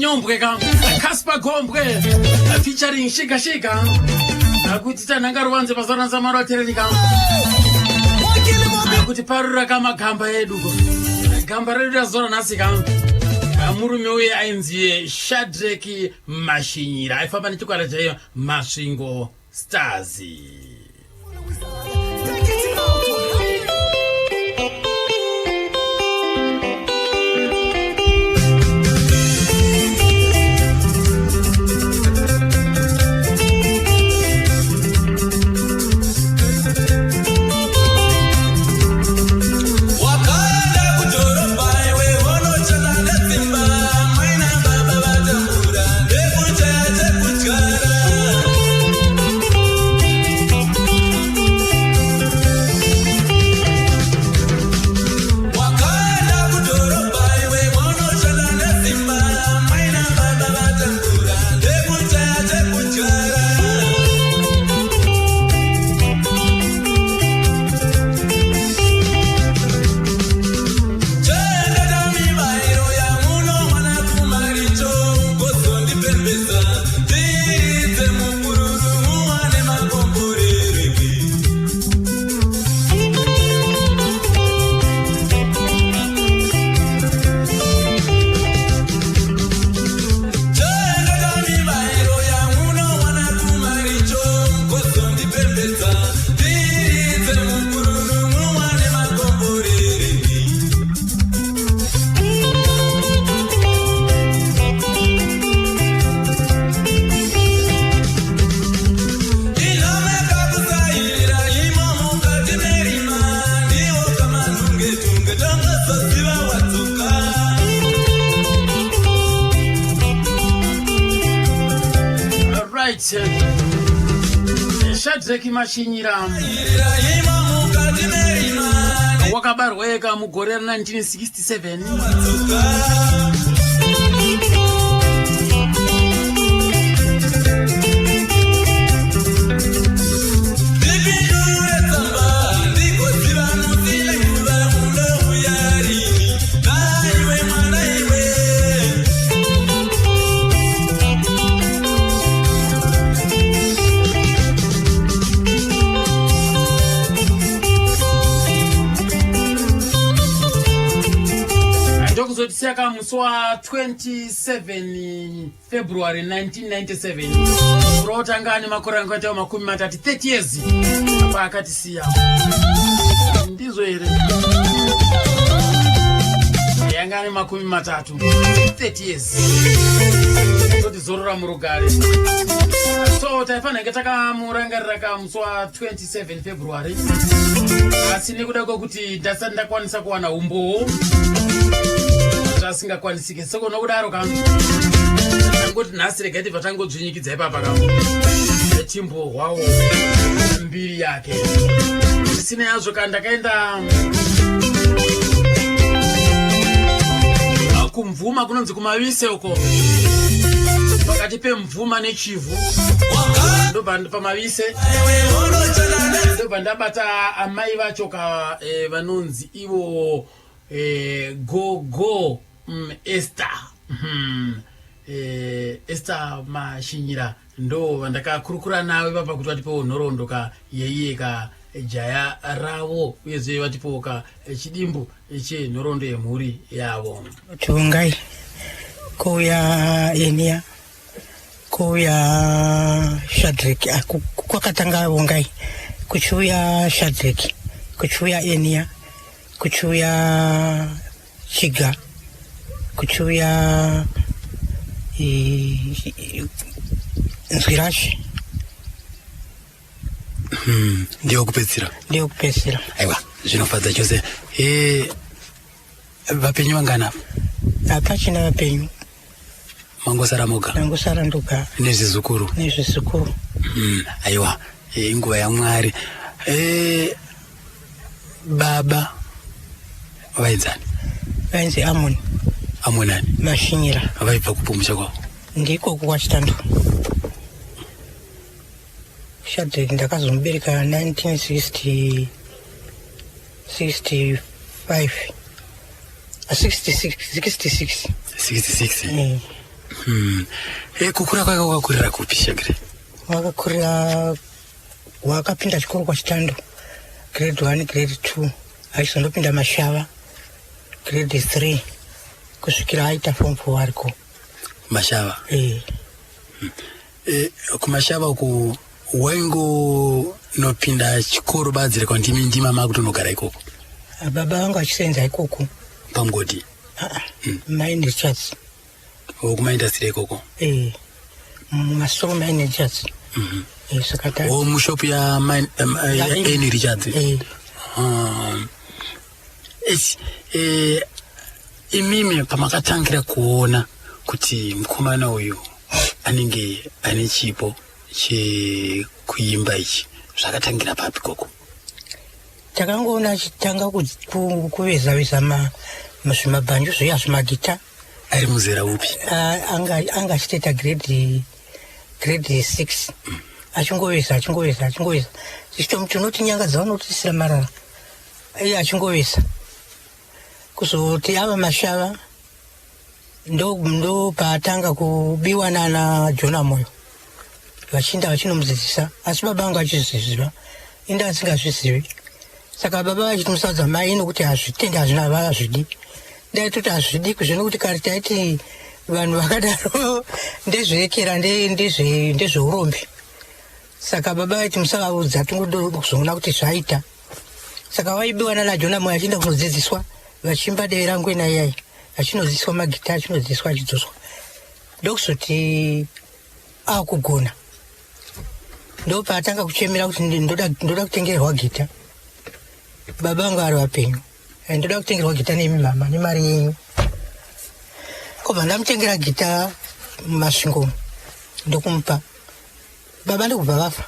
Nyombwe ka Casper Gombwe featuring Shiga Shiga akuti tanhanga ruvanze pazoranza maro atererika kuti parura kamagamba edu gamba redu razora nhasi ka murume uye ainzi Shadreki Mashinyira aifamba nechikwata chaiyo Masvingo Stars. Shadreki Mashinyira wakabarwa eka mugore ra 1967 ndokuzotisiya ka musi wa 27 February 1997 kurotanga ane makore anga aitawo 30, 30 years apa akatisiya. Ndizvo here? Yanga ane 30, 30 years. Totizorora murugare. So taifanira kunge takamurangarira ka musi wa 27 February, asi nekuda kwekuti ndasati ndakwanisa kuwana umbowo zvasingakwanisike, soko nokudaro ka tangoti nhasi regai tibva tangodzvinyikidza ipapa ka chimbohwawo mbiri yake. Zvisina yazvo ka ndakaenda kumvuma kunonzi kumavise uko pakati pemvuma nechivhu, ndobva pamavise ndobva ndabata amai vacho ka vanonzi ivo gogo Esther Esther Mashinyira, ndo vandakakurukura navo ipapa kuti vatipewo nhoroondo ka yeiye ka jaya ravo, uyezve vatipewo ka chidimbu chenhoroondo yemhuri yavo. Tiongai, kuuya Enia, kuuya Shadrek, kwakatanga Vongai, kuchiuya Shadrek, kuchiuya Enia, kuchiuya Chiga, kuchiuya Nzwirashe. Ndiyo kupedzisira? Ndiyo kupedzisira. Aiwa, zvinofadza chose. Vapenyu vangana? Hapachina vapenyu. Mangosara moga? Ndangosara ndoga. Nezvizukuru? Nezvizukuru. Aiwa, inguva yaMwari. Baba vainzani? Vainzi Amon. Amon ani? Mashinyira. Vaibva kupumusha kwavo? Ndiko kwaChitando. Shadrek ndakazomubereka 1960 65 66 66. 66. E, kukura kwake wakakurira kupi Shagire? Wakakurira, wakapinda chikoro kwaChitando, grade 1, grade 2, achizondopinda Mashava grade 3 kusvikira aita form 4 ariko. Mashava? E. E, kuMashava uku waingonopinda chikoro badzi rekwa ndimi ndima makutonogara ikoko? Baba vangu vachisenza ikoko. Pamugodi? Mine Richards. Kumaindastry ikoko? E, mumasoro Mine Richards. E, saka ta O mushopu ya ya Eni Richards? E. Esi, imimi pamakatangira kuona kuti mukomana uyu anenge ane chipo chekuimba ichi, zvakatangira papi koko? Takangoona achitanga kuveza veza zvimabhanju zviya, zvimagita. Ari muzera upi? Anga achitoita grade 6, achingoveza, achingoveza, achingoveza. Tichitomuti unoti nyanga dzavanotisira marara, iye achingoveza. Kuzoti ava Mashava, ndo paatanga kubiwa nana Jona Moyo, vachiinda vachinomudzidzisa, asi baba vangu achizviziva, inda asingazvizivi. Saka baba vachiti musadza mai nokuti hazvitendi, hazvina, vazvidi. Ndaitoti hazvidi kuzve, nokuti kare taiti vanhu vakadaro ndezvekera, ndezveurombi. Saka baba vaiti musavaudza, tingozoona kuti zvaita. Saka vaibiwa nana Jona Moyo achienda kunodzidziswa, vachiimba Deve Rangu naiyai, achinodzidziswa magita, achinodzidziswa, achidzoswa. Ndokuzoti akugona, ndopaatanga kuchemera kuti ndoda kutengerwa gita. Baba vangu vari vapenyu. Ndoda kutengerwa gita nemi mama, nemari yenyu. Kobva ndamutengera gita muMasvingo, ndokumupa. Baba ndokubva vafa,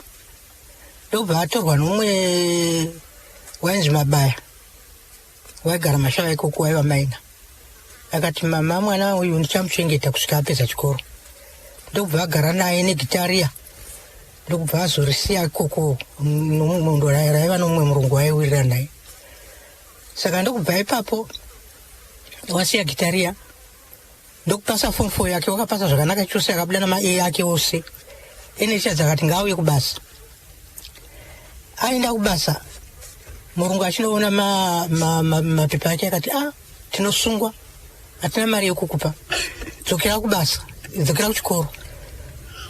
ndokubva atorwa nomumwe wainzi Mabaya, waigara Mashava ikoko, waiva maina. Akati, "Mama, mwana uyu ndichamuchengeta kusvika apedza chikoro." Ndokubva agara naye negitariya, ndokubva azorisiya ikoko nomundo raiva nomumwe murungu waiwirira naye. Saka ndokubva ipapo wasiya gitariya, ndokupasa form 4 yake. Wakapasa zvakanaka chose, akabuda nama-A ake ose. Enechadzi akati ngaauye kubasa. Aenda kubasa, murungu achinoona mapepa ake akati, "A, tinosungwa, hatina mari yekukupa, dzokera kubasa, dzokera kuchikoro."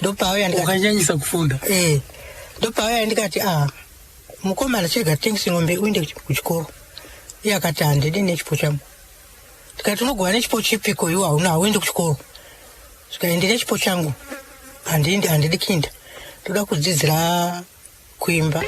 Ndopauya ndikati Wakanyanyisa kufunda. Eh, ndopauya ndikati, "A, mukomana, chega tengese ng'ombe uende kuchikoro." Iye akati, "Handidi nechipo changu." Ndikati, "Unogova nechipo chipiko iwe? Hauna, hauendi kuchikoro." Sika, "Ndine chipo changu, handindi, handidi kuinda, ndoda kudzidzira kuimba."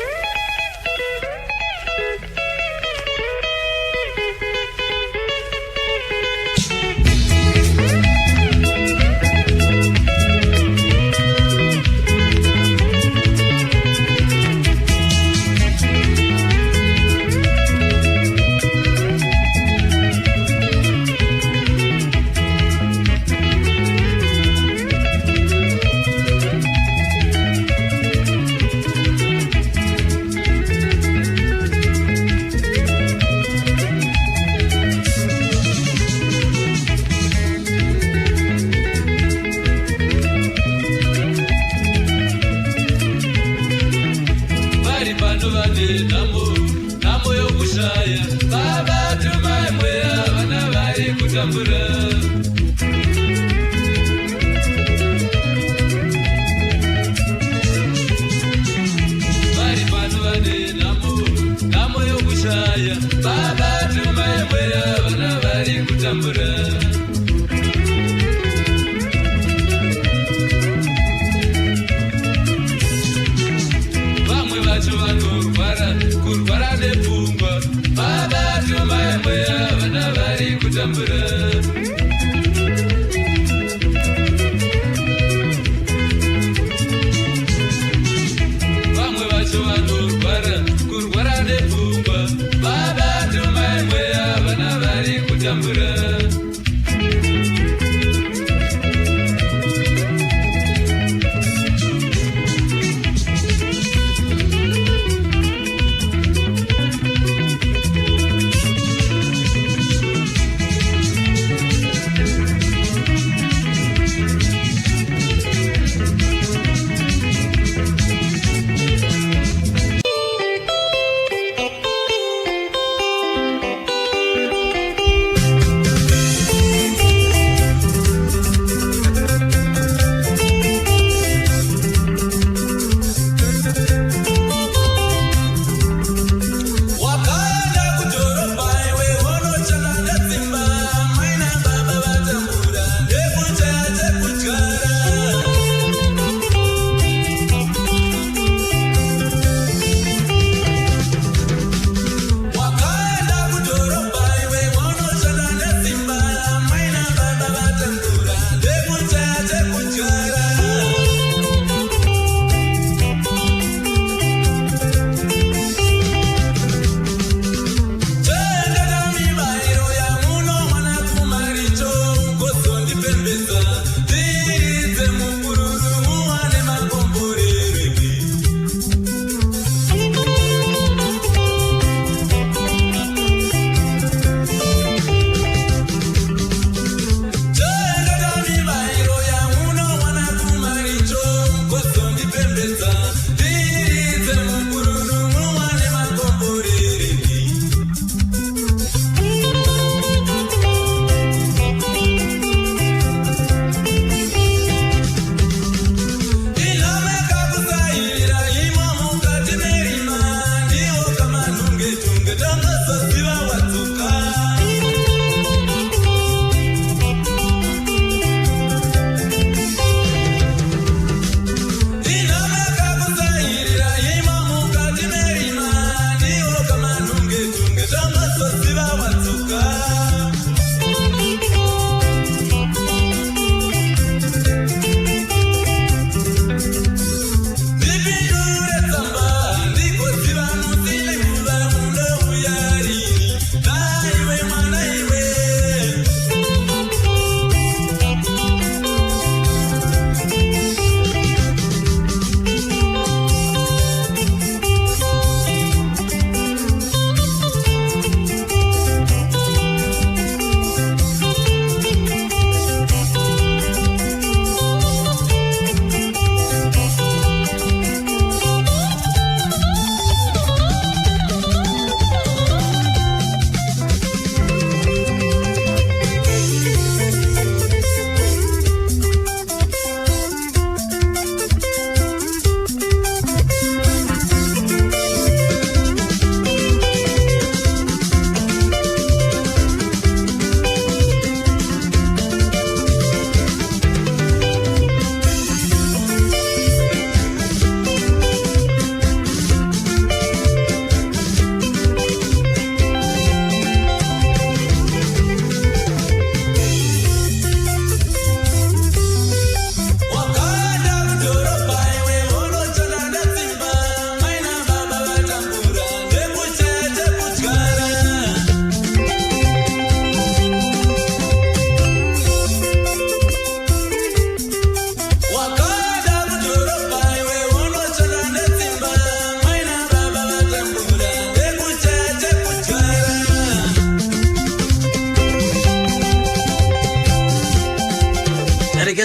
Vari pano vane nhamo, nhamo yokushaya. Baba, tumai mweya, vana vari kutambura. Vari pano vane nhamo, nhamo yokushaya. Baba, tumai mweya, vana vari kutambura. Vamwe vacho vanorwara, kurwara nepfungwa. Baba, tumai mweya, vana vari kutambura. Vamwe vacho vanorwara, kurwara nepfungwa. Baba, tumai mweya, vana vari kutambura.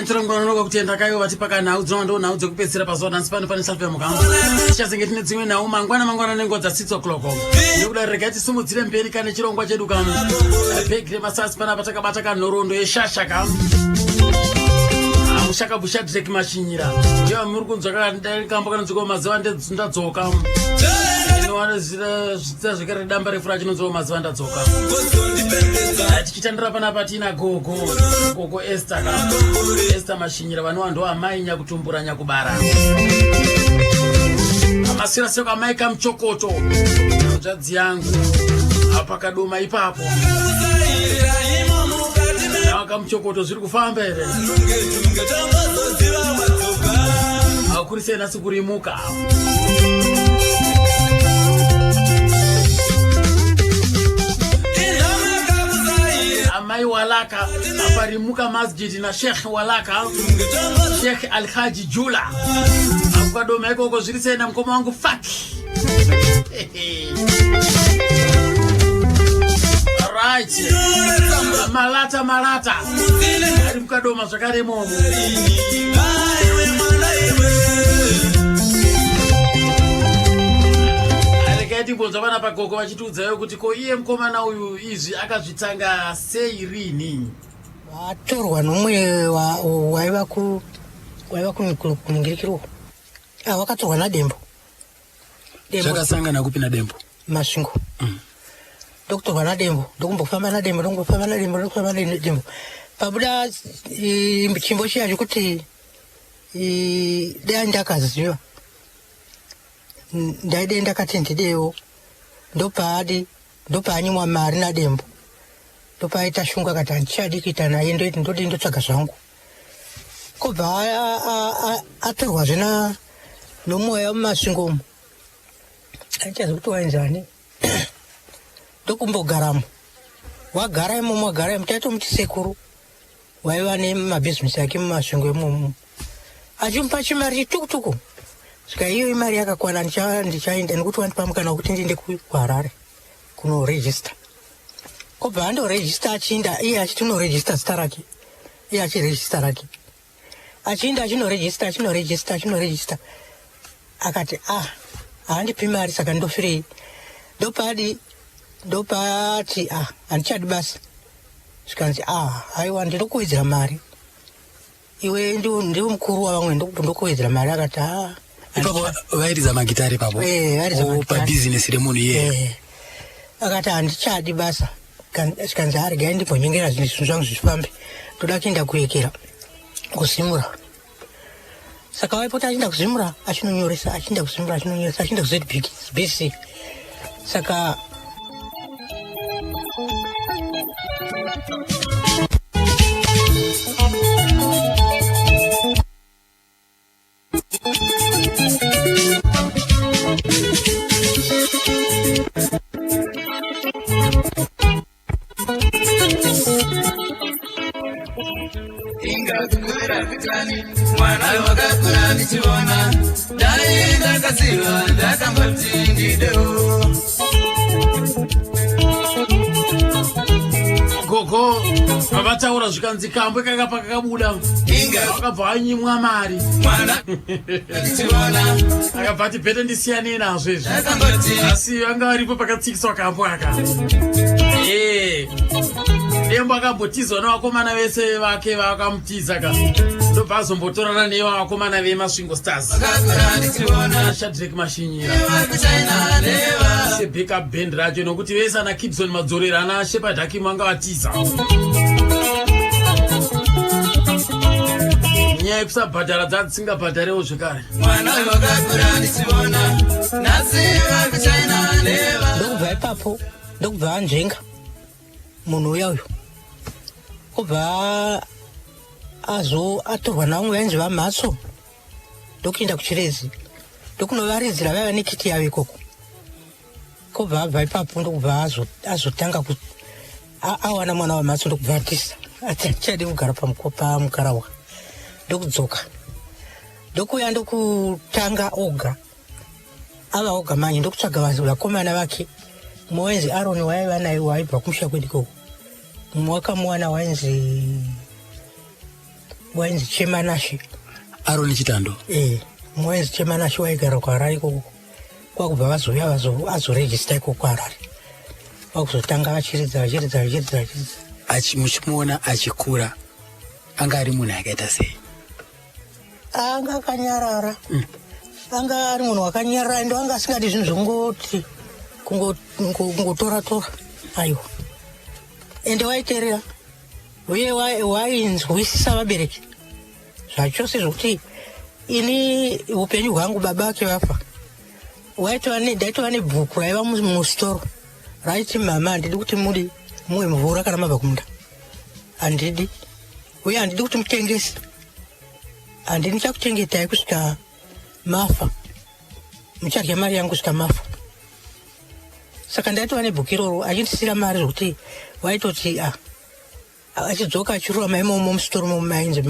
nditorangwanonoka kutenda kaivo vatipa nhau dzinova ndo nhau dzekupedzisira pazuva nhasi pano pane safe mukamba tichazenge tine dzimwe nhau mangwana mangwana nenguva dza 6 o'clock nekuda regai tisimudzire mberi kane chirongwa chedu kam bhegi remasasi panapa takabata kanhoroondo yeshasha kam mushakabusha drek mashinyira ndiyo muri kunzwa kambo kanonzwika mazuva ndadzoka. Zita zvekare damba refu rachinonzwa mazuva ndadzoka. Tichitandira panapa tiina gogo, gogo Esther ka, Esther Mashinyira, vanova ndo amai nyakutumbura nyakubara. Amasira seko amai kamuchokoto, hanzvadzi yangu apakadoma ipapo kamuchokoto, zviri kufamba here? Akurisei nhasi kurimuka? Amai walaka aparimuka masjid na Sheikh walaka, Sheikh Alhaji Jula akukadoma ikoko, zviri sei namukoma wangu Faki? Right, malata malata ari mukadoma zvakare imomo. Regai timbonzwa vana pagogo vachitiudzayo kuti ko iye mukomana uyu izvi akazvitanga sei, rini? Vatorwa nomwe waiva ku waiva kuningirikirwo. Ah, wakatorwa naDembo. Dembo. Zvakasangana kupi naDembo? Masvingo. Ndokutorwa naDembo, ndokumbofamba naDembo, ndokumbofamba naDembo, ndokufamba naDembo. Pabuda chimbo chiya chekuti dai ndakaziva, ndaide ndakati ndidewo. Ndopaadi ndopaanyimwa mari naDembo, ndopaita shungu, akati handichadi kuita naye, ndodi ndotsvaga zvangu. Kobva atorwazve nomweya muMasvingo umu, handichazi kuti wainzani, ndokumbogaramo. Wagara imomo, wagara imo, taitomuti sekuru. Waiva nemabhizinesi ake muMasvingo imomo, achimupa chimari chitukutuku. Svika iyo imari yakakwana, ndichaenda nekuti wandipa mukana wekuti ndiende kuHarare kunorejista. Kobva andorejista, achiinda iye achiti unorejista zita rake, iye achirejista rake, achiinda achinorejista, achinorejista, achinorejista. Akati, ah, haandipi mari, saka ndofirei? Ndopadi ndopati, ah, handichadi basa. Zvikanzi, ah, haiwa, ndinokuwedzera mari, iwe ndiwe mukuru wavamwe, ndokuwedzera mari. Akati, ah. Ipapo vairidza magitari ipapo? Eh, vairidza Oh, magitari. Pabhizinesi remunhu iyeye? Eh. Akati handichadi basa. Zvikanzi, aregai ndimbonyengera zvinhu zvangu zvifambe, ndoda kuenda kuyekera kuZimura. Saka waipota achienda kuZimura achinonyoresa, achienda kuZimura achinonyoresa, achienda kuZBC. Saka Ingakura kutani mwana wakakura ndichiona, dai ndakaziva ndakamboti ndidewo. Gogo vataura, zvikanzi kambwe kanga pakakabuda Inga akabva anyimwa mari. Mwana ndichiona. Akabva ati better ndisiyanei nazvo izvi. Ndakamboti. Asi vanga varipo pakatsikiswa kambo aka. Dembo akambotizwa nevakomana vese vake vakamutiza ka, ndobva azombotorana nevakomana veMasvingo Stars. Wakakura ndichiona. Shadrek Mashinyira. Vakuchaina neva. Sebackup band racho, nokuti vese ana Kibson Madzorera, ana Shepard Hakim vanga vatiza nyaya yekusabhadhara, dzadzisingabhadharewo zvekare. Mwana wakakura ndichiona, nhasi vakuchaina neva. Ndokubva ipapo ndokubva anzvenga munhu uya uyu, obva azo atorwa navamwe vainzi vaMhatso, ndokuenda kuChirezi, ndokunovaridzira vaiva nekiti yavo ikoko. Kobva abva ipapo ndokubva azotanga awana mwana waMhatso, ndokubva atisa ati achadi kugara pamukarawa, ndokudzoka, ndokuuya, ndokutanga oga, ava oga manje, ndokutsvaga vakomana vake. Mumwe wainzi Aroni waiva naye, waibva kumusha kwedu ikoko. Mumwe wakamuwana wainzi Wainzi Chemanashe. Aroni Chitando. Eh, wainzi Chemanashe, waigara kuHarare ikoko. Kwakubva vazouya azorejista ikoko kuHarare. Vakuzotanga vachiridza vachiridza vachiridza vachiridza. Muchimuona achikura anga ari munhu akaita sei? Anga akanyarara. Anga ari munhu wakanyarara, ende anga asingadi zvinhu zvekungoti kungotora tora, aiwa. Ende waiteerera uye wainzwisisa vabereki zvachose, zvokuti ini upenyu hwangu baba vake vafa, ndaitova nebhuku raiva musitoro raiti, "Mama, handidi kuti mudi mumwe mvura kana mabva kumunda, handidi, uye handidi kuti mutengese, handidi, ndichakuchengetai kusvika mafa, muchadya mari yangu kusvika mafa." Saka ndaitova nebhuku iroro, achindisira mari zvokuti waitoti a achidzoka achirurama imomo musitoro momo mainzi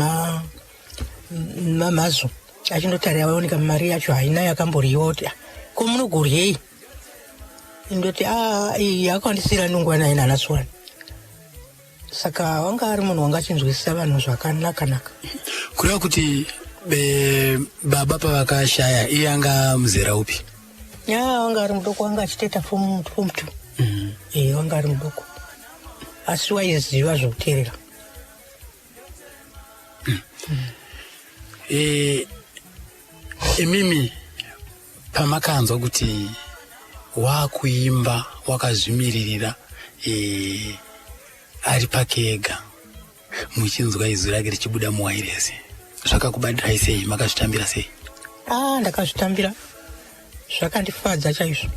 mamazo, achindotarira vaoneka mari yacho haina yakamboriwa, kuti, "Ah, ko munogoryei?" Ndoti, "A, iyi yakandisira nungwana ina nasuwani." Saka wanga ari munhu wanga achinzwisisa vanhu zvakanaka-naka. Kureva kuti baba pavakashaya iye anga muzera upi? Ya, wanga ari mudoko, wanga achitoita form two. Wanga ari mudoko, asi waiziva zvokuteerera. Imimi pamakanzwa kuti wakuimba wakazvimiririra, ari pake ega, muchinzwa izwi rake richibuda muwairesi, zvakakubatirai sei? Makazvitambira sei? Ah, ndakazvitambira, zvakandifadza chaizvo.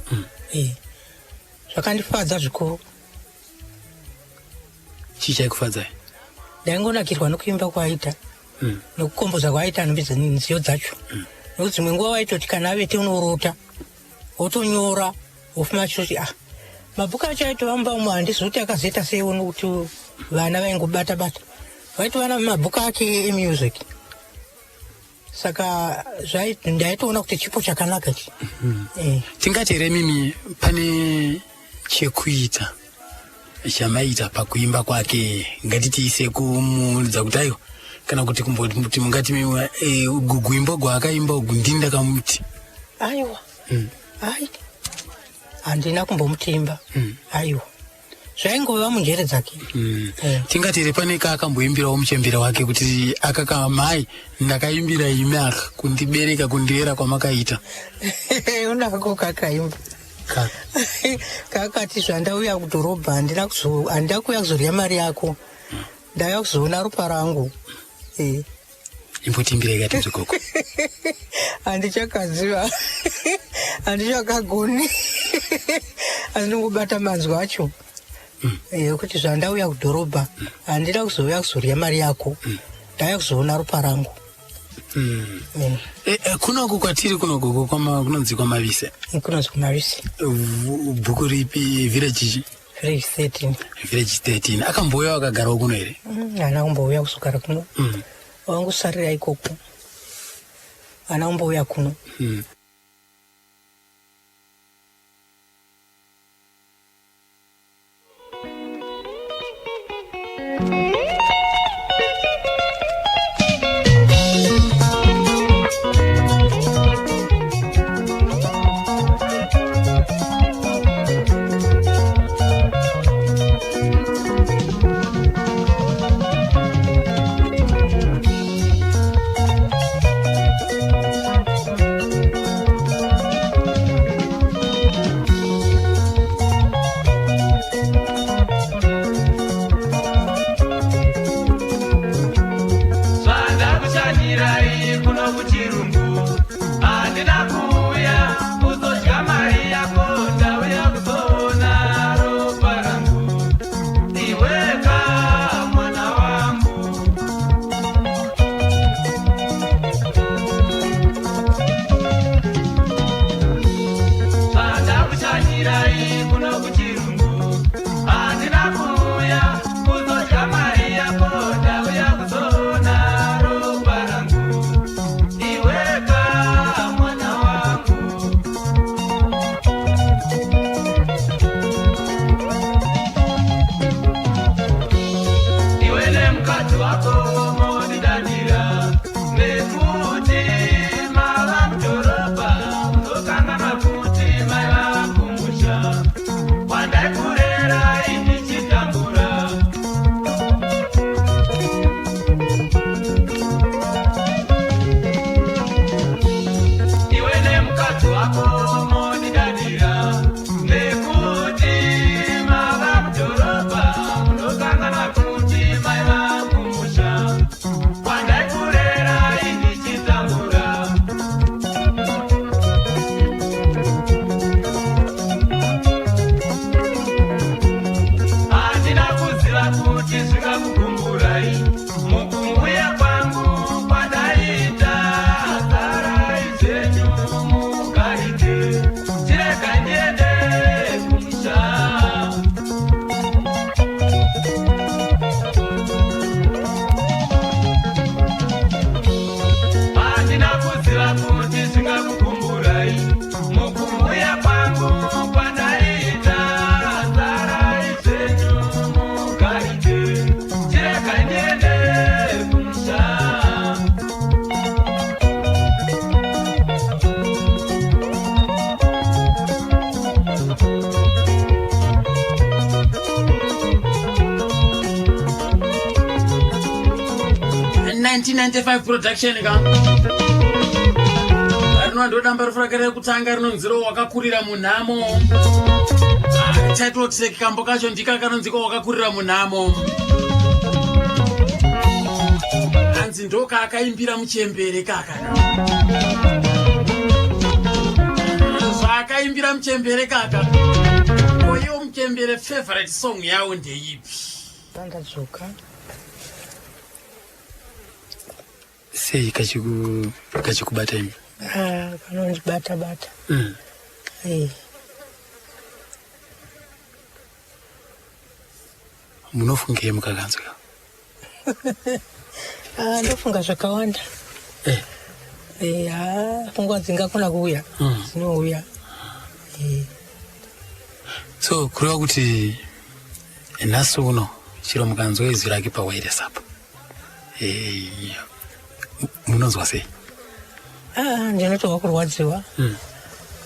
Zvakandifadza zvikuru. Chii chaikufadzai? Ndaingonakirwa nokuimba kwaaita nekukomboza kwaaita nhumbi nziyo dzacho, nokuti dzimwe nguva waitoti kana avete unorota wotonyora, wofuma achitoti, ah, mabhuku acho aitova mumba umo, handizi kuti akazoita seiwo, nokuti vana vaingobata bata, vaitova namabhuku ake emusic. Saka ndaitoona kuti chipo chakanaka ichi. Tingati here mimi pane chekuita chamaita pakuimba kwake? Ngatitiise kumuudza kuti aiwa, kana kuti kumboti mungati mimi, ugu kuimba gwaakaimba ugu ndini ndakamuti? Aiwa. Ai, handina kumbomutimba. Aiwa, zvaingova munjere dzake. Tingati here pane kaakamboimbirawo muchembere wake kuti aka mai ndakaimbira imi aka, kundibereka kundirera kwamakaita? Unako kakaimba. Ka Kakati, "Zvandauya kudhorobha, handina kuuya kuzorya mari yako, ndauya kuzoona ropa rangu." Imbotimbirei katinzwe, gogo. Handichakaziva, handichakagoni, asi ndingobata manzwi acho ekuti, "Zvandauya kudhorobha, handina kuzouya kuzorya mari yako, ndauya kuzoona ropa rangu." Kunoku kwatiri kuno, gogo, kunonzi kwaMavise? Kunonzi kuMavise. Bhuku ripi, village chi? Village 13. Village 13. Akambouya akagarawo kuno here? Haana kumbouya kuzogara kuno. Wangosarira ikoko, haana kumbouya kuno. Zvandakushanyirai kuno kuchirungu, handina kuuya kuzodya mari yako, ndauya kuzoona ropa rangu, iweka mwana wangu. Zvandakushanyirai kuno kuchirungu, handina kuuya kuzodya mari yako, ndauya kuzoona ropa rangu, iweka mwana wangu. Iwe nemukadzi wako mondidadira. 1995 production ka rinova ndo damba refu rake rekutanga rinonziro wakakurira munhamo. Ah, title track kambo kacho ndika kanonziko wakakurira munhamo. Hanzi ndokaakaimbira muchembere kaka. Zvaakaimbira muchembere kaka. Koiwo muchembere favorite song yawo ndeipi? Pandadzoka. Sei kachikubata imi? Ah, kanondibata bata. Eh. Munofungei mukakanzwa? Ah, ndofunga zvakawanda. Eh, ah, pfungwa dzingakona kuuya. Dzinouya. Eh. So kureva kuti nhasi uno chero mukanzwa izwi rake pawairesi apa, eh, munonzwa sei? Ah, ndinotonzwa kurwadziwa.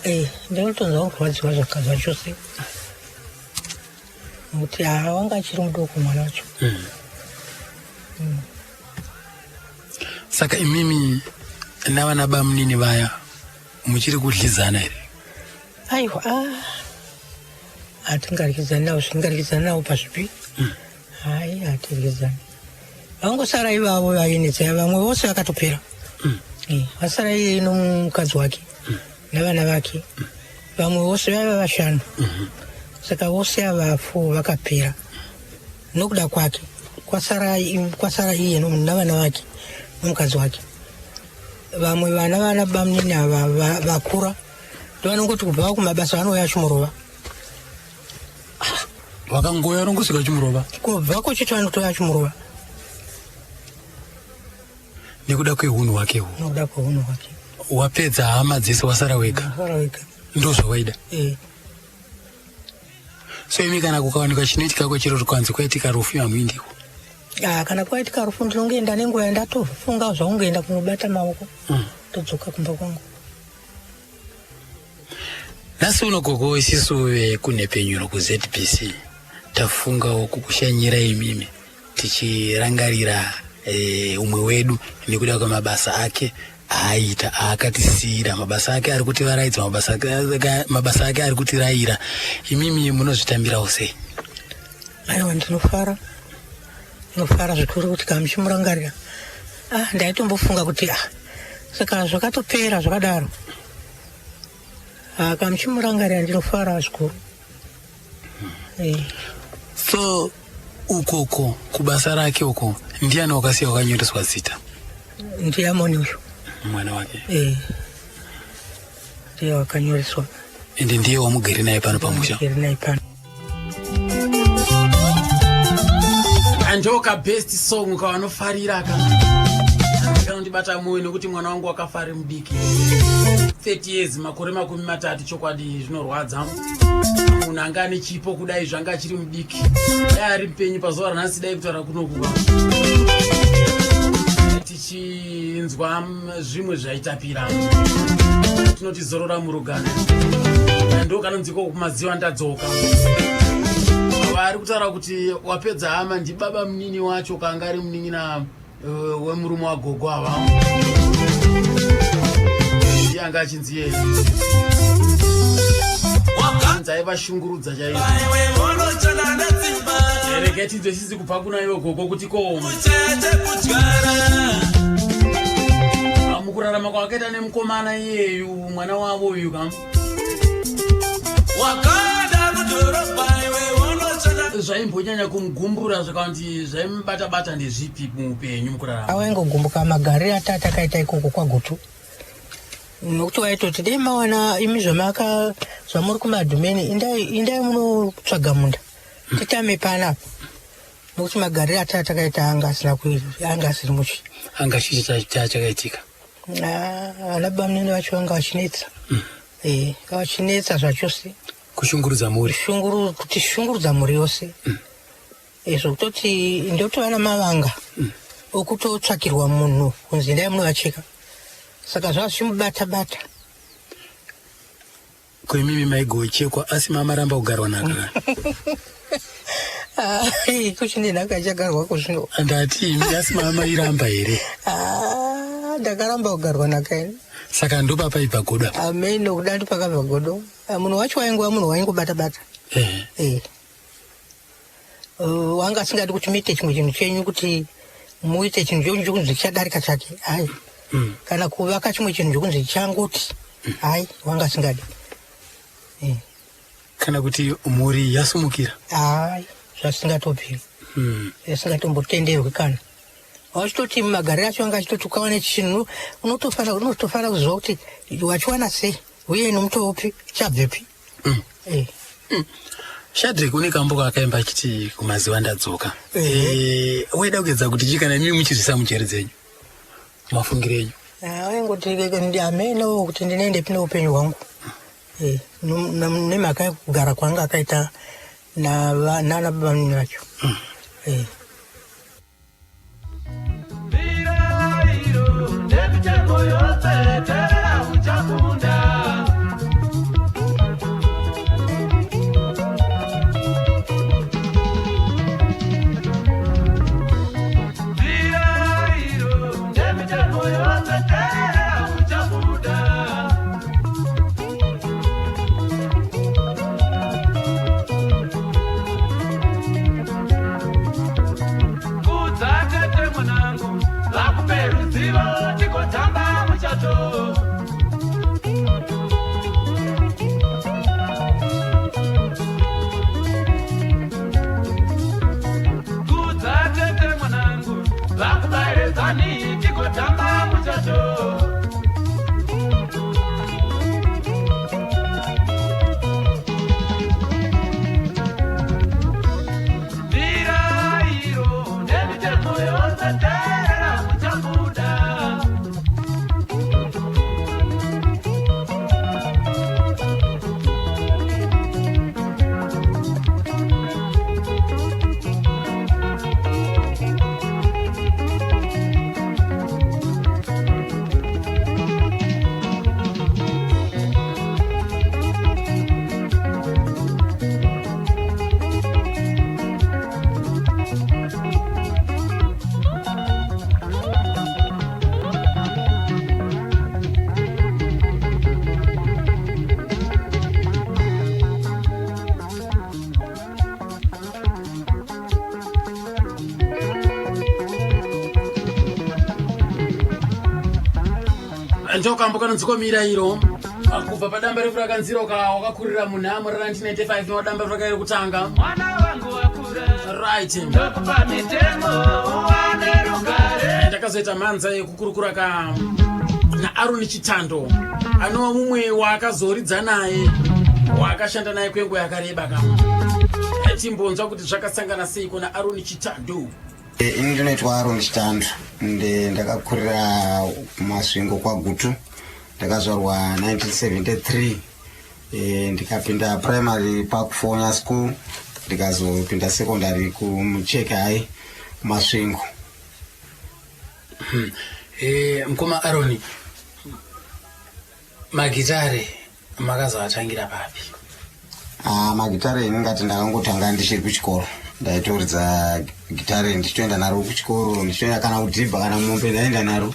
Eh, ndinotonzwa kurwadziwa zvachose. Nokuti ah, wanga achiri mudoko mwana wacho. Saka imimi navana bamunini vaya muchiri kudlidzana here? Aiwa, ah, hatingaryidzani navo, zvingaryidzani navo pazvipi? Hai, hatiryidzani. Vangosara ivavo vainetsa, vamwe vose vakatopera. Eh, vasara iye nomukadzi wake navana vake. Vamwe vose vaiva vashanu. Saka vose ava four vakapera nokuda kwake. Kwasara iye navana vake nomukadzi wake. Vamwe vana vana bamunini ava vakura ndovanongoti kubva kumabasa vanouya vachimurova. Vakangoya vanongosvika vachimurova? Kubva kuchiti vanotouya vachimurova. Nekuda kwehunhu hwake uhu? Nokuda kwehunhu hwake. Wapedza hama dzese, wasara wega? Wasara wega. Ndozvawaida? Eh. So imi kana kukawanikwa chinoitika kwechiro kwanzi kwaitika rufu, hamuindiko? Ah, kana kwaitika rufu ndinongoenda nenguva yandatofunga zvaungoenda kunobata maoko, todzoka kumba kwangu. Nhasi uno gogo, isisu vekunhepenyuro kuZBC tafungawo kukushanyira imimi tichirangarira umwe wedu nekuda kwemabasa ake aaita, aakatisiyira. Mabasa ake ari kutivaraidza, mabasa ake ari kutirayira. Imimi munozvitambirawo sei? Aiwa, ndinofara, ndinofara zvikuru kuti kana muchimurangarira. Ah, ndaitombofunga kuti ah, saka zvakatopera zvakadaro. Ah, kana muchimurangarira ndinofara zvikuru. Eh. So ukoko kubasa rake uko ndiani wakasiya wakanyoreswa zita? Ndiamoni uyu. Mwana wake? Eh, ndiye wakanyoreswa. Ende ndiye wamugere naye pano pamusha? Mugere naye pano. Ndoka best song kavanofarira ka kanondibata mwoyo nekuti mwana wangu wakafa ari mudiki, 30 years, makore 30. Chokwadi zvinorwadza, munhu anga ane chipo kudai zvanga achiri mudiki. Dai ari mupenyu pazuva ranhasi, dai kutaura kunokuka tichinzwa zvimwe zvaitapira. Tinoti zorora murugare. Ndo kanonziko kumadziwa ndadzoka. Vari kutaura kuti wapedza hama ndibaba munini wacho, kanga ari munin'ina wemurume wagogo ava, ndiye anga achinzi yeye anzi aivashungurudza chaizvo. Regai tinzwe sisi kubva kuna iwe gogo kuti ko mukurarama kwakaita nemukomana iyeyu, mwana wavo uyu kam, zvaimbonyanya kumugumbura zvakakuti zvaimubata-bata ndezvipi muupenyu mukurarama? Awaingogumbuka magariro atati akaita ikoko kwaGutu, nokuti waitoti dei mawana imi zvamaka zvamuri kumadhumeni, indai, indai munotsvaga munda titame panapa, nokuti magariro atati takaita anga asina anga asiri mushe. Anga chii chakaitika? Ah, vana bamunini vacho vanga vachinetsa. Eh, vachinetsa zvachose. Kushungurudza mhuri? Kuti shungurudza mhuri yose. Eh, zvokutoti ndotova namavanga okutotsvakirwa munhu kunzi ndai munovacheka, saka zvava zvichimubata bata. Ko imimi maigochekwa asi mamaramba kugarwa nhaka? Ah, kuchine nhaka ichagarwa kuzvino. Ndati imi asi mamairamba here? Ah, ndakaramba kugarwa nhaka ini. Saka ndopapaibva godo apa? Ameno kuda ndopakabva godo. Ah, munhu wacho waingova munhu waingobata bata. Eh. Eh. Wanga asingadi kuti muite chimwe chinhu chenyu kuti muite chinhu chenyu chokunzi chadarika chake. Hai. Kana kuvaka chimwe chinhu chokunzi changoti. Hai, wanga asingadi. Eh. Kana kuti mhuri yasumukira. Hai, zvasingatobviri. Zvisingatombotenderwi kana. Wachitoti magariro acho anga achitoti ukawana chinhu unotofanira unotofanira kuziva kuti wachiwana sei uye nomutoo upi chabvepi. Eh. Shadrick une kambo kaakaimba achiti kumaziva ndadzoka. Eh, waida kuedza kuti chii kana imi muchizvisa mujeri dzenyu? Mafungiro enyu. Ah, waingoti ameno kuti ndinoendepi neupenyu hwangu. Eh, nemhaka yekugara kwanga akaita nana baba vacho. Eh. Mirayiro nemitemo yose teerera uchakunda. Mirayiro nemitemo yose teerera uchabuda. Kudza tete mwanangu, vakupe ruzivo tigotamba muchato. Kudza tete mwanangu, vakubairezani tigotamba muchato. Mirayiro nemitemo yose teerera uchabuda. Ndokambo kanonzi mirayiro kubva padamba refu rakanziroka wakakurira munhamo ra 1995 nowadamba refu rakairi kutanga. Mwana wangu wakura, Right. ndokupa mitemo uwane rugare. Ndakazoita mhanza yekukurukura ka naAroni Chitando, anova mumwe waakazoridza naye, waakashanda naye kwenguva yakareba ka. Timbonzwa kuti zvakasangana seiko naAroni Chitando. Ini ndinoitwa Aron Chitando, ndakakurira kuMasvingo kwaGutu. Ndakazvarwa 1973, ndikapinda primary paKufonya School, ndikazopinda secondary kuMucheke High kuMasvingo. Mukoma Aroni, magitare makazoatangira papi? Ah, magitare ini ngati ndakangotanga ndichiri kuchikoro. Ndaitoridza gitare ndichitoenda naro kuchikoro, ndichitoenda kana kudhibha kana mombe ndaenda naro.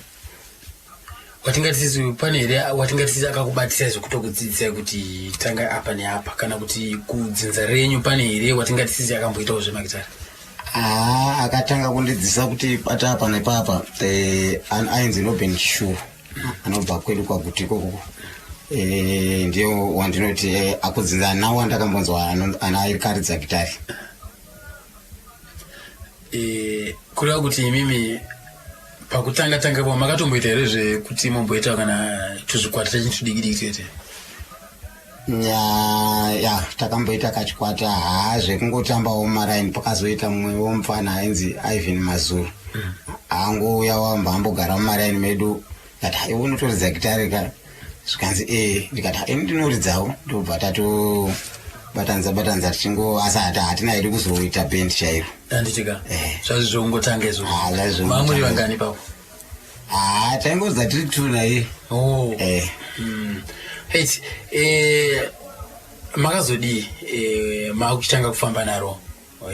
Watingatisi pane here watingatisi akakubatisai zvekutokudzidzisai kuti tanga apa neapa, kana kuti kudzinza renyu pane here watingatisi akamboitawo zvemagitare? Ah, akatanga kundidzidzisa kuti bata apa nepapa ainzi Noben Chishuru, anobva kwedu kwaGutu ikoko. Ndiye wandinoti akudzinza nawo wandakambonzwa anaikaridza gitari. Kureva kuti imimi pakutanga tanga po makatomboita here zvekuti momboita kana tuzvikwata chachinhu tudiki diki chete? Ya, takamboita kachikwata, haa, zvekungotambawo mumaraini. Pakazoita mumwe womufana ainzi Ivan Mazuru, angouya wamba ambogara mumaraini medu. Ndikati, "Hai, iwe unotoridza gitare ka?" Zvikanzi ee. Ndikati, "Hai, ini ndinoridzawo." Ndobva tatobatanidza batanidza tichingo, asi hati hatina hedu kuzoita bhendi chairo. Handitika Eh. zvazvi zvekungotanga izvozvo. Ah, zvazvi zvekungotanga. Mamuri vangani papo? Haa, taingoridza tiri two naye. Oh. Eh. Right. Makazodii maakuchitanga kufamba naro?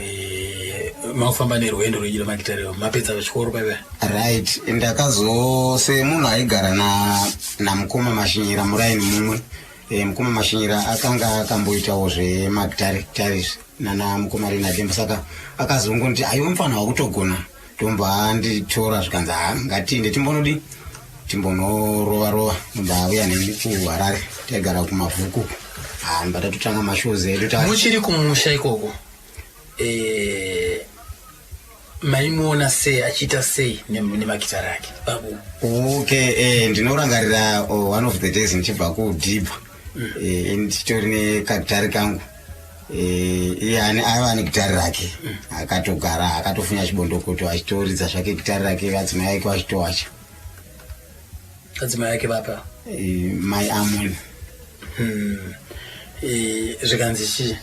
Eh, makufamba nerwendo rwenyu remagitare mapedza chikoro paipa? Right, ndakazo semunhu aigara namukoma Mashinyira muraini mumwe. Mukoma Mashinyira akanga akamboitawo zvemagitare gitare izvi nana mukoma Renadembo, saka akazongonditi, "Aiwe, mufana wakutogona." Ndomba anditora, zvikanzi, "Ha, ngatiinde timbonodi timbonorova rova." Ndomba auya neni kuHarare, taigara kuMabvuku. Ha, ndobva tatotanga mashows edu. Muchiri kumusha ikoko, maimuona sei, achiita sei nemagitare ake babu? Okay, ndinorangarira one of the days ndichibva kudhibha, ndichitori nekagitari kangu. Iye aiva ane gitari rake, akatogara akatofunya chibondokoto achitoridza zvake gitari rake, vadzimai ake vachitowacha. Adzimai ake vapa? Mai Amoni. Zvikanzi chii?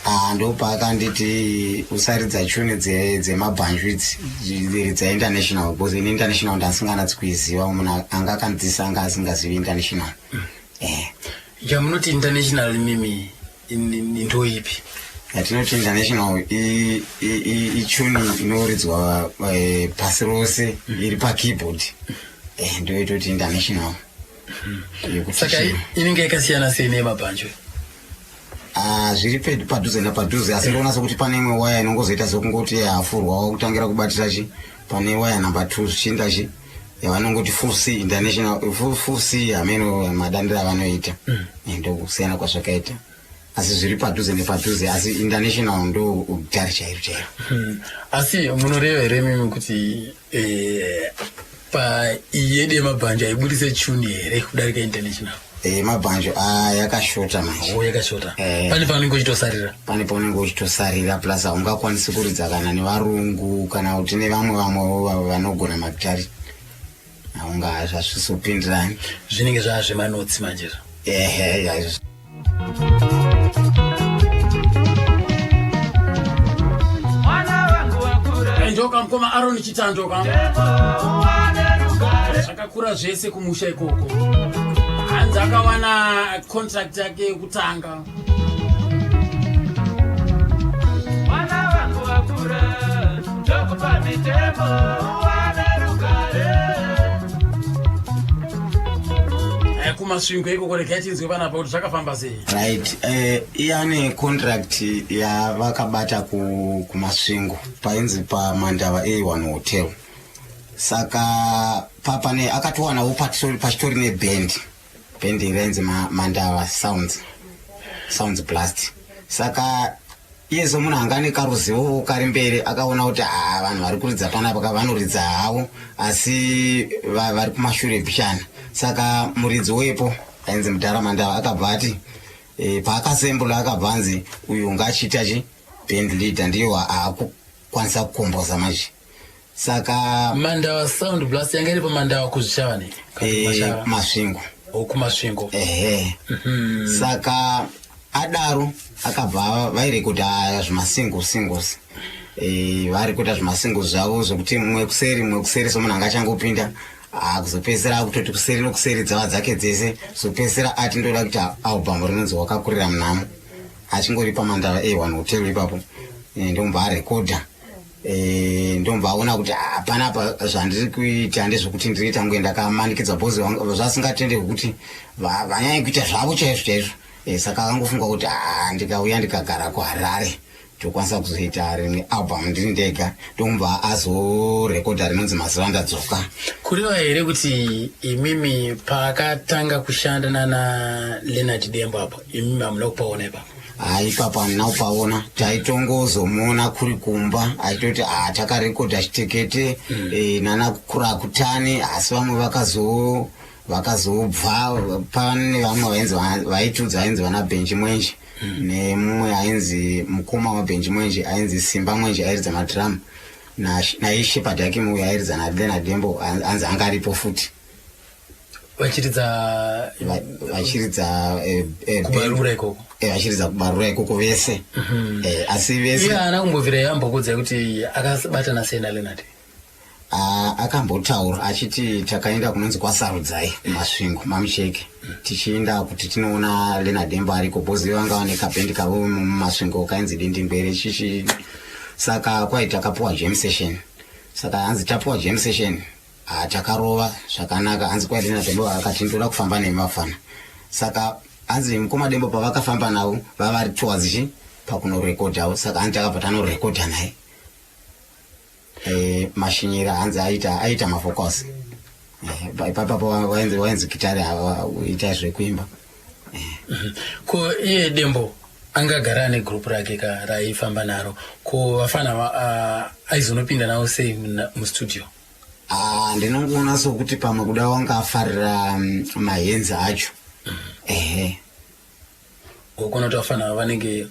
Ah, ndopaakanditi, "Usaridza tune dzemabhanju idzi, ridza international," because ini international ndasinganatsi kuiziva. Munhu anga akandidzidzisa anga asingazivi international. Yamunoti international mimi ndoipi? Yatinoti international itune inoridzwa pasi rose iri pakeyboard. Ndoitoti international. Saka inenge yakasiyana sei neyemabhanjo? Ah, zviri padhuze napadhuze, asi ndoona sekuti pane imwe waya inongozoita sekungoti yafurwa kutangira kubatira chi pane waya number 2 zvichinda chi yavanongoti full C international, full C, hameno madandiro avanoita. Ndokusiyana kwazvakaita, asi zviri padhuze nepadhuze, asi international ndo gitari chairo chairo. Asi munoreva here mimi kuti pa iyi yedu yemabhanjo haibudise tune here kudarika international? Mabhanjo yakashota manje. O, yakashota. Pane paunenge uchitosarira. Pane paunenge uchitosarira, plus haungakwanisi kuridza kana nevarungu kana kuti nevamwe vamwewo vanogona magitari, haunga zvazvisopindirani. Zvinenge zvaa zvemanotsi manje zvo. Ehe, yaizvo. Mwana wangu wakura. Ndoka mukoma Aron Chitandoka. Wane rugare. Zvakakura zvese kumusha ikoko. Hanzi akawana contract yake yekutanga. Mwana wangu wakura, ndokupa mitemo, wane rugare. Kumasvingo ikoko, regai tinzwe panapa kuti zvakafamba sei. Right, iye ane contract yavakabata kuMasvingo, painzi paMandava A1 Hotel. Saka papane akatowanawo pachitori nebhendi, bhendi rainzi Mandava Sounds Blast. Saka iye semunhu anga ane karuzivo kari mberi, akaona kuti, "Ha, vanhu vari kuridza panapa vanoridza havo, asi vari kumashure pichana." Saka muridzi wepo ainzi Mudhara Mandava akabva ati, paakasembula, akabva anzi uyu ungachiita chi band leader, ndiyo aakukwanisa kukomboza manje. Saka Mandava Sound Blast yanga iri paMandava kuZvishavane? Masvingo. Kumasvingo. Ehe. Saka adaro akabva vairekodha zvimasingles singles, varikuita zvimasingles zvavo zvokuti mumwe kuseri, mumwe kuseri, somunhu anga achangopinda, akuzopedzisira akutoti kuseri nokuseri dzava dzake dzese. Zopedzisira ati, "Ndoda kuita album rinonzi Wakakurira Munhamo," achingori paMandava A1 Hotel ipapo. Ndomubva arekodha. Ndomubva aona kuti panapa zvandiri kuita ndezvekuti ndiriita kunge ndakamanikidza, because zvasingatenderwi kuti vanyanye kuita zvavo chaizvo chaizvo. Saka akangofunga kuti, "Ah, ndikauya ndikagara kuHarare tokwanisa kuzoita rimwe album ndiri ndega." Ndomubva azorekodha rinonzi Mazuva Ndadzoka. Kureva here kuti imimi paakatanga kushanda nana Leonard Dembo apo, imimi hamuna kupaona ipapo? Hai, ipapo handina kupaona. Taitongozomuona kuri kumba achitoti, "Ha, takarekodha chitekete nana Kurakutani." Asi vamwe vakazobva pane vamwe vainzi vaitudza, vainzi vana Benji Mwenje, nemumwe ainzi mukoma waBenji Mwenje ainzi Simba Mwenje, airidza madhiramu, naishepard yake uyo airidza naLeonard Dembo, anzi anga aripo futi. Vachiridza? Vachiridza kuBarura ikoko. Vachiridza kuBarura ikoko vese. Asi vese Iye haana kumbobvira yambokudzai kuti akabatana sei naLeonard? Akambotaura achiti takaenda kunonzi kwaSarudzai kuMasvingo, maMucheke, tichienda kuti tinoona Leonard Dembo ariko, bhozi vanga vane kabhendi kavo muMasvingo kainzi Dindingwere chichi. Saka kwai takapuwa jam session. Saka hanzi tapuwa jam session, takarova zvakanaka. Hanzi kwai Leonard Dembo akati, "Ndoda kufamba nemi vafana." Saka hanzi mukoma Dembo pavakafamba navo vavari towards chi pakunorekodhawo. Saka hanzi takabva tanorekodha naye. Mashinyira hanzi aita mafocus. Ipapapo wainzi gitari ita zvekuimba. Ko iye Dembo angagara ane gurupu rake ka raifamba naro, ko vafana aizonopinda navo sei mustudio? Ah, ndinongoona sokuti pamwe kuda wanga afarira mahenzi acho, ehe. Ukona kuti vafana vanenge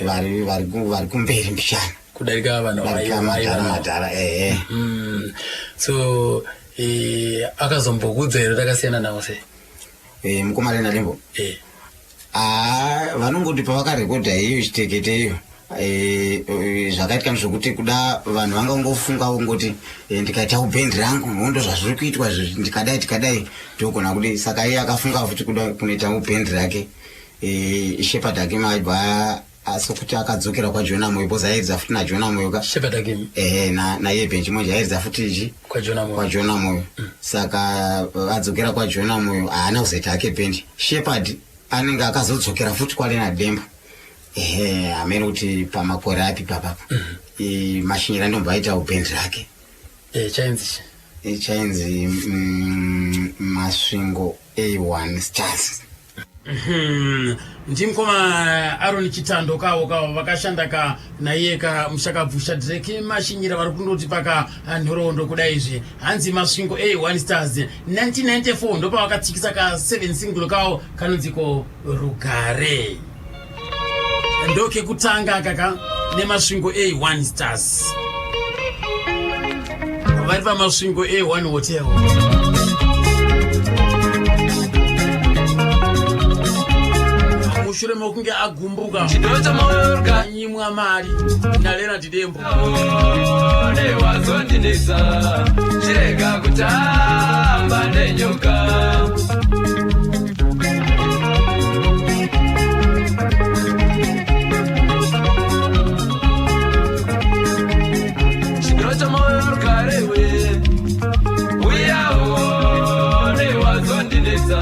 Vari kumberi mbichana kudarika vanhu darika madhara madhara, ehe. So akazombokudza here takasiyana navo sei? Mukoma Leonard Dembo? Eh. Ah, vanongoti pavakarekodha iyo chitekete iyo, zvakaitika ndezvokuti kuda vanhu vangangofunga kungoti ndikaitawo bhendi rangu ndo zvazviri kuitwa izvi, ndikadai tikadai ndogona kudii. Saka iye akafunga futi kuda kunoitawo bhendi rake. Shepherd Akim aibva sokuti akadzokera kwaJona Moyo, because airidza futi naJona Moyo ka. Shepherd Akim? Ehe, naiye Benji Monje airidza futi ichi kwaJona Moyo. KwaJona Moyo. Saka adzokera kwaJona Moyo haana kuzoita hake bhendi. Shepherd anenge akazodzokera futi kwaLeonard Dembo, ehe, hamene kuti pamakore api papapa. Mashinyira ndombo aitawo bhendi rake. Chainzi chi? Chainzi Masvingo A1 Stars. Ndimukoma Aaron Chitando kawo kawo vakashanda ka naiye ka mushakabvusha Drake Mashinyira, vari kundoti paka nhoroondo kudai izvi. Hanzi Masvingo A1 Stars 1994 ndopavakatsikisa ka 7 single kawo kanonzi ko Rugare, ndokekutanga kaka neMasvingo A1 Stars vari paMasvingo A1 Hotel. Mushure mekunge agumbuka Chido chamoyo rugare anyimwa mari naLeonard Dembo. Wazondinetsa, chirega kutamba nenyoka. Chido chamoyo rugarewe, uyaone wazondinetsa,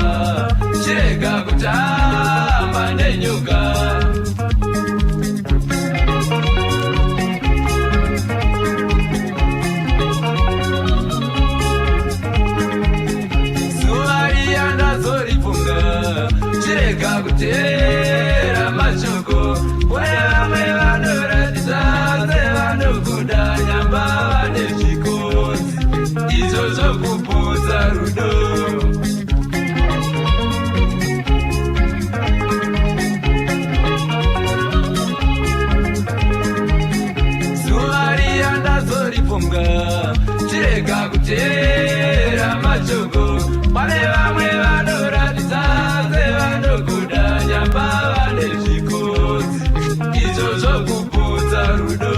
chirega kutamba nenyoka. Zuva riya ndazorifunga, chirega kuteera mashoko. Kune vamwe vanoratidza sevanokuda, nyamba vane zvikonzi izvo zvokuputsa rudo. Zuva riya ndazorifunga, chirega kuteera mashoko. Pane vamwe vanoratidza sevanokuda, nyamba vane zvikonzi izvo zvokuputsa rudo.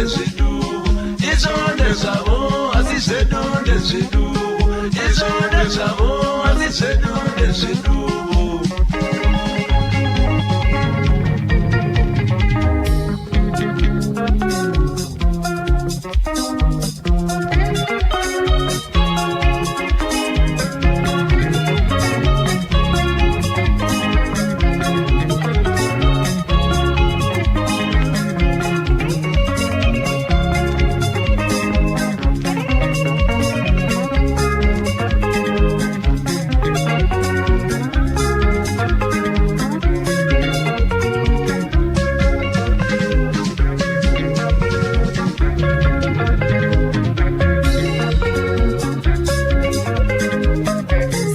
ndezvedu izvo ndezvavo asi zvedu ndezvedu izvo ndezvavo asi zvedu ndezvedu.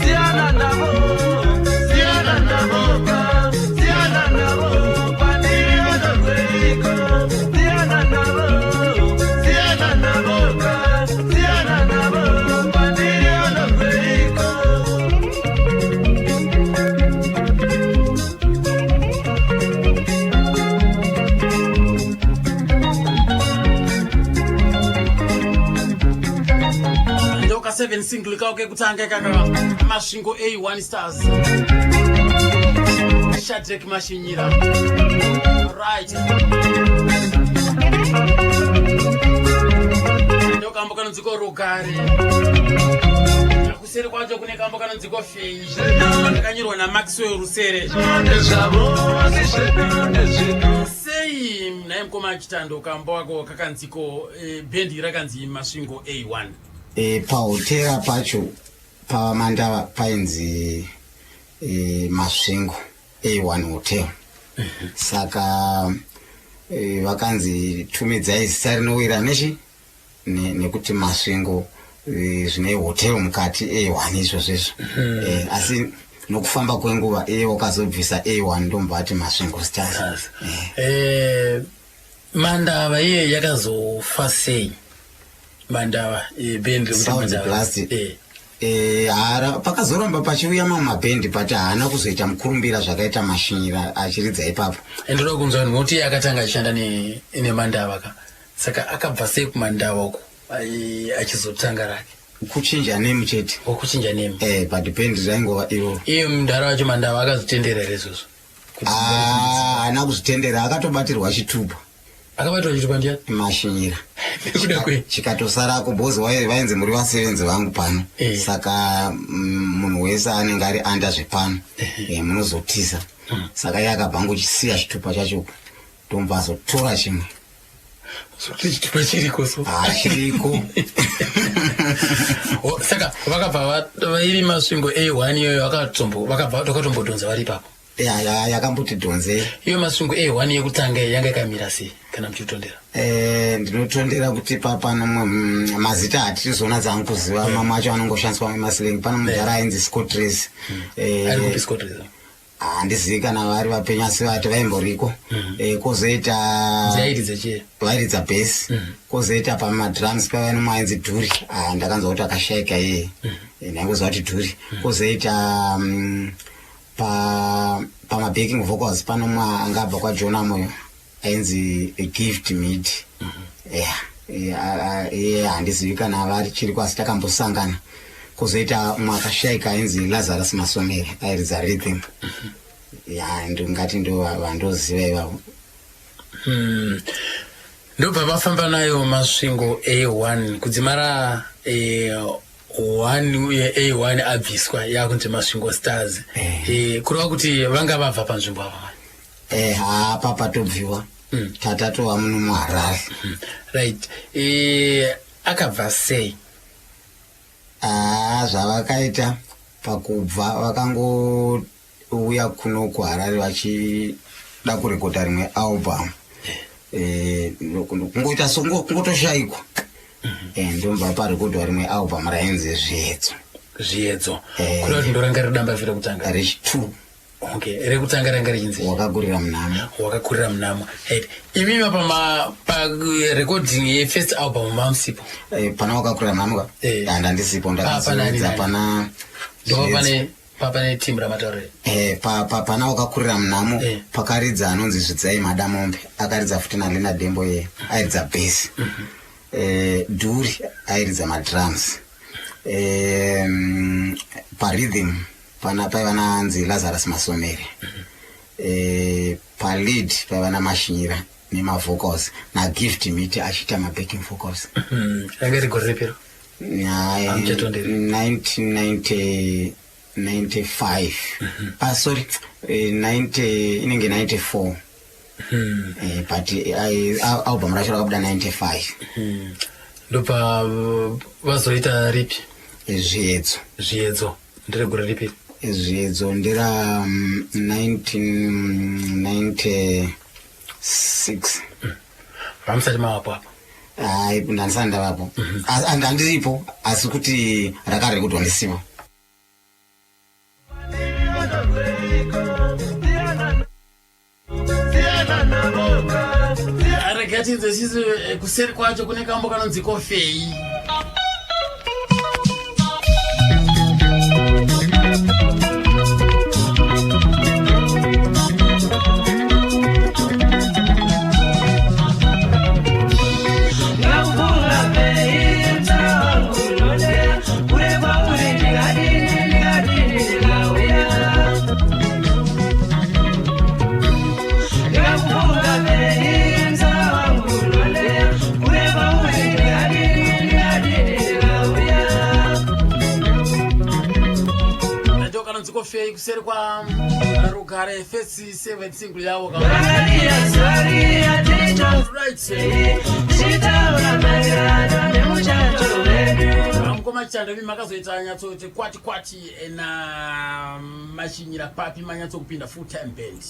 Siyana navo, siyana navo ka, siyana navo, kwandiri vanorweiko. Siyana navo, siyana navo ka, siyana navo, kwandiri vanorweiko. Ndoka 7 single kao kekutanga ikaka, Masvingo A1 Stars, Shadrek Mashinyira. Right, ndokambo kanonziko Rugare. Kuseri kwacho kune kambo kanonziko Fei, yakanyorwa naMaxwell Rusere. Ndezvavo asi zvedu ndezvedu. Sei naye mukoma Chitando, kambo ako kakanziko bhendi rakanzi Masvingo A1? Pahotera pacho paMandava painzi Masvingo A1 Hotel. Saka vakanzi tumidzai zita rinowira nechi nekuti Masvingo, zvine hotel mukati, A1 izvozvo izvo. Asi nokufamba kwenguva iye wakazobvisa A1, ndomba ati Masvingo Stars. Stars. Mandava iye yakazofa sei, Mandava, bhendi rekuti Sound Mandava? Blast. Hara pakazoramba pachiuya mamwe mabhendi, but haana kuzoita mukurumbira zvakaita Mashinyira achiridza ipapo. Ndoda kunzwa nokuti iye akatanga achishanda neMandava ka, saka akabva sei kuMandava uku achizotanga rake? Kuchinja name chete. Wakuchinja name. But bhendi raingova iroro. Iye mudhara wacho Mandava akazotendera here izvozvo? Ah, haana kuzvitendera, akatobatirwa chitupa. Akabatirwa chitupa ndiani? Mashinyira. Nekuda kwei? Chikatosarako bhozi vainzi muri vasevenzi vangu pano. Saka munhu wese anenge ari anda zvepano, munozotiza. Saka iye akabva angochisiya chitupa chacho, ndomba azotora chimwe. Zvokuti chitupa chiriko so? Ah, chiriko. Oh, saka vakabva vairi Masvingo A1 iyoyo, vakabva vakatombodhonza vari ipapo? Yakamboti dhonzei. Iyo Masvingo A1 yekutanga iyi yanga yakamira sei, kana muchitondera? Ndinotondera kuti pano mazita hatirizoona dzangu kuziva, mamwe acho anongoshandiswa nemaslang. Pano mudhara ainzi Scotres. Ari kupi Scotres? Handizivi kana vari vapenyu, asi vati vaimboriko. Kwozoita Dzairidza chii? Vairidza bass. Kwozoita pamadrums paiva nomwe ainzi Dhuri. Ah, ndakanzwa kuti akashaika iyeye. Ndaingoziva kuti Dhuri. Kwozoita pamabacking vocals pano mumwe angabva kwaJona Moyo ainzi Gift Mid. Yeah, iye handizivi kana vari chiriko, asi takambosangana. Kwozoita mumwe akashaika ainzi Lazarus Masomere, airidza rhythm. Ya, ndingati ndo vandoziva ivavo. Ndobva vafamba nayo Masvingo A1 kudzimara 1 uye A1 abviswa, yakunzi Masvingo Stars. Kureva kuti vanga vabva panzvimbo apa? Hapa patobviwa, tatatova muno muHarare. Right, akabva sei? Haa, zvavakaita pakubva, vakangouya kuno kuHarare vachida kurekodha rimwe album. Kungoita kungotoshayikwa. Ndomva parekodwa rimwe album rainzi Zviedzo. Zviedzo. Kureva kuti ndoranga riri damba rekutanga? Rechi2. Okay, rekutanga ranga richinzi? Wakakurira Munhamo. Wakakurira Munhamo, right. Imimi pama parecording yefirst album mamusipo? Pana Wakakurira Munhamo ka? Handandisipo. Pa- pana ndakazoridza nani? Pana Ndova Zviedzo. pane Papa neteam ramataura. Eh, pa, pa, pana wakakurira munhamo Eh. pakaridza anonzi Zvidzai Madamombe, akaridza futi naLena Dembo, ye airidza bhesi. Eh, Dhuri airidza madrums. Eh, parhythm pana paiva nanzi Lazarus Masomere. Eh, palead paiva naMashinyira nemavocals, naGift Miti achiita mabacking vocals. Ranga iri gore repero? Hamuchatonderi. 1990 95, ah, sorry, 90, inenge 94. But album racho rakabuda 95. Ndopa vazoita ripi? Zviedzo. Zviedzo nderegore ripi? Zviedzo ndera 1996. Vamusati mavapo apa? Hai, ndandisati ndavapo. Handiripo, asi kuti rakarekudwa ndisipo. Rega tinzwe sisi kuseri kwacho kune kambo kanonzi Kofei. Ndakubvunza pei msara wangu unondeya kure kwauri, ndingadini, ndingadini, ndingauya. Ndakubvunza pei msara wangu unondeya kure kwauri, ndingadini, ndingadini, ndingauya. Ndo kanonzi Kofei, kuseri kwa Rugare, first seven single yavo. Rangarira zuva riya tito tichitaura maererano nemuchato wedu. Mukoma Chando, mi makazoita nyatsoti kwati kwati na Machinyira papi, manyatsokupinda full time band?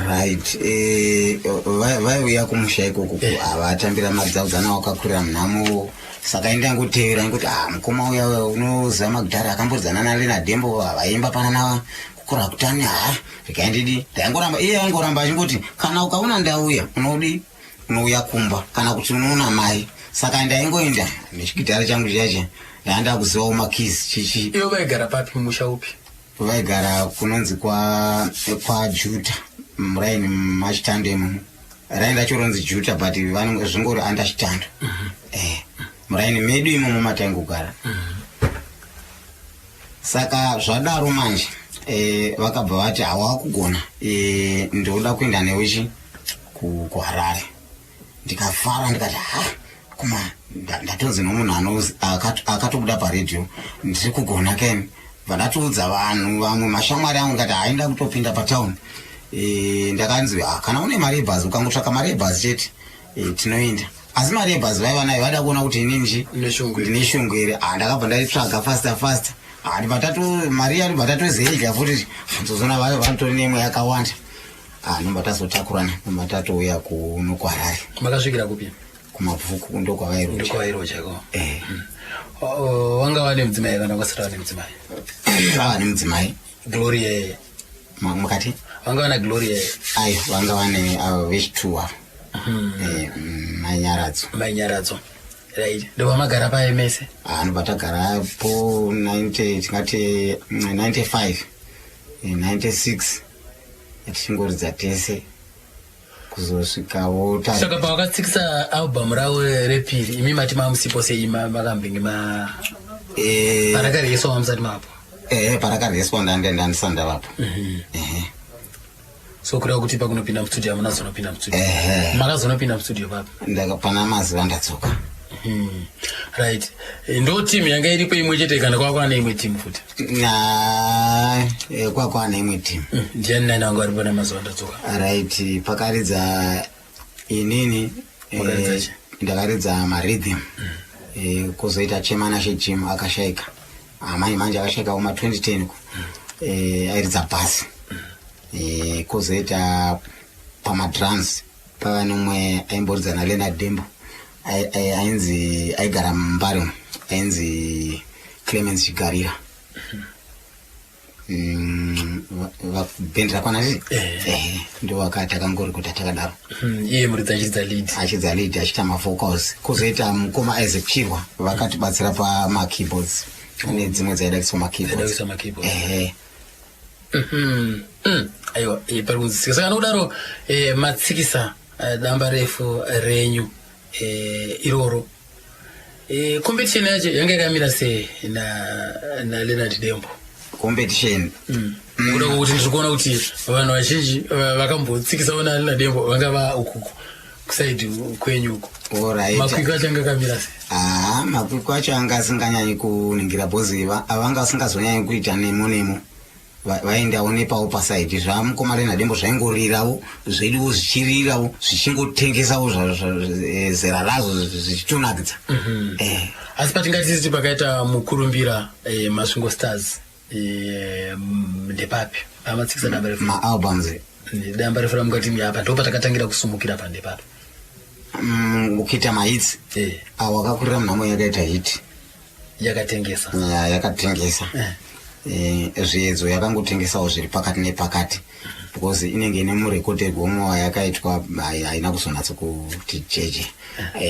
Right, vaiuya kumusha ikoko, havatambira mari dzavo dzana wakakurira munhamo. Saka indangotevera ngoti, ah, mukoma uya uya unoziva magitari, akambodzana naLena Dembo, vaimba pana na kukura kutani. Ha, regai ndidi, ndaingoramba, iye aingoramba achingoti, kana ukaona ndauya, unodi unouya kumba kana kuti unoona mai. Saka ndaingoenda nechigitari changu chiyacha, ndaanda kuzivawo makeys chichi. Ivo vaigara papi, musha upi? Vaigara kunonzi kwaJuta, muraini maChitando imomo. Raini racho ronzi Juta, but zvingori anda Chitando. Muraini medu imomo mataingogara. Saka zvadaro manje, vakabva vati, hawakugona, ndoda kuenda newechi kuHarare. Ndikafara, ndikati, ha, kuma ndatonzi nomunhu akatobuda paredhiyo, ndiri kugona keni. Bva ndatoudza vanhu vamwe, mashamwari angu, ndikati, hainda kutopinda patauni. Ndakanzi, "Ah, kana une mari yebhazi, ukangotsvaka mari yebhazi chete, tinoenda." Asi mari yebhazi vaiva nayo, vaida kuona kuti inini chi Ndine shungu. Ndine shungu here. Ah, ndakabva ndaitsvaga faster faster. Ah, ndibva tato mari iya, ndibva tatozeidya futi, tozona vatori nemwe yakawanda. Ah, nobva tazotakurana, nobva tatouya kuno kuHarare. Makasvikira kupi? KuMabvuku, ndokwavairoja. Ndokwavairoja. Eh. Wanga vane mudzimai kana vasati vane mudzimai? Vava nemudzimai. Gloria? Mukati? Vanga vana Gloria? Ai, vanga vane avo vechitu avo. Manyaradzo. Mainyaradzo, right. Ndobva magara paye mese? Ah, nobva tagara po 90, tingati 95, 96, tichingoridza tese kuzosvikawo Saka pavakatsikisa album ravo repiri, imi mati mamusipo sei? Makambenge ma parakaryeswa mamusati mapo? Parakaryeswa ndandisati ndavapo. Ehe. So kureva kuti pakunopinda mustudio hamuna zonopinda mustudio? Ehe. Makazonopinda mustudio papi? Pana Mazuva Ndadzoka. Right. Ndo timu yanga iripo imwe chete kana kwakwa neimwe timu futi? Na kwakwa neimwe timu. Ndiani nani vanga varipo naMazuva Ndadzoka? Right, pakaridza inini. Wakaridza chi? Ndakaridza marhythm. Kwozoita Chemana Shejim, akashaika amai manje, akashaika kuma 2010 ko. Airidza bhasi. Kwozoita pamadrums pava nomwe aimboridza naLeonard Dembo, ainzi, aigara muMbare umu, ainzi Clemens Chigarira. Bhendi rakwana riri. Ndo vakati akangorikuta takadaro. Iye muridzi achiridza lead? Achidza lead, achiita mavocals. Kwozoita mukoma Isaac Chirwa, vakatibatsira pamakeyboards nedzimwe dzaida kuiswa makeyboards. Dzaida kuiswa makeyboards. Ehe. Aiwa, pari kunzwisisika. Saka nokudaro matsikisa damba refu renyu iroro. Competition yacho yanga yakamira sei naLeonard Dembo? Competition? Kuda kuti ndiri kuona kuti vanhu vazhinji vakambotsikisawo naLeonard Dembo vanga va ukuku kusaidi kwenyu uko. Alright. Makwikwi acho anga akamira sei? Haa, makwikwi acho anga asinganyanyi kuningira bhozi, avanga asingazonyanyi kuita nemo nemo. Vaendawo nepawo pasaidi zvamukoma Leonard Dembo zvaingorirawo, zveduwo zvichirirawo, zvichingotengesawo zera razvo, zvichitonakidza. Asi patingati titi pakaita mukurumbira Masvingo Stars, ndepapi pamatsikisa damba refu? Maalbums? Damba refu ramungati apa ndo patakatangira kusumukira pa, ndepapi? Kuita mahits? Awo akakurira munhamo yakaita hit. Yakatengesa. Ya, yakatengesa. Zviedzo yakangotengesawo zviri pakati nepakati because inenge ine murekodherwo umwe wayakaitwa, haina kuzonatsa kuti jeje.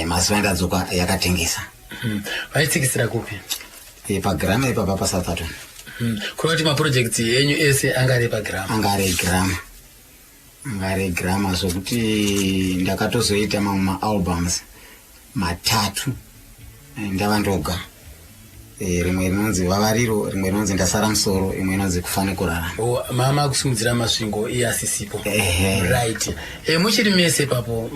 Mazuva ndadzoka yakatengesa. Vaitsikisira kupi? PaGramma ipapa paSoutherton. Kureva kuti maprojects enyu ese anga ari paGramma? Anga ari eGramma, anga ari eGramma, zvokuti ndakatozoita mamwe maalbums matatu ndava ndoga. Rimwe rinonzi Vavariro, rimwe rinonzi Ndasara Musoro, imwe inonzi Kufane Kurarama. Oh, mama akusimudzira Masvingo iye asisipo? Ehe. Right. Muchiri mese ipapo,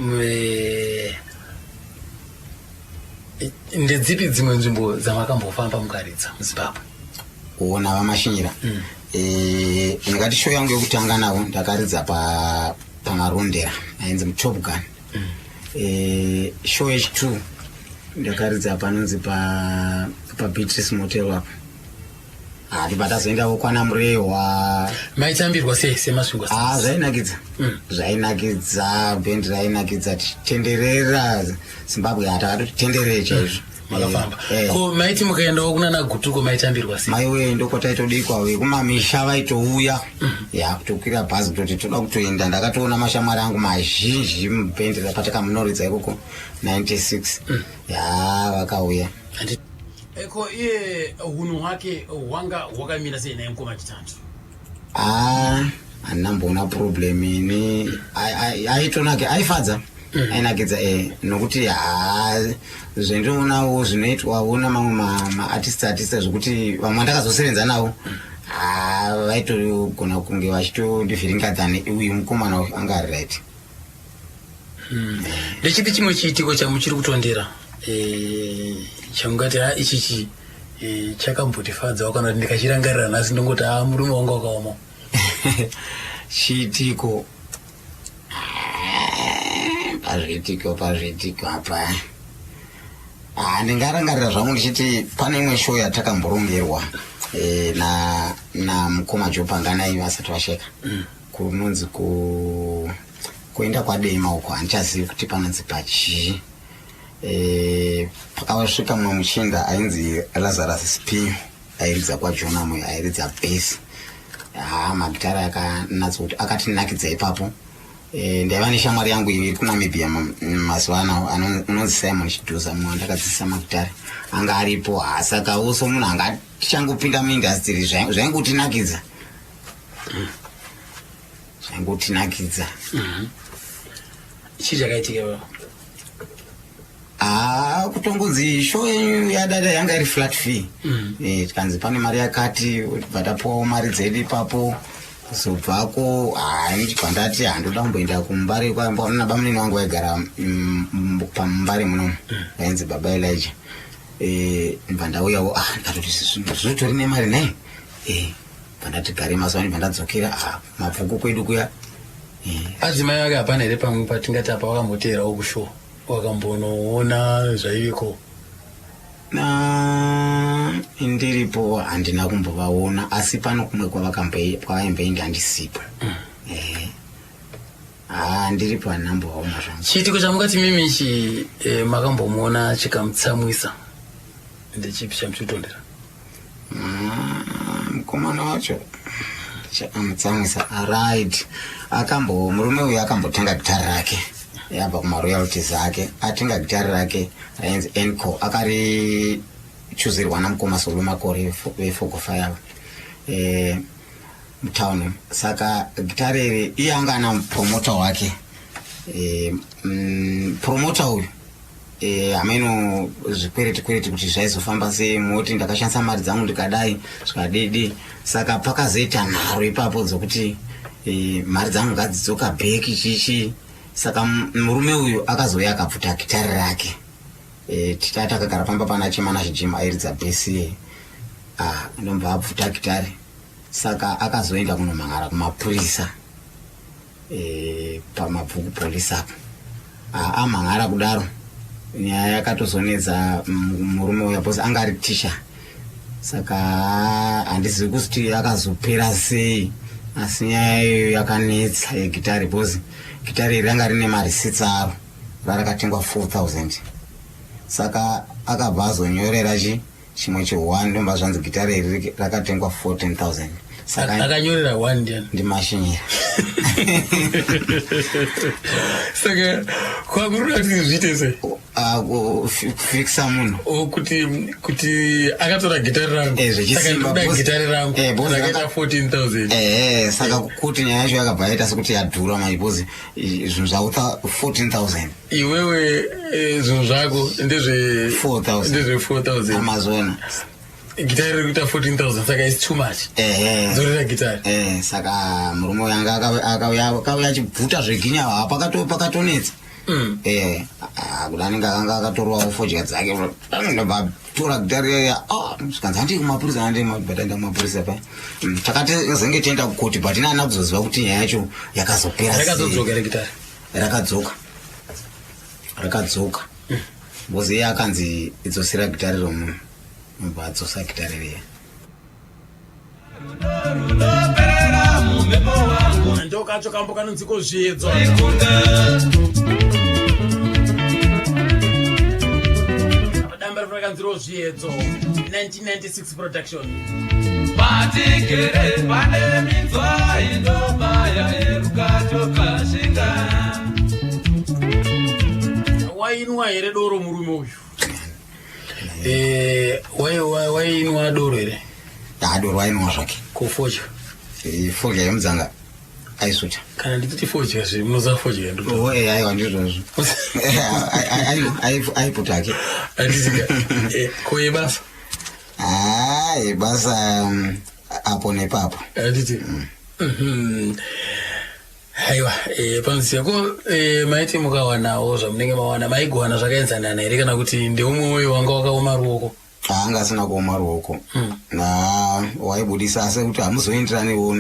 ndedzipi dzimwe nzvimbo dzamakambofamba mukaridza muZimbabwe? Kuona vaMashinyira. Ndingati show yangu yekutanga navo ndakaridza paMarondera, ainzi muTop Gun. Show yechi2 ndakaridza panonzi paBeatrice Motel apo. Hati patazoendawo kwana Murehwa. Maitambirwa sei seMasvingo? Ah, zvainakidza. Zvainakidza, bhendi rainakidza, tichitenderera Zimbabwe, hatakatoti chaizvo. Makafamba. Eh. Ko maiti mukaendawo kunana Gutuko, maitambirwa sei? Maiwe, ndokwataitodikwa, vekumamisha vaitouya ya kutokwira bhazi kutoti toda kutoenda. Ndakatoona mashamwari angu mazhinji mubhendi patakamunoridza ikoko 96, ya vakauya. Ko iye hunhu hwake hwanga hwakamira sei naye mukoma Chitatu? A, handinamboona problem ini. Aitonake, aifadza, ainakidza, nokuti ha, zvendinoonawo zvinoitwawo namamwe maartist artist zvekuti vamwe vandakazosevenza navo, ha, vaitogona kunge vachitondivhiringa than uyu mukomana uyu, anga ari right. Ndechipi chimwe chiitiko chamuchiri kutondera, chamungati ha, ichichi chakambotifadzawo, kana kuti ndikachirangarira nhasi ndongoti ha, murume wanga wakaoma? Chiitiko? Ah, pazviitiko apa, ah, ndingarangarira zvangu ndichiti pane imwe show yatakamborongerwa na mukoma Jopanganai vasati vasheka, kunonzi kuenda kwaDema uko, handichazivi kuti panonzi pachii. Pakasvika mumwe muchinda ainzi Lazarus Spinyo, airidza kwaJonamo, airidza bass. Ha, magitara akanatsa kuti akatinakidza ipapo. Ndaiva neshamwari yangu iri kuNamibia mazuva ano, unonzi Simon Chidhuza, mumwe wandakadzidzisa magitare, anga aripo. Ha, saka uso munhu anga tichangopinda muindustry, zvaingotinakidza, zvaingotinakidza. Chii chakaitika ipapo? Haa, kutongonzi show yenyu yadada yanga iri flat fee. Tikanzi pane mari yakati, bva tapuwawo mari dzedu ipapo. Kuzobvako, hai, ndibva ndati handoda kumboenda kuMbare nabamunini wangu vaigara paMbare munomu, vainzi Baba Elijah. Ndibva ndauyawo, ah, ndikatoti zvotori nemari nai. Bva ndati gare mazuva, ndibva ndadzokera, ah, Mabvuku kwedu kuya. Adzimai ake hapana here pamwe patingati apa wakamboteerawo kushow, wakambonoona zvaiviko? Na ndiripo handina kumbovaona, asi pano kumwe kwavaimboenda handisipo. Ha, ndiripo handina kumbovaona zvangu. Chiitiko chamungati mimi ichi makambomuona chikamutsamwisa ndechipi chamuchitondera? Mukomana wacho chakamutsamwisa, right, akambo murume uyu akambotenga gitari rake yabva kumaroyalties ake. Atenga gitari rake rainzi Enco, akarichuzirwa namukoma Solo Makore veFogofire. Mutown umu. Saka gitare iri iye anga ana promota wake. Promota uyu hameno zvikwereti kwereti kuti zvaizofamba sei, moti ndakashandisa mari dzangu ndikadai zvikadidi. Saka pakazoita nharo ipapo dzokuti mari dzangu ngadzidzoka bheki chichi. Saka murume uyu akazouya akabvuta gitare rake. Tita takagara pamba pana Chimana Chijima airidza bhesi, ndomba abvuta gitare. Saka akazoenda kunomhan'ara kumapurisa paMabvuku Police apo. Amhan'ara kudaro, nyaya yakatozonetsa murume uya because anga ari tisha. Saka handizivi kuti akazopera sei, asi nyaya iyoyo yakanetsa yegitare, because gitare iri ranga rine marisitsi aro, rarakatengwa 4000. Saka akabva azonyorera chi chimwe chi1, ndomba zvanzi gitare iri rakatengwa 14,000. Saka Akanyorera one ndiani? Ndimashinyira. Saka kwakurura kuti zviite sei? Kufikisa munhu. O, kuti akatora gitari rangu. Zvechisimba, Saka ndinoda gitari rangu boss rakaita 14,000. Ehe, saka kuti nyaya yacho yakabva yaita sekuti yadhura manje, because zvinhu zvauta 14,000. Iwewe zvinhu zvako ndezve 4,000. Ndezve 4000. Amazona. Gitari riri kuita 14,000, saka its too much. Ehe. Dzorera gitari. Saka murume uyu anga akauya achibvuta zveginya, pakatonetsa. Kuda anenge akanga akatorwawo fodya dzake, ndobva tora gitari yaya. Zvikanzi handii kumapurisa, handii bataenda kumapurisa pa. Takati zenge tienda kukoti, but ina handina kuzoziva kuti nyaya yacho yakazopera sei. Rakazodzoka regitari? Rakadzoka, rakadzoka, because iye akanzi idzosera gitari romunhu, obva adzosa gitari riya. Runoperera mumhepo wangu. Ndokacho kambo kanonziko Zviedzo. Ikunga. Damba rakanziro Zviedzo, 1996 production. Patigere pane minzwa inobaya yerukato kashinga. Wainwa here doro murume uyu? Wainwa doro here? Doro ainwa zvake. Kufodya? Fodya yemudzanga aisuta. Kana ndichiti fodya zve, munoziva fodya? Oh, aiwa, ndizvozvo. Aiputa hake. Handisika ko yebasa? Yebasa apo nepapo. Handiti. Haiwa, panoziva ko maiti mukawanawo zvamunenge mawana, maigowana zvakaenzanana here, kana kuti ndeumwe uyo wanga wakaoma ruoko? Haanga asina kuoma ruoko. Na waibudisa, asi kuti hamuzoenderaniwo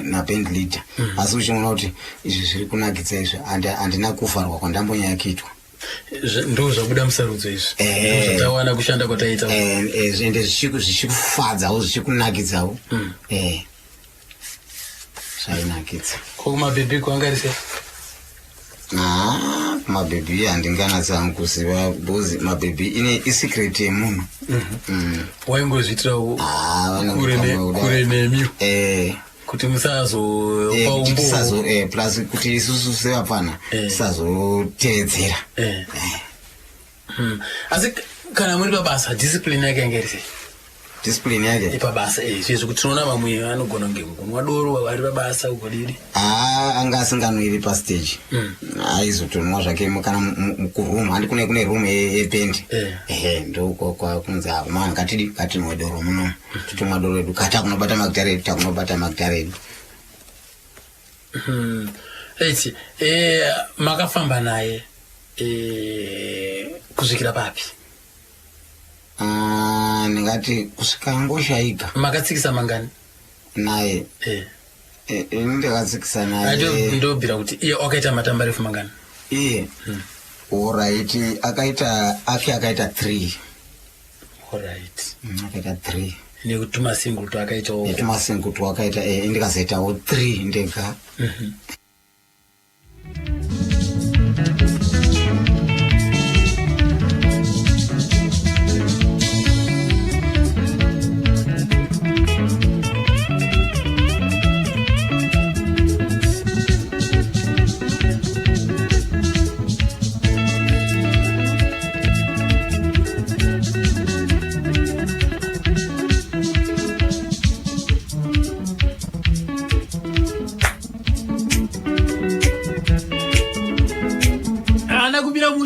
naband leader, asi uchiona kuti izvi zviri kunakidza izvi, handina kuvharwa kwandambonyanya kuitwa. Ndo zvabuda musarudzo izvi. Ndo zvatawana kushanda kwataita. Ende zvichikufadzawo, zvichikunakidzawo. Zvainakidza. Ko kumabhebhi kwanga ri sei? Ah, mabhebhi handinganatsa hangu kuziva, because mabhebhi ine isecret yemunhu. Waingozviitira Ah, vanenge kure pamwe kudai. Kure nemi, kuti musazopa Kuti umbowo. tisazo plus kuti isusu sevapfana tisazotevedzera. Asi kana muri pabasa, discipline yake yanga iri sei? Discipline yake? Pabasa, zvezvo kuti tinoona vamwe vanogona kunge kunwa doro vari pabasa ugodidi. Haa, anga asinganwiri pastage. Aizotonwa zvake kana kuroom, handi kune room yependi. Ehe, ndokwakunzi akomana, ngatidi ngatinwe doro munomu, titomwa doro edu, kata kunobata magitare edu, takunobata magitare edu. Eti makafamba naye kusvikira papi? Ah, ndingati kusvika angoshaika. Makatsikisa mangani? Naye? Ini ndakatsikisa naye Ndobvira kuti iye wakaita matamba refu mangani? Iye, alright, akaita ake, akaita three. Alright. Akaita three. Nekutuma single twakaitawo? Netumasingle twakaita, ndikazoitawo three ndega.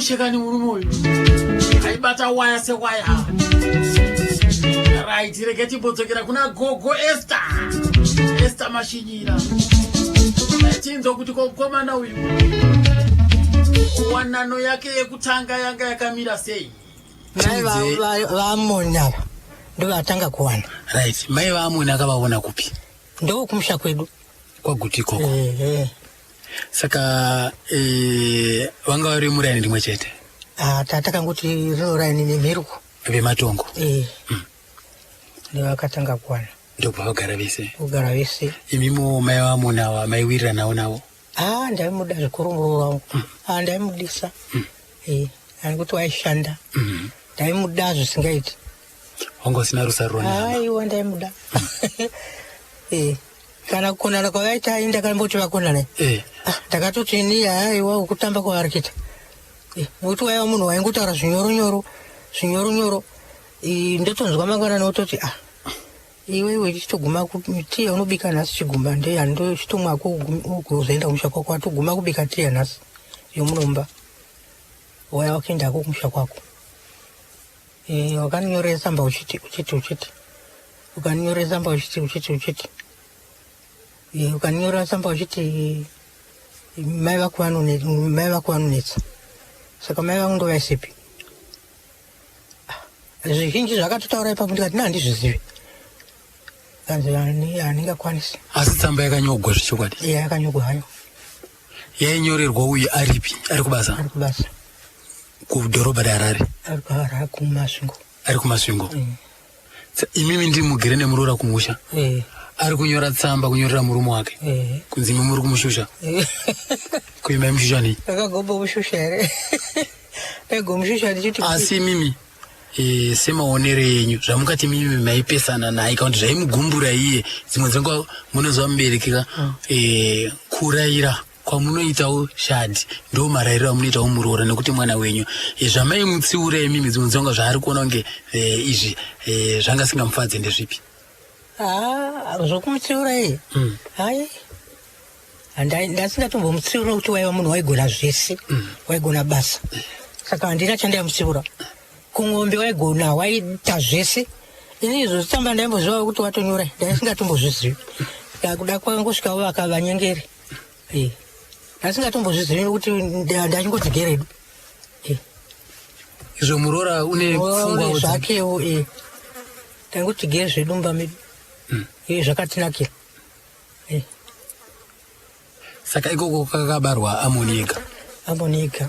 mushe kani murume uyu aibata waya sewaya. Right, rege timbodzokera kuna gogo Esther, Esther Mashinyira, tinzwa kuti komukomana uyu wanano yake yekutanga yanga yakamira sei. Mai vaAmoni ava ndovatanga kuwana. Right, mai vaAmoni akavaona kupi? Ndokumusha kwedu kwaGutu ikoko. Saka vanga vari muraini rimwe chete? Ah, tatakangoti rino raini nemhiruko vematongo. Ndovakatanga kuwana. Ndobva vagara vese. Kugara vese. Imimo mai vaAmoni ava maiwiriranawo navo? Ah, ndaimuda zvikuru muroora wangu. Ah, ndaimudisa. Anikuti waishanda. Ndaimuda zvisingaiti. Wanga usina rusaruro nehama? Aiwa, ndaimuda. Kana kukonana kwavaita, ini ndakamboti vakonana. Ah, ndakatoti ini aiwa, kutamba kwavari kuita. Nokuti waiva munhu waingotaura zvinyoronyoro zvinyoronyoro. Ndotonzwa mangwanani ototi, ah, iwe iwe, chichitoguma tiya unobika nhasi, chiguma ndeyani, chitomwako ugozoenda kumusha kwako. Watoguma kubika tiya nhasi yomunomba, waya wakuendako kumusha kwako. Wakandinyorera tsamba uchiti uchiti uchiti, ukandinyorera tsamba uchiti uchiti uchiti, ukandinyorera tsamba uchiti mai vako mai vako vanonetsa. Saka mai vangu ndovaisepi? Zvizhinji zvakatotaura ipapo, ndikati na handizvizivi, kanzi handingakwanisi. Asi tsamba yakanyogwa zvechokwadi? Iya, yakanyogwa hayo. Yainyorerwa uyu aripi? Ari kubasa? Ari kubasa. Kudhorobha reHarare? Ari kuHarare, kuMasvingo. Ari kuMasvingo. Imimi ndiri mugere nemuroora kumusha, ari kunyora tsamba kunyorera murume wake kunzi imi muri kumushusha. Kuima imushusha nei? Akagomba mushusha here? Aigomushusha ndichiti. Asi imimi semaonero enyu, zvamukati mimi maipesana naye kana kuti zvaimugumbura iye, dzimwe dzenguva munozva mubereki ka, kurayira kwamunoitawo shadi ndo marayiro amunoitawo muroora, nekuti mwana wenyu, zvamaimutsiura imimi dzimwe dzenguva zvaari kuona kunge izvi zvanga singamufadze ndezvipi? Ah, zvokumutsiura iye? Hai, ndasingatombomutsiura nokuti waiva munhu waigona zvese. Waigona basa, saka handina chandaimutsiura. Kung'ombe waigona, waita zvese. Ini izvo zvitsamba ndaimboziva kuti watonyora, ndaisingatombozvizivi. Kuda kwangosvika vakavanyengeri, ndasingatombozvizivi nokuti ndachingoti geredu. Izvo muroora une pfungwa zvakewo. Tangoti gere zvedu mumba medu. Zvakatinakira. Saka ikoko kakabarwa Amoni ega? Amoni ega.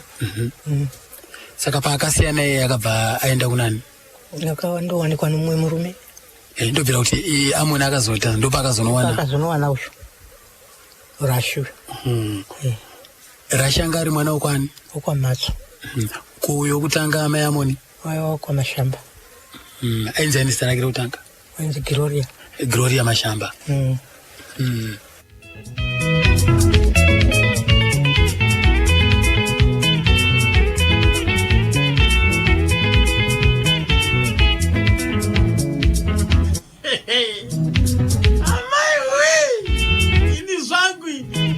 Saka paakasiyana iye akabva aenda kunani? Akandowanikwa nomumwe murume. Ndobvira kuti Amoni akazoita ndopaakazonowana? Akazonowana uyu Rashu. Rashi anga ari mwana wokwani? Wokwamatso. Kuuyo kutanga amai Amoni? Waiva wokwamashamba. Ainzi ani zita rake rekutanga? Ainzi Gloria. Gloria Mashamba. Amai we, ini zvangu ini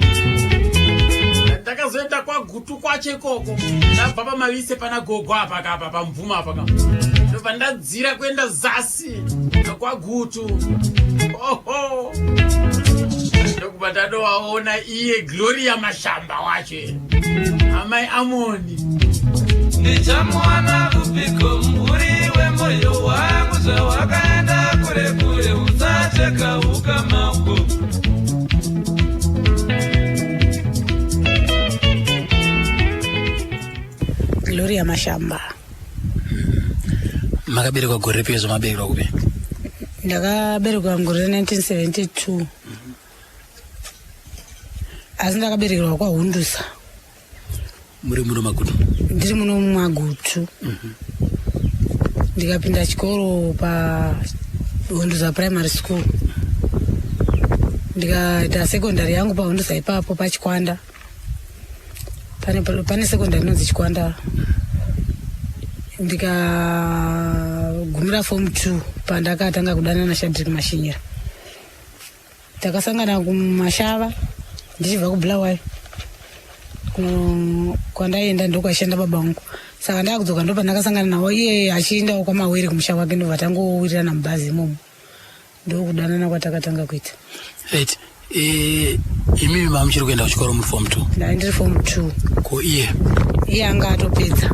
ndakazoenda kwaGutu kwacho ikoko, ndabva pamavise pana gogo apa kapa pamvuma apa ka, ndobva ndadzira kuenda zasi kwaGutu. Oho, ndokubva ndadowaona iye Gloria Mashamba wacho, amai Amoni. Ndichamuwana kupiko mumvuri wemoyo wangu zvawakaenda kure kure? Usacheka ukamauko. Gloria Mashamba. Makaberekwa gore ripi, zvamaberekwa kupi? Ndakaberekwa mugore re1972, asi ndakaberekerwa kwaHundusa. Muri muno Magutu? Ndiri muno muMagutu. Ndikapinda chikoro paHundusa Primary School, ndikaita secondary yangu paHundusa ipapo paChikwanda. Pane secondary inonzi Chikwanda. Ndikagumira form 2 pandakatanga kudanana naShadrik Mashinyira. Takasangana kuMashava ndichibva kuBulawayo. Kwandaienda ndokwaishanda baba vangu, saka ndakudzoka ndopandakasangana nawo, iye achiendawo kwaMawere kumusha kwake. Ndobva tangowirirana mubhazi imomo, ndokudanana kwatakatanga kuita. Right, imimi mamuchiri kuenda kuchikoro muri form two? Ndai ndiri form two. Ko iye? Iye anga atopedza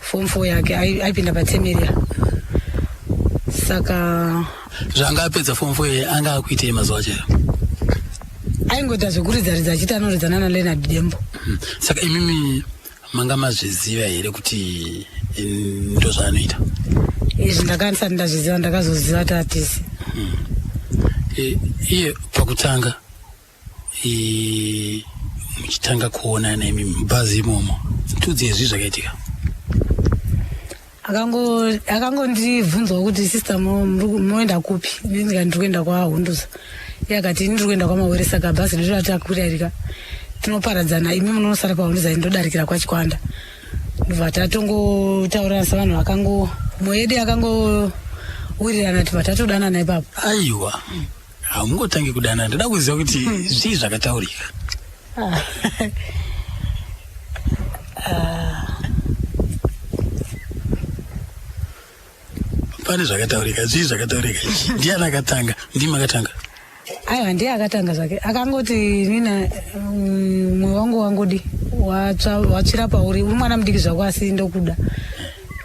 form four yake, aipinda patemeria, saka Zvanga apedza form four, iye anga akuitei mazuva acho? Aingoita zvekuridzaridza, achiti anoridzana naLeonard Dembo. Saka imimi manga mazviziva here kuti ndo zvaanoita? Izvi ndakanga ndisati ndazviziva, ndakazoziva tatisi. Iye pakutanga, muchitanga kuonana imi mubhazi imomo, tiudze zvii zvakaitika. Akangondibvunzawo kuti, "Sister, munoenda kupi?" Ini ndikati, "Ndiri kuenda kwaHunduza." Iye akati, "Ini ndiri kuenda kwaMawere, saka bhazi redu ratakwirarika tinoparadzana, imi munonosara paHunduza, ini ndodarikira kwaChikwanda." Ndobva tatongotaurana sevanhu vakango mwoyo yedu yakangowirirana, tibva tatodanana ipapo. Aiwa, hamungotangi kudanana, ndoda kuziva kuti zvii zvakataurika. Pane zvakataurika, zvii zvakataurika? Ndiani akatanga? Ndimi akatanga? Aiwa, ndiye akatanga zvake. Akangoti, "Nina, mwoyo wangu wangodi watsvira pauri, uri mwana mudiki zvako, asi ndokuda."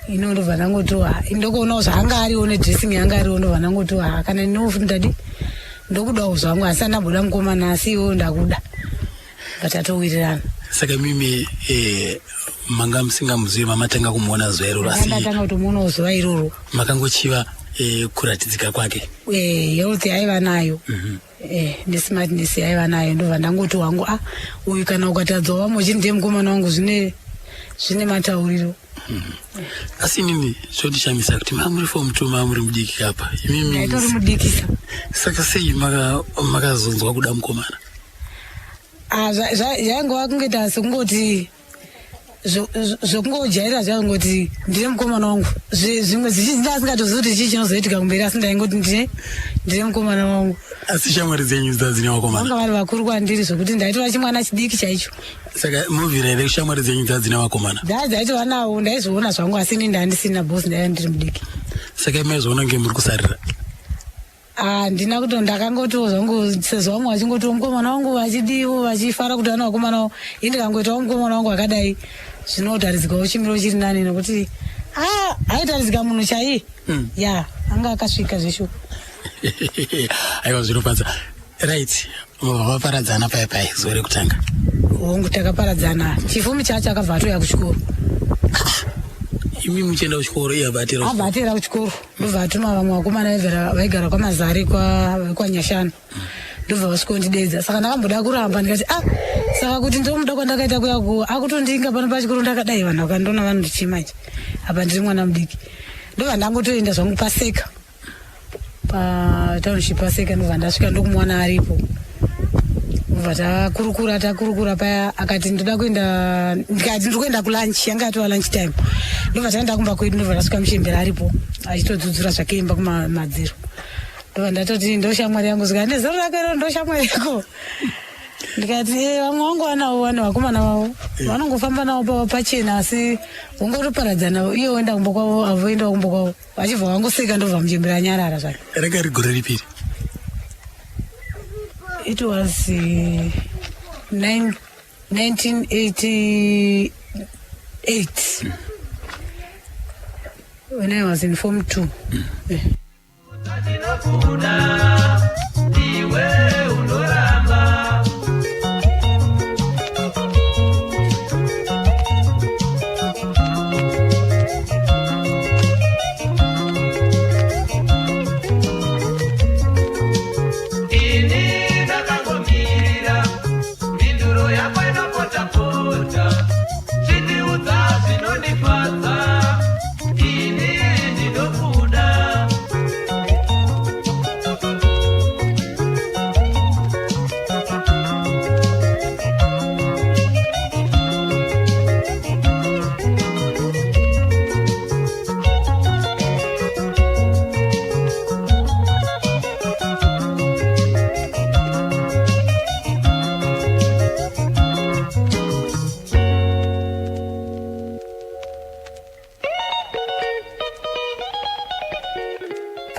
Ino ndobva ndangoti, "Ha." Ndokuonawo zvaanga ariwo nedressing yanga ariwo, ndobva ndangoti, "Ha, kana inowo futi ndadi ndokudawo zvangu, asi andamboda mukomana, asi iwewo ndakuda." Batatowirirana. Saka mimi manga musingamuzivi, mamatanga kumuona zuva iroro, asi Ndatanga kutomuonawo zuva iroro. Makangochiva kuratidzika kwake? Health yaiva nayo, nesmartness yaiva nayo, ndobva ndangoti wangu, a uyu kana ukatadzawo vamwe uchiti ndiye mukomana wangu, zvine matauriro. Asi inini zvondishamisa kuti mamuri form two, mamuri mudiki kapa imimi. Ndaitori mudikisa. Saka sei makazonzwa kuda mukomana? Ah, zvaingova kungoita sekungoti zvokungojairira, zvangoti ndine mukomana wangu. Zvimwe zvichinzi asingatozivi kuti chii chinozoitika kumberi, asi ndaingoti ndine mukomana wangu. Asi shamwari dzenyu dzadzine vakomana? Vanga vari vakuru kwandiri, zvokuti ndaitora chimwana chidiki chaicho. Saka muvhira here shamwari dzenyu dzadzine vakomana? Dzaitova nawo, ndaizviona zvangu, asi ini ndandisina boss, ndaiva ndiri mudiki. Saka maizoona kunge muri kusarira? Handina kuto, ndakangotiwo zvangu sezvo vamwe vachingotiwo mukomana wangu, vachidiwo vachifara kuti vana vakomana wavo, ini ndikangoitawo mukomana wangu akadai, zvinotaridzikawo chimiro chiri nani, nekuti aitaridzika munhu chaiye. Ya, anga akasvika zveshuwa. Aiwa, zvinofadza. Right, mabva vaparadzana pai pai zuva rekutanga? Hongu, takaparadzana. Chifumi chacho akabva atouya kuchikoro. Imi muchienda kuchikoro, iye abatira? Abva atera kuchikoro, ndobva atuma vamwe vakomana vaigara kwaMazari kwaNyashana, ndobva vasvikondidedza. Saka ndakamboda kuramba, ndikati, "Ah, saka kuti ndomuda kwandakaita kuya ku akutondinga pano pachikoro ndakadai, vanhu vakandiona vanondichimanje, apa ndiri mwana mudiki." Ndobva ndangotoenda zvangu paseka, patownship paseka, ndobva ndasvika ndokumuwana aripo, ndobva takurukura. Takurukura paya, akati, "Ndoda kuenda." Ndikati, "Ndiri kuenda kulunch." Yanga yatova lunch time. Ndobva taenda kumba kwedu, ndobva tasvika muchembera aripo achitodzudzura zvake imba kumamadziro. Ndobva ndatoti, "Ndo shamwari yangu." Zika nezero rako iro, ndo shamwari yako? Ndikati, "Eh, vamwe vangu vanawo, vane vakomana vavo vanongofamba navo pachena, asi ungotoparadzana, iye woenda kumba kwavo, avoendawo kumba kwavo." Vachibva vangoseka, ndobva muchembera anyarara zvake. Ranga riri gore ripiri? It was 1988 when I was in form two. Tinokuda iwe unoramba. Ini ndakangomirira mhinduro yako inopota-pota, chindiudza zvinondifadza, ini ndinokuda.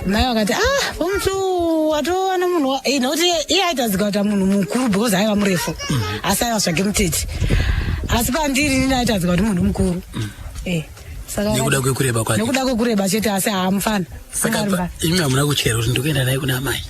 Mai vakati ah fomutu watowana munhu eh, nokuti iye aitadzika kuita munhu mukuru because aiva murefu asi aiva zvake mutete asi pandiri ini aitadzika kuti munhu mukuru Eh, saka Nekuda kwekureba kwake. Nekuda kwekureba chete asi haamufana. Saka imi hamuna kutyera kuti ndikuenda naye kuna amai.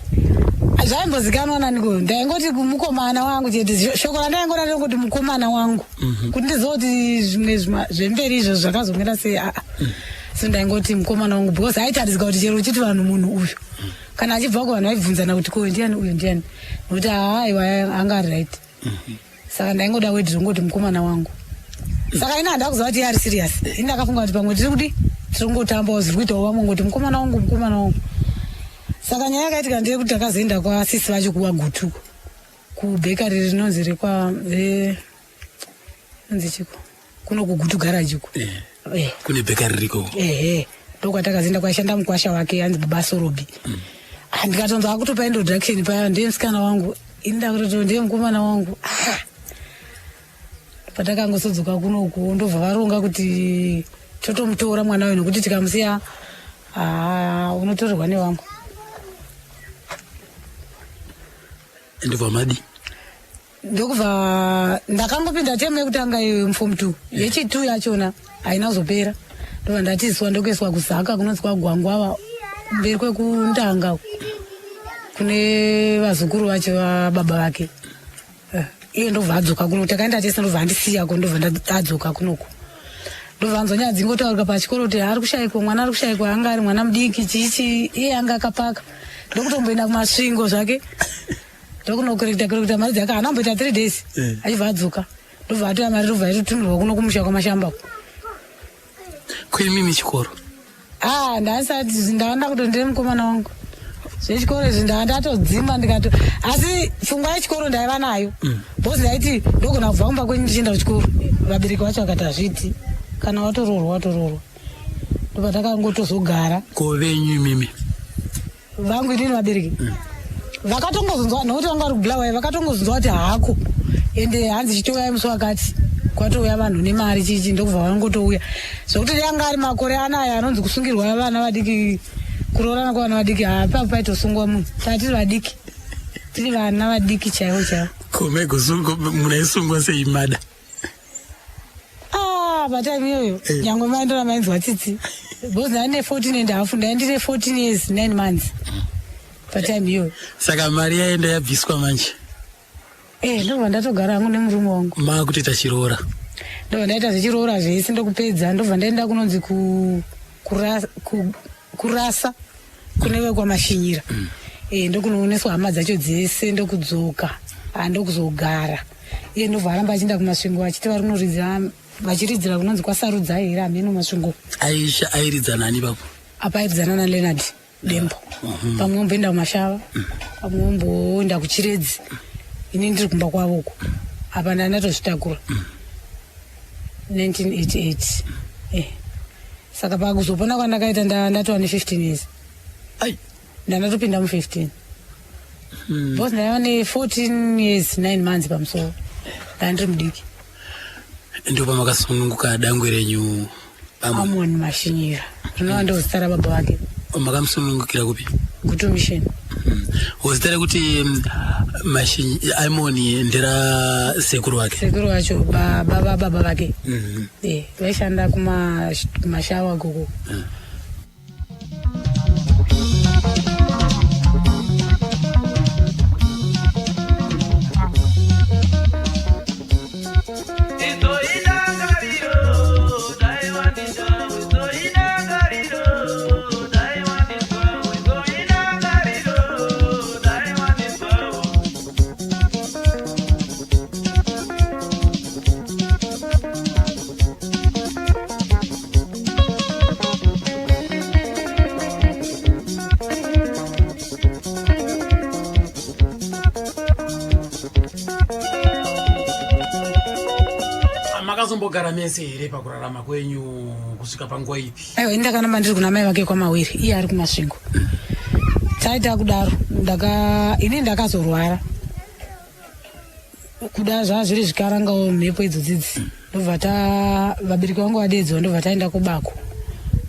Zvaimbozikanwa naniko ndaingoti kumukomana wangu chete shoko randaingona ndingoti mukomana wangu mm -hmm. kuti ndizive kuti zvimwe zvemberi izvo zvakazomira sei aa mm. So ndaingoti mukomana wangu because aitaridzika kuti chero uchiti vanhu munhu uyu mm. kana achibva kuvanhu vaibvunzana kuti ko ndiani uyu ndiani nokuti haaiwa anga ari right mm -hmm. Saka ndaingoda word rongoti mukomana wangu. Saka ini handida kuziva kuti iye ari serious. Ini ndakafunga kuti pamwe tiri kudi tiri kungotambawo zviri kuitawo vamwe ngoti mukomana wangu mukomana wangu. Saka nyaya yakaitika ndeyekuti takazoenda kwasisi vacho kuwagutu kubhekari rinonzi rekwa re nonzi chiko kuno kugutu garage uko. Eh. Eh. Kune bhekari ririko. Ehe. Ndokwatakazoenda kwaishanda mukwasha wake anzi baba Sorobi. Mm. Ah, ndikatonzwa akutopa introduction paya ndiye musikana wangu ini ndakutoti ndiye mukomana wangu ah. Patakangosodzoka kunoku ndobva varonga kuti totomutora mwana uyu nekuti tikamusiya ah, unotorerwa nevamwe. Ndobva madi Ndokubva ndakangopinda temu yekutanga iyoyo mufomu two yechitu yachona haina kuzopera ndobva ndatiswa ndokuiswa kuzaka kunonzi kwagwangwava mberi kwekundanga kune vazukuru vacho vababa vake eh, iye ndobva adzoka kuno takaenda tese ndobva andisiyako ndobva adzoka kunoku ndobva anzwa nyaya dzingotaurika pachikoro kuti ari kushaikwa mwana ari kushaikwa anga ari mwana mudiki chichi iye anga akapaka ndokutomboenda kumasvingo zvake ndokunokorekta korekta mari dzake haana kumboita three days eh. achibva adzoka ndobva atora mari ndobva aitotunurwa kuno kumusha kwamashamba uko kuimimi chikoro ah ndasati ndava ndakuto ndine mukomana wangu zvechikoro izvi ndava ndatodzima ndikato asi pfungwa yechikoro ndaiva nayo mm. bcause ndaiti ndogona kubva kumba kwenyu ndichienda kuchikoro vabereki vacho vakati hazviiti kana watoroorwa watoroorwa ndopatakangotozogara ko venyu imimi Vangu inini vabereki mm. Vakatongozonzwa nokuti vanga vari kubulawayo vakatongozonzwa kuti hako ende hanzi chitouyai musi wakati kwatouya vanhu nemari chichi ndokubva vangotouya zvekuti yanga ari makore anaya anonzi kusungirwa vana vadiki kuroorana kwevana vadiki haapapo paitosungwa munhu taa tiri vadiki tiri vana vadiki chaivo chaivo ko munaisungwa sei mada Ah, patime iyoyo eh. nyangwe maindora mainzwa tsitsi because ndandine 14 and half ndaindine 14 years 9 months patime iyoyo saka mari yaenda yabviswa manje eh ndobva ndatogara hangu nemurume wangu maakutoita chiroora ndobva ndaita zvechiroora zvese ndokupedza ndobva ndaenda kunonzi ku, kurasa, ku, kurasa kune vekwamashinyira mm. e, ndokunooneswa hama dzacho dzese ndokudzoka ndokuzogara iye ndobva aramba achienda kumasvingo achiti vari kunoridza vachiridzira kunonzi kwasarudza here hameno masvingo aisha airidza nani ipapo apa airidzana naleonard dembo mhm. pamwe omboenda kumashava pamwe omboenda kuchiredzi ini ndiri kumba kwavo uko apa ndandatozvitakura 1988 eh. Saka pakuzopona kwandakaita ndatova ne 15 years. Ai. Ndandatopinda mu 15. Hmm. Because ndaiva ne 14 years 9 months pamusoro. Ndandiri mudiki. Ndipo pamakasununguka dangwe renyu Amon Mashinyira. Rinova ndo zita rababa vake. Makamusunungukira kupi? Gutu Mission. Hmm. Zita rekuti Amon ndera sekuru wake. Sekuru wacho baba baba vake. Mm -hmm. Eh. Vaishanda kumashawa gogo. Mm. Makazombogara mese here pakurarama kwenyu kusvika panguva ipi? Aiwa, ini ndakanamba ndiri kuna mai vake kwaMawiri, iye ari kuMasvingo. Taita kudaro, ndaka ini ndakazorwara. Kuda zvazviri zvikarangawo mhepo idzodzidzi ndobva ta vabereki vangu vadeedzwa ndobva taenda kubako.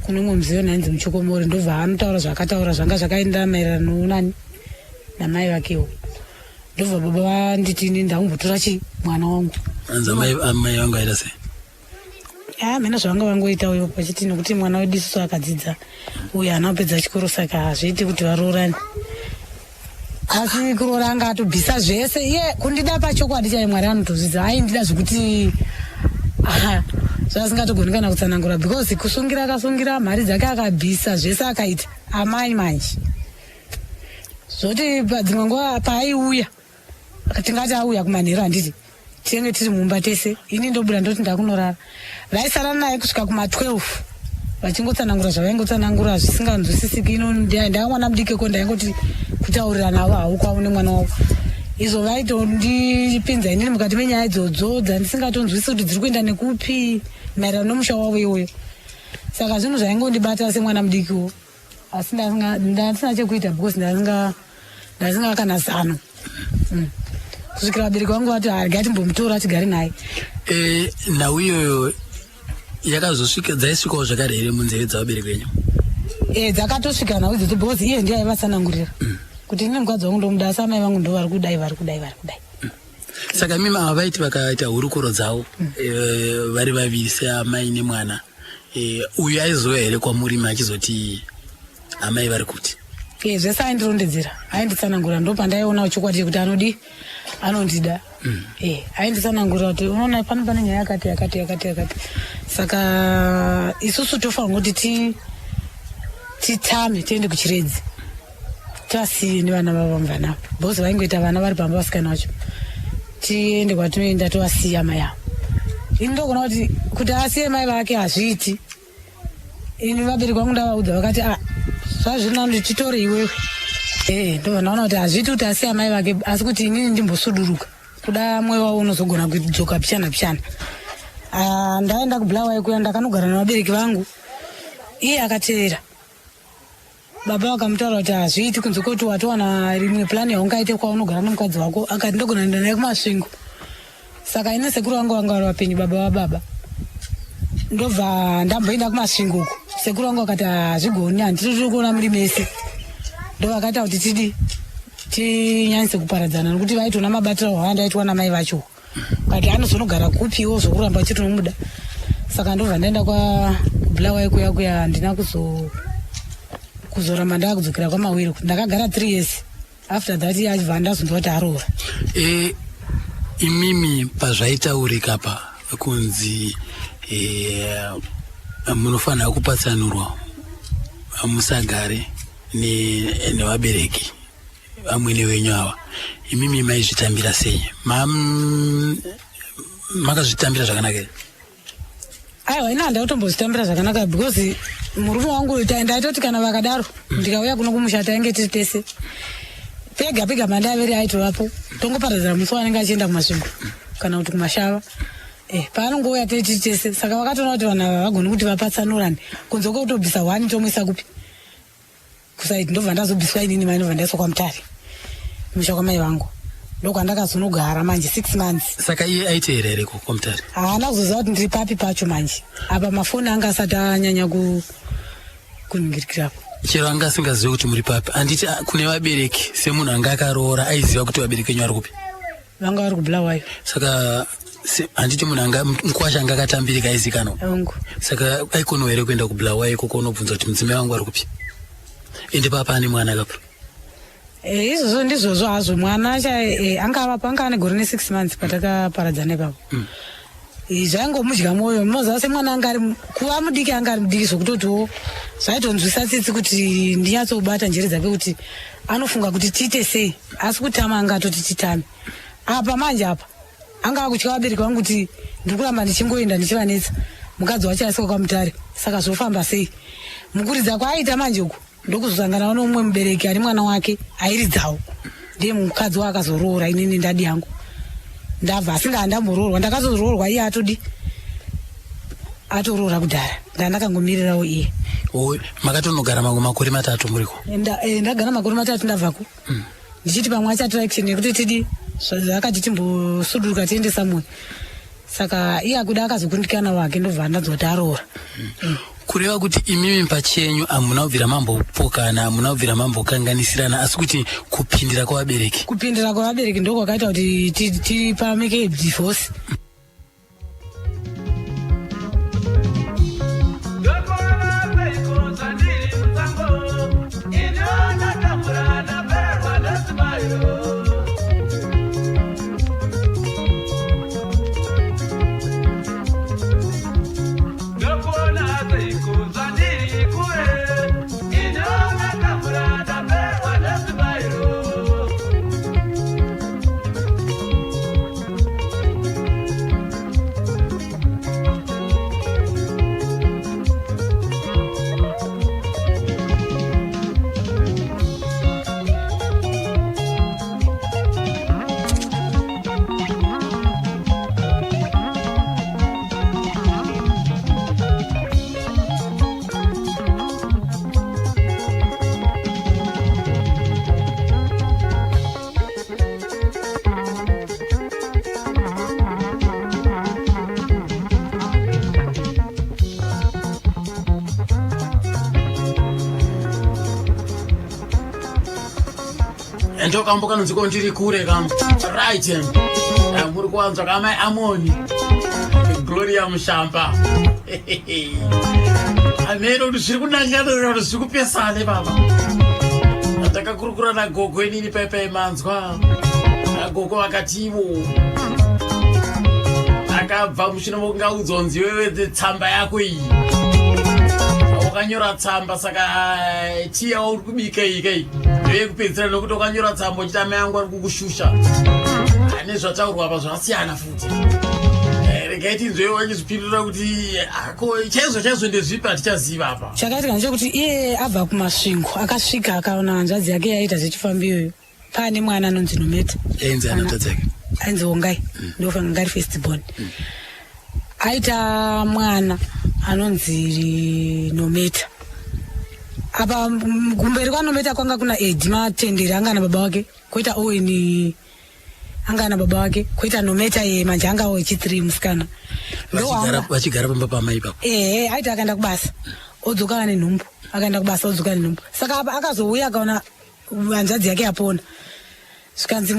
Kune umwe muziyo nainzi Muchokomori, ndobva anotaura zvaakataura zvanga zvakaenda maererano nani namai vakewo. Ndobva baba vanditi ini ndakumbotora chi mwana wangu. Anzi amai vangu aita sei? Ah, mheno zvavanga vangoita uyo vachiti nekuti mwana wedu isusu akadzidza uyo haana kupedza chikoro saka hazviiti kuti varoorane. Asi kuroora anga atobvisa zvese iye kundida pachokwadi chaiye Mwari anotozvidza aindida zvekuti aha zvasingatogoni kana kutsanangura because kusungira akasungira mari dzake akabvisa zvese akaita amai manje zvoti padzimwe nguva paaiuya tingati auya kumanheru handiti tinenge tiri mumba tese ini ndobuda ndoti ndakunorara vaisara naye kusvika kuma12 vachingotsanangura zvavaingotsanangura zvisinganzwisisiki ino ndaiva mwana mudiki ko ndaingoti kutaurira navo havo kwavo nemwana wavo izvo vaitondipinza inini mukati menyaya idzodzo dzandisingatonzwisisi kuti dziri kuenda nekupi maererano nomusha wavo iwoyo saka zvinhu zvaingondibata semwana mudikiwo asi ndasina chekuita because ndasinga kana zano Kusvikira vabereki vangu vati harga timbomutora tigare naye. Nhau iyoyo yakazosvika dzaisvikawo zvakare here munzeve dzavabereki venyu? Dzakatosvika nhau idzodzo because iye ndiye aivatsanangurira kuti ini mukadzi wangu ndomuda asi amai vangu ndo vari kudai vari kudai vari kudai. Saka imimi ava vaiti vakaita hurukuro dzavo vari vaviri seamai nemwana, uyu aizouya here kwamurimi achizoti amai vari kuti? Zvese aindirondedzera, ainditsanangurira, ndopandaiona chokwadi chekuti anodi anondida. Ainditsanangurira kuti unoona pano pane nyaya yakati yakati yakati yakati, saka isusu tofanira kuti titame tiende kuChiredzi tivasiye nevana vavo vanavo because vaingoita vana vari pamba vasikana vacho, tiende kwatinoenda tovasiya mai avo. Ini ndogona kuti asiye mai vake hazviiti. Ini vabereki vangu ndavaudza vakati ah, zvazviri nani titore iwewe. Ndobva ndaona kuti hazviiti kuti asiye amai vake, asi kuti inini ndimbosuduruka kuda mwoyo wavo unozogona kudzoka pichana pichana. Ndaenda kuBulawayo kuya ndakanogara nevabereki vangu, iye akateera baba vakamutaura kuti hazviiti kunze kwekuti watowana rimwe plani yaungaite kwaunogara nemukadzi wako. Akati ndogona kuenda naye kuMasvingo. Saka ine sekuru vangu vanga vari vapenyu, baba vababa, ndobva ndamboenda kuMasvingo uko. Sekuru vangu vakati hazvigoni, handitiri kuona muri mese. Ndovakaita kuti tidi tinyanyise kuparadzana nekuti vaitoona mabatiro avandaitwa namai vacho kati anozonogara kupiwo zvokuramba uchitomuda. Saka ndobva ndaenda kwaBulawayo kuya kuya, handina kuzoramba ndakudzokera kwaMawiri. Ndakagara 3 years. After that achibva ndazonzwa kuti aroora. Imimi pazvaitaurika pa kunzi munofanira kupatsanurwa musagare nevabereki vamwene venyu ava, imimi maizvitambira sei? Makazvitambira zvakanaka here? Aiwa, ina handai kutombozvitambira zvakanaka because murume wangu ndaitoti kana vakadaro ndikauya kuno kumusha tainge tiri tese pega pega mandaveri aitovapo tongoparadzira musi waanenge achienda kuMasvingo kana kuti kuMashava, paanongouya tiri tese. Saka vakatoona kuti vanhu ava vagoni kuti vapatsanurane kunze kwekutobvisa one tomuisa kupi kusaidi. Ndobva ndazobviswa inini mai, ndobva ndaiswa kwaMutare musha kwamai vangu, ndokwandakazonogara manje 6 months. Saka iye aiteera here kwaMutare? Haana kuzoziva kuti ndiri papi pacho manje. Apa mafoni anga asati anyanya kuningirikirapo. Chero anga asingazivi kuti muri papi, handiti kune vabereki semunhu anga akaroora aiziva kuti vabereki venyu vari kupi? Vanga vari kuBulawayo. Saka handiti munhu anga mukwasha anga akatambirika aizikanwa? Hongu. Saka aikonawo here kuenda kuBulawayo ikoko unobvunza kuti mudzimai wangu ari kupi, ende papa ane mwana kapa? Izvozvo ndizvozvo hazvo, mwana anga avapo, anga ane gore ne6 months patakaparadzana ipapo. Zvaingomudya mwoyo, munoziva semwana anga ari kuva mudiki, anga ari mudiki zvokutotiwo zvaitonzwisa tsitsi kuti ndinyatsobata njere dzake kuti anofunga kuti tiite sei, asi kutama anga atoti titame. Apa manje apa anga akutya vabereki vangu kuti ndiri kuramba ndichingoenda ndichivanetsa, mukadzi wacho aiswa kwaMutare, saka zvofamba sei? Mukuridza kwaaita manje uku ndokuzosanganawo nomumwe mubereki ari mwana wake airidzawo, ndiye mukadzi waakazoroora. Inini ndadi yangu ndabva asinga handamboroorwa, ndakazoroorwa iye atodi atoroora kudhara, ndandakangomirirawo iye. Makatonogara mamwe makore 3 muriko? Ndagara makore 3 ndabvako ndichiti pamwe achatora action yekuti tidi zvakati timbosuduruka tiende somewhere. Saka iye akuda akazokundikana wake, ndobva ndanzwa kuti aroora. Kureva kuti imimi pachenyu hamuna kubvira mambopokana, hamuna kubvira mambokanganisirana, asi kuti kupindira kwavabereki. Kupindira kwavabereki ndokwakaita kuti tipamike divorce. Ndokambo kanonzi ko ndiri kure kam. Right. Muri kuwanzwa kamai Amoni. Gloria Mushamba. Ameno kuti zviri kunangana kana kuti zviri kupesana baba. Ndakakurukura nagogo inini paipai manzwa. Gogo vakati ivo akabva mushure mokunge audzwa kunzi iwewe tsamba yako iyi wakanyora tsamba saka tiya wauri kubika iyi kai ndoyekupedzisira nokuti wakanyora tsamba uchiti amai angu ari kukushusha. Ane zvataurwa apa zvasiyana futi. Regai tinzwe wachizvipindura kuti ako chaizvo chaizvo ndezvipi hatichaziva apa. Chakaitika ndechekuti iye abva kuMasvingo akasvika akaona hanzvadzi yake yaita zvechifambi iyoyo paane mwana anonzi Nometa. Ainzi ani hanzvadzi yake? Ainzi Wongai. Ndofanira kunge ari first born. Aita mwana anonzi Nometa. Apa kumberi kwaNometa kwanga kuna Edi Matendere anga ana baba wake, koita Owen anga ana baba wake, koita Nometa iye manje anga wechi3 musikana. Vachigara pamba pamai ipapo. Ehe, aiti akaenda kubasa odzoka ane nhumbu, akaenda kubasa odzoka ane nhumbu. Saka apa akazouya akaona hanzvadzi yake yapona, zvikanzi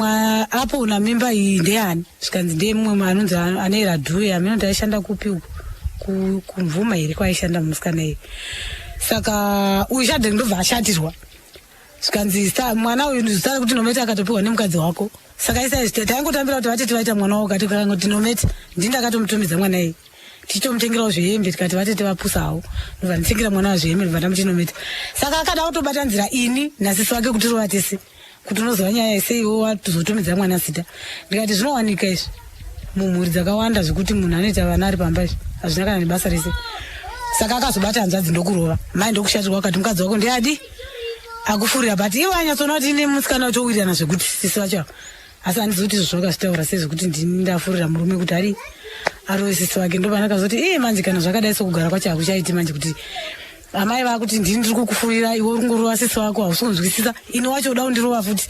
apona mimba iyi ndeyani? Zvikanzi ndeye mumwe anonzi ane radhuye, amene kuti aishanda kupi uku, kumvuma here kwaaishanda musikana iyi. Saka uyu Shadreck ndobva ashatirwa, zvikanzi mwana uyu zita rekuti Nometa akatopiwa nemukadzi wako. Saka isa izvi taingotambira kuti vatete vaita mwana wako, kati kangoti Nometa ndini ndakatomutumidza mwana iyi, tichitomutengerawo zvehembe, tikati vatete vapusa hawo, ndobva nditengera mwana wazvehembe, ndobva ndamuti Nometa. Saka akada kutobata nzira ini nasisi wake kuti rova tese kuti unozova nyaya yese iwe watozotumidza mwana zita. Ndikati zvinowanika izvi mumhuri dzakawanda zvekuti munhu anoita vana ari pamba, izvi hazvina kana nebasa rese. Saka akazobata hanzvadzi ndokurova mai, ndokushatirwa, akati mukadzi wako ndeadi akufurira, but iwe anyatsoona kuti ine musikana utowirirana zvekuti sisi vacho ava, asi handizivi kuti izvo zvakazvitaura sei zvekuti ndini ndafurira murume kuti ari arove sisi wake. Ndopana akazoti iye manje kana zvakadai sokugara kwacho hakuchaiti manje, kuti amai vakuti ndini ndiri kukufurira, iwe uri kungorova sisi wako, hausi kunzwisisa, ini wacho uda kundirova futi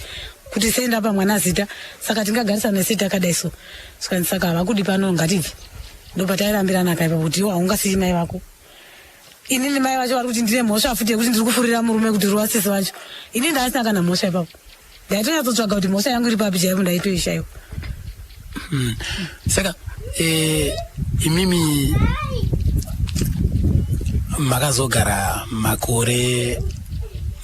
kuti sei ndapa mwana zita, saka tingagarisana sei takadai so? Zvikanzi saka havakudi pano, ngatibve. Ndopatairambirana kaipa kuti iwe haungasii mai vako, inini mai vacho vari kuti ndine mhosva futi yekuti ndiri kufurira murume kuti rova sisi vacho. Ini ndaasina kana mhosva ipapo, ndaitonyatsotsvaga kuti mhosva yangu iri papi chaipo, ndaitoishaiwa. Saka imimi makazogara makore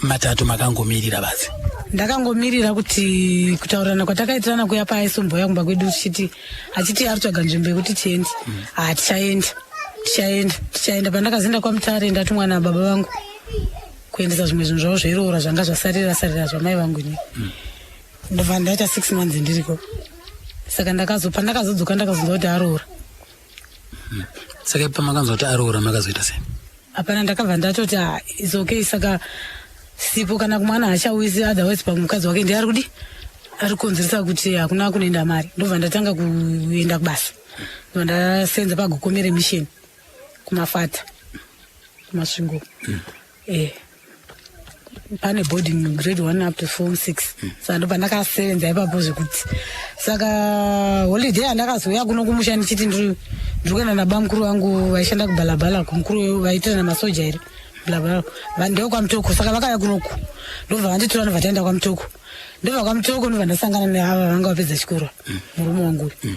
3 makangomirira basi? Ndakangomirira kuti kutaurirana kwatakaitirana kuya paaisomboya kumba kwedu tichiti achiti ari kutsvaga nzvimbo yekuti tiende. Tichaenda, tichaenda, tichaenda. Pandakazoenda kwaMutare ndatumwa nababa vangu kuendesa zvimwe zvinhu zvavo zveroora zvanga zvasarira sarira zvamai vangu ini. Ndobva ndaita 6 months ndiriko. Saka pandakazodzoka ndakazonzwa kuti aroora. Saka pamakanzwa kuti aroora makazoita sei? Hapana, ndakabva ndatoti it's okay, saka sipo kana kumwana haachauisi, otherwise pamwe mukadzi wake ndiye ari kudi ari kukonzeresa kuti hakuna kunoenda mari. Ndobva ndatanga kuenda kubasa, ndobva ndasenza paGokomere Mission kuMafata kuMasvingo. Pane boarding grade 1 up to form 6. Saka ndobva ndakasevenza ipapo zvekuti saka holiday yandakazouya kuno kumusha ndichiti Ndiri kuenda nabamukuru vangu vaishanda kuBhalabhala, kumukuru vaiitira namasoja here Bhalabhala, ndokwamutoko. Saka vakauya kunoku, ndobva vanditora, ndobva taenda kwamutoko. Ndobva kwamutoko ndobva ndasangana neava vanga vapedza chikoro, murume wangu uyu.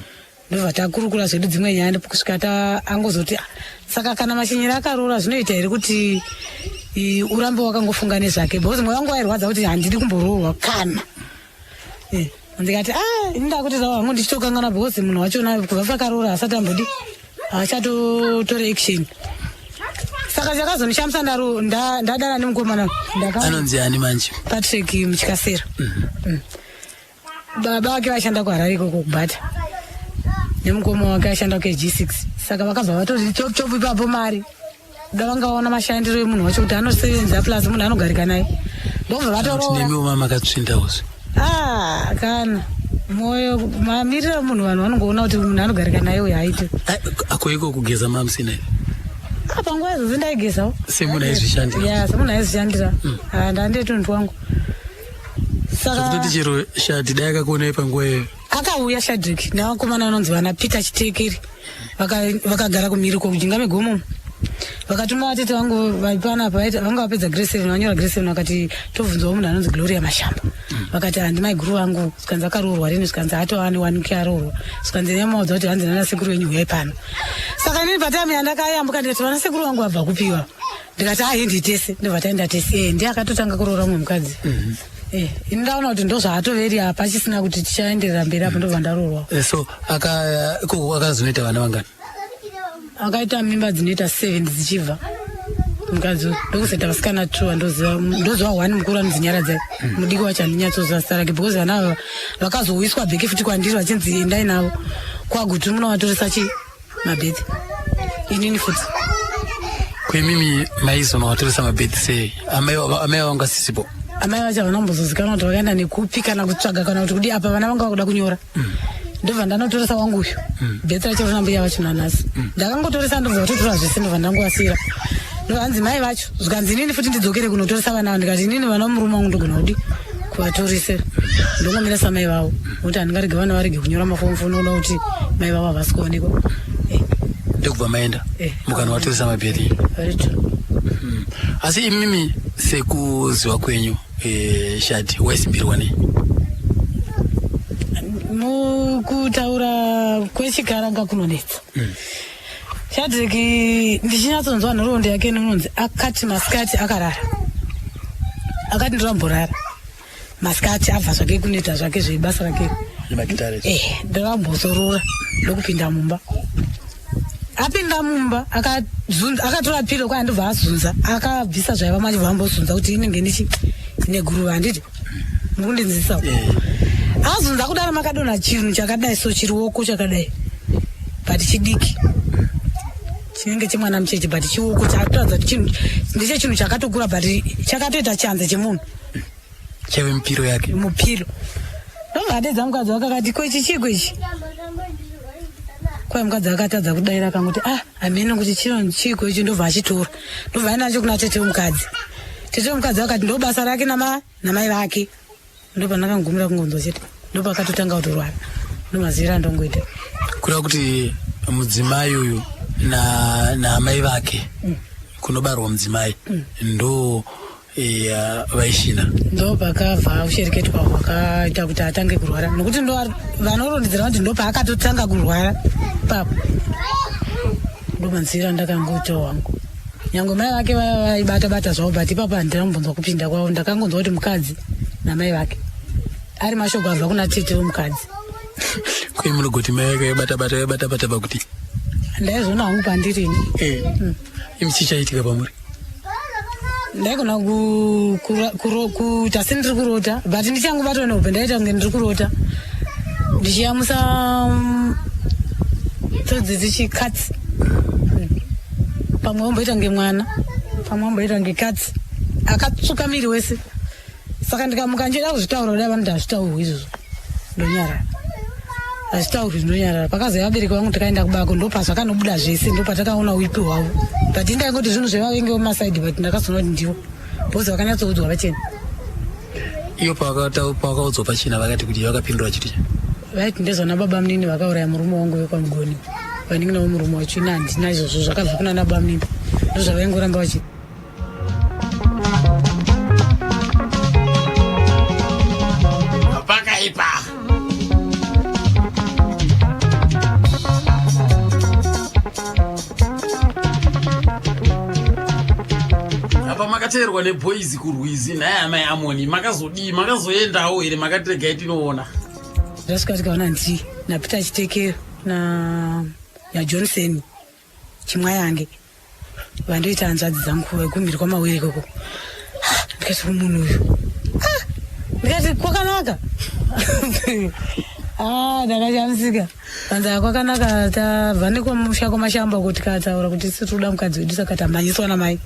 Ndobva takurukura zvedu dzimwe nyaya, kusvika ta angozoti, "Ah, saka kana Machinyira akaroora, zvinoita here kuti urambe wakangofunga nezvake?" Because mwoyo wangu wairwadza kuti handidi kumboroorwa kana. Ndikati, "Ah, ini ndakuti zavo hangu ndichitokangana," because munhu wachona kubva pakaroora asati ambodi, haachatotore action. Saka chakazondishamisa, ndadana nemukomana ndaka Anonzi ani manje? Patrick Mutyasera. Baba vake vaishanda kuHarare ikoko kubhata, nemukoma wake aishanda kuG6. Saka vakabva vatoti chop chop ipapo mari da vangaona mashandiro emunhu wacho kuti anosevenza, plus munhu anogarika naye, ndobva vatoroora. Nemiwo mamakatsvindawo zve? Ah, kana mwoyo mamiriro emunhu, vanhu vanongoona kuti munhu anogarika naye uyu haite. Ako iko kugeza mamusina here? Ah, panguva idzodzo ndaigezawo. Semunhu aizvishandira? Ya, semunhu aizvishandira. Ah, ndandine tunhu twangu, saka Zvekutoti chero Shadi dai akakuonai panguva iyoyo? Akauya Shadrik nevakomana vanonzi vana Peter Chitekeri, vakagara kumhiri kujinga megomo. Vakatuma vatete vangu vaipanapa, vanga vapedza grade 7, vanyora grade 7. Vakati, "Tobvunzawo munhu anonzi Gloria Mashamba." Vakati, "Handi maiguru vangu." Zvikanzi, "Akaroorwa rini?" Zvikanzi, "Atova newanuki aroorwa." Zvikanzi, "Nemaudza kuti hanzi nana sekuru venyu huyai pano." Saka inini patime yandakayambuka, ndikati, "Vana sekuru vangu vabva kupiwa?" Ndikati, "Ahendi tese." Ndobva taenda tese. Ndiye akatotanga kuroora mumwe mukadzi. Ini ndaona kuti ndo zvaatoveri apa, chisina kuti tichaenderera mberi apo, ndobva ndaroorwa. So aka ikoko akazonoita vana vangani? Akaita mimba dzinoita seven dzichibva mukadzi uyu, ndokuzoita vasikana two andoziva. Ndoziva one mukuru anonzi Nyaradzai, mudiki wacho handinyatsoziva zita rake, because vana ava vakazouyiswa back futi kwandiri vachinzi endai navo kwaGutu munovatoresa chi mabirth, inini futi. Kwemimi maizonovatoresa mabirth sei amai vanga sisipo? Amai vacho havana kumbozozikanwa kuti vakaenda nekupi kana kutsvaga kana kuti kudi. Apa vana vanga vakuda kunyora, ndobva ndanotoresa wangu uyu birth racho rina mbuya vacho nanhasi. Ndakangotoresa, ndobva vatotora zvese, ndobva ndangowasira. Ndobva mai vacho zvikanzi, "Inini futi ndidzokere kunotoresa vana ava." Ndikati, "Inini vana murume wangu ndogona kudi kuvatorise, ndongomira samai vavo, nokuti handingarege vana varege kunyora maform four nokuda kuti mai vavo havasi kuonekwa." Ndokubva maenda mukanovatoresa mabirth? Vari two. Asi imimi sekuziva kwenyu, Shadi waisimbirwa nei? Mukutaura kwechikaranga kunonetsa. Shadrik, ndichinyatsonzwa nhoroondo yake inonzi akati masikati akarara, akati ndiramborara masikati, abva zvake kunoita zvake zvebasa rake. Nemagitare. Ndakambozorora, ndokupinda mumba. Apinda mumba akazunza, akatora pillow kwaya, ndobva azunza, akabvisa zvaiva machibva ambozunza kuti inenge ndichi neguruva, handiti mukundinzisa? Azunza kudaro, makadonha chinhu chakadai so, chiruoko chakadai, but chidiki, chinenge chemwana mucheche, but chioko chatoratidza kuti chinhu ndeche chinhu chakatokura, but chakatoita chanza chemunhu. Chaive mupiro yake? Mupiro. Ndobva adedza mukadzi wake, akati, "Ko ichi chiiko ichi?" Kwai mukadzi akatadza kudaira, akangoti, "Ah, hamene kuti chiro chiiko ichi." Ndobva achitora, ndobva aenda nacho kuna tete wemukadzi. Tete wemukadzi akati ndo basa rake namai vake. Ndopandakangumira kungonzwa chete, ndopakatotanga kutorwara, ndomaziviro andongoita. Kureva kuti mudzimai uyu naamai vake, kunobarwa mudzimai, ndo vaishina? Ndo pakabva ushereketwa hwakaita kuti atange kurwara, nokuti ndo vanorondedzera kuti ndo paakatotanga kurwara papo. Ndo manzira ndakangoitawo wangu. Nyange mai vake vaya vaibata bata zvavo, but ipapo handina kumbonzwa kupinda kwavo. Ndakangonzwa kuti mukadzi namai vake, ari mashoko abva kuna tete wemukadzi. Kwei munogoti mai vake vaibata bata, vaibata bata pakuti? Ndaizoona hangu pandirini. Imi chichaitika pamuri? Ndaigona kuita sendiri kurota, but ndichangobatwa nehope, ndaita kunge ndiri kurota ndichiyamusa tsodzi dzichikatsi. Pamwe womboita kunge mwana, pamwe womboita kunge katsi akatsvuka miri wese. Saka ndikamuka ndichida kuzvitaura kudai, vanoti hazvitaurwi izvozvo, ndonyarara. Hazvitaurwi, ndonyarara. Pakazouya vabereki vangu, tikaenda kubako, ndopazvakanobuda zvese, ndopatakaona uipi hwavo. But indaingoti zvinhu zvevavengi vemumasaidi, but ndakazoona kuti ndivo, because vakanyatsoudzwa pachena. Iyo pavakaudzwa pachena, vakati kuti, vakapindura chiti? Vaiti ndezvana baba munini vakauraya murume wangu wekwaMugoni. Vanin'ina vemurume wacho ini handina izvozvo zvakabva kuna nabamnini ndozvavaingoramba vachi Pakaipa. Apa makateerwa neboys kurwizi naye amai Amoni makazodii makazoendawo here makati regai tinoona. Ndasvika tikaona ndii naPeter Chitekero na naJohnson Chimwayange vandoita hanzvadzi dzangu vekumhiri kwamawere ikoko. Ndikati munhu uyu ah, ndikati kwakanaka ah, ndakashamisika panzi ah, kwakanaka tabva nekumusha kwamashamba uko tikataura kuti isu tinoda mukadzi wedu saka tamhanyiswa namai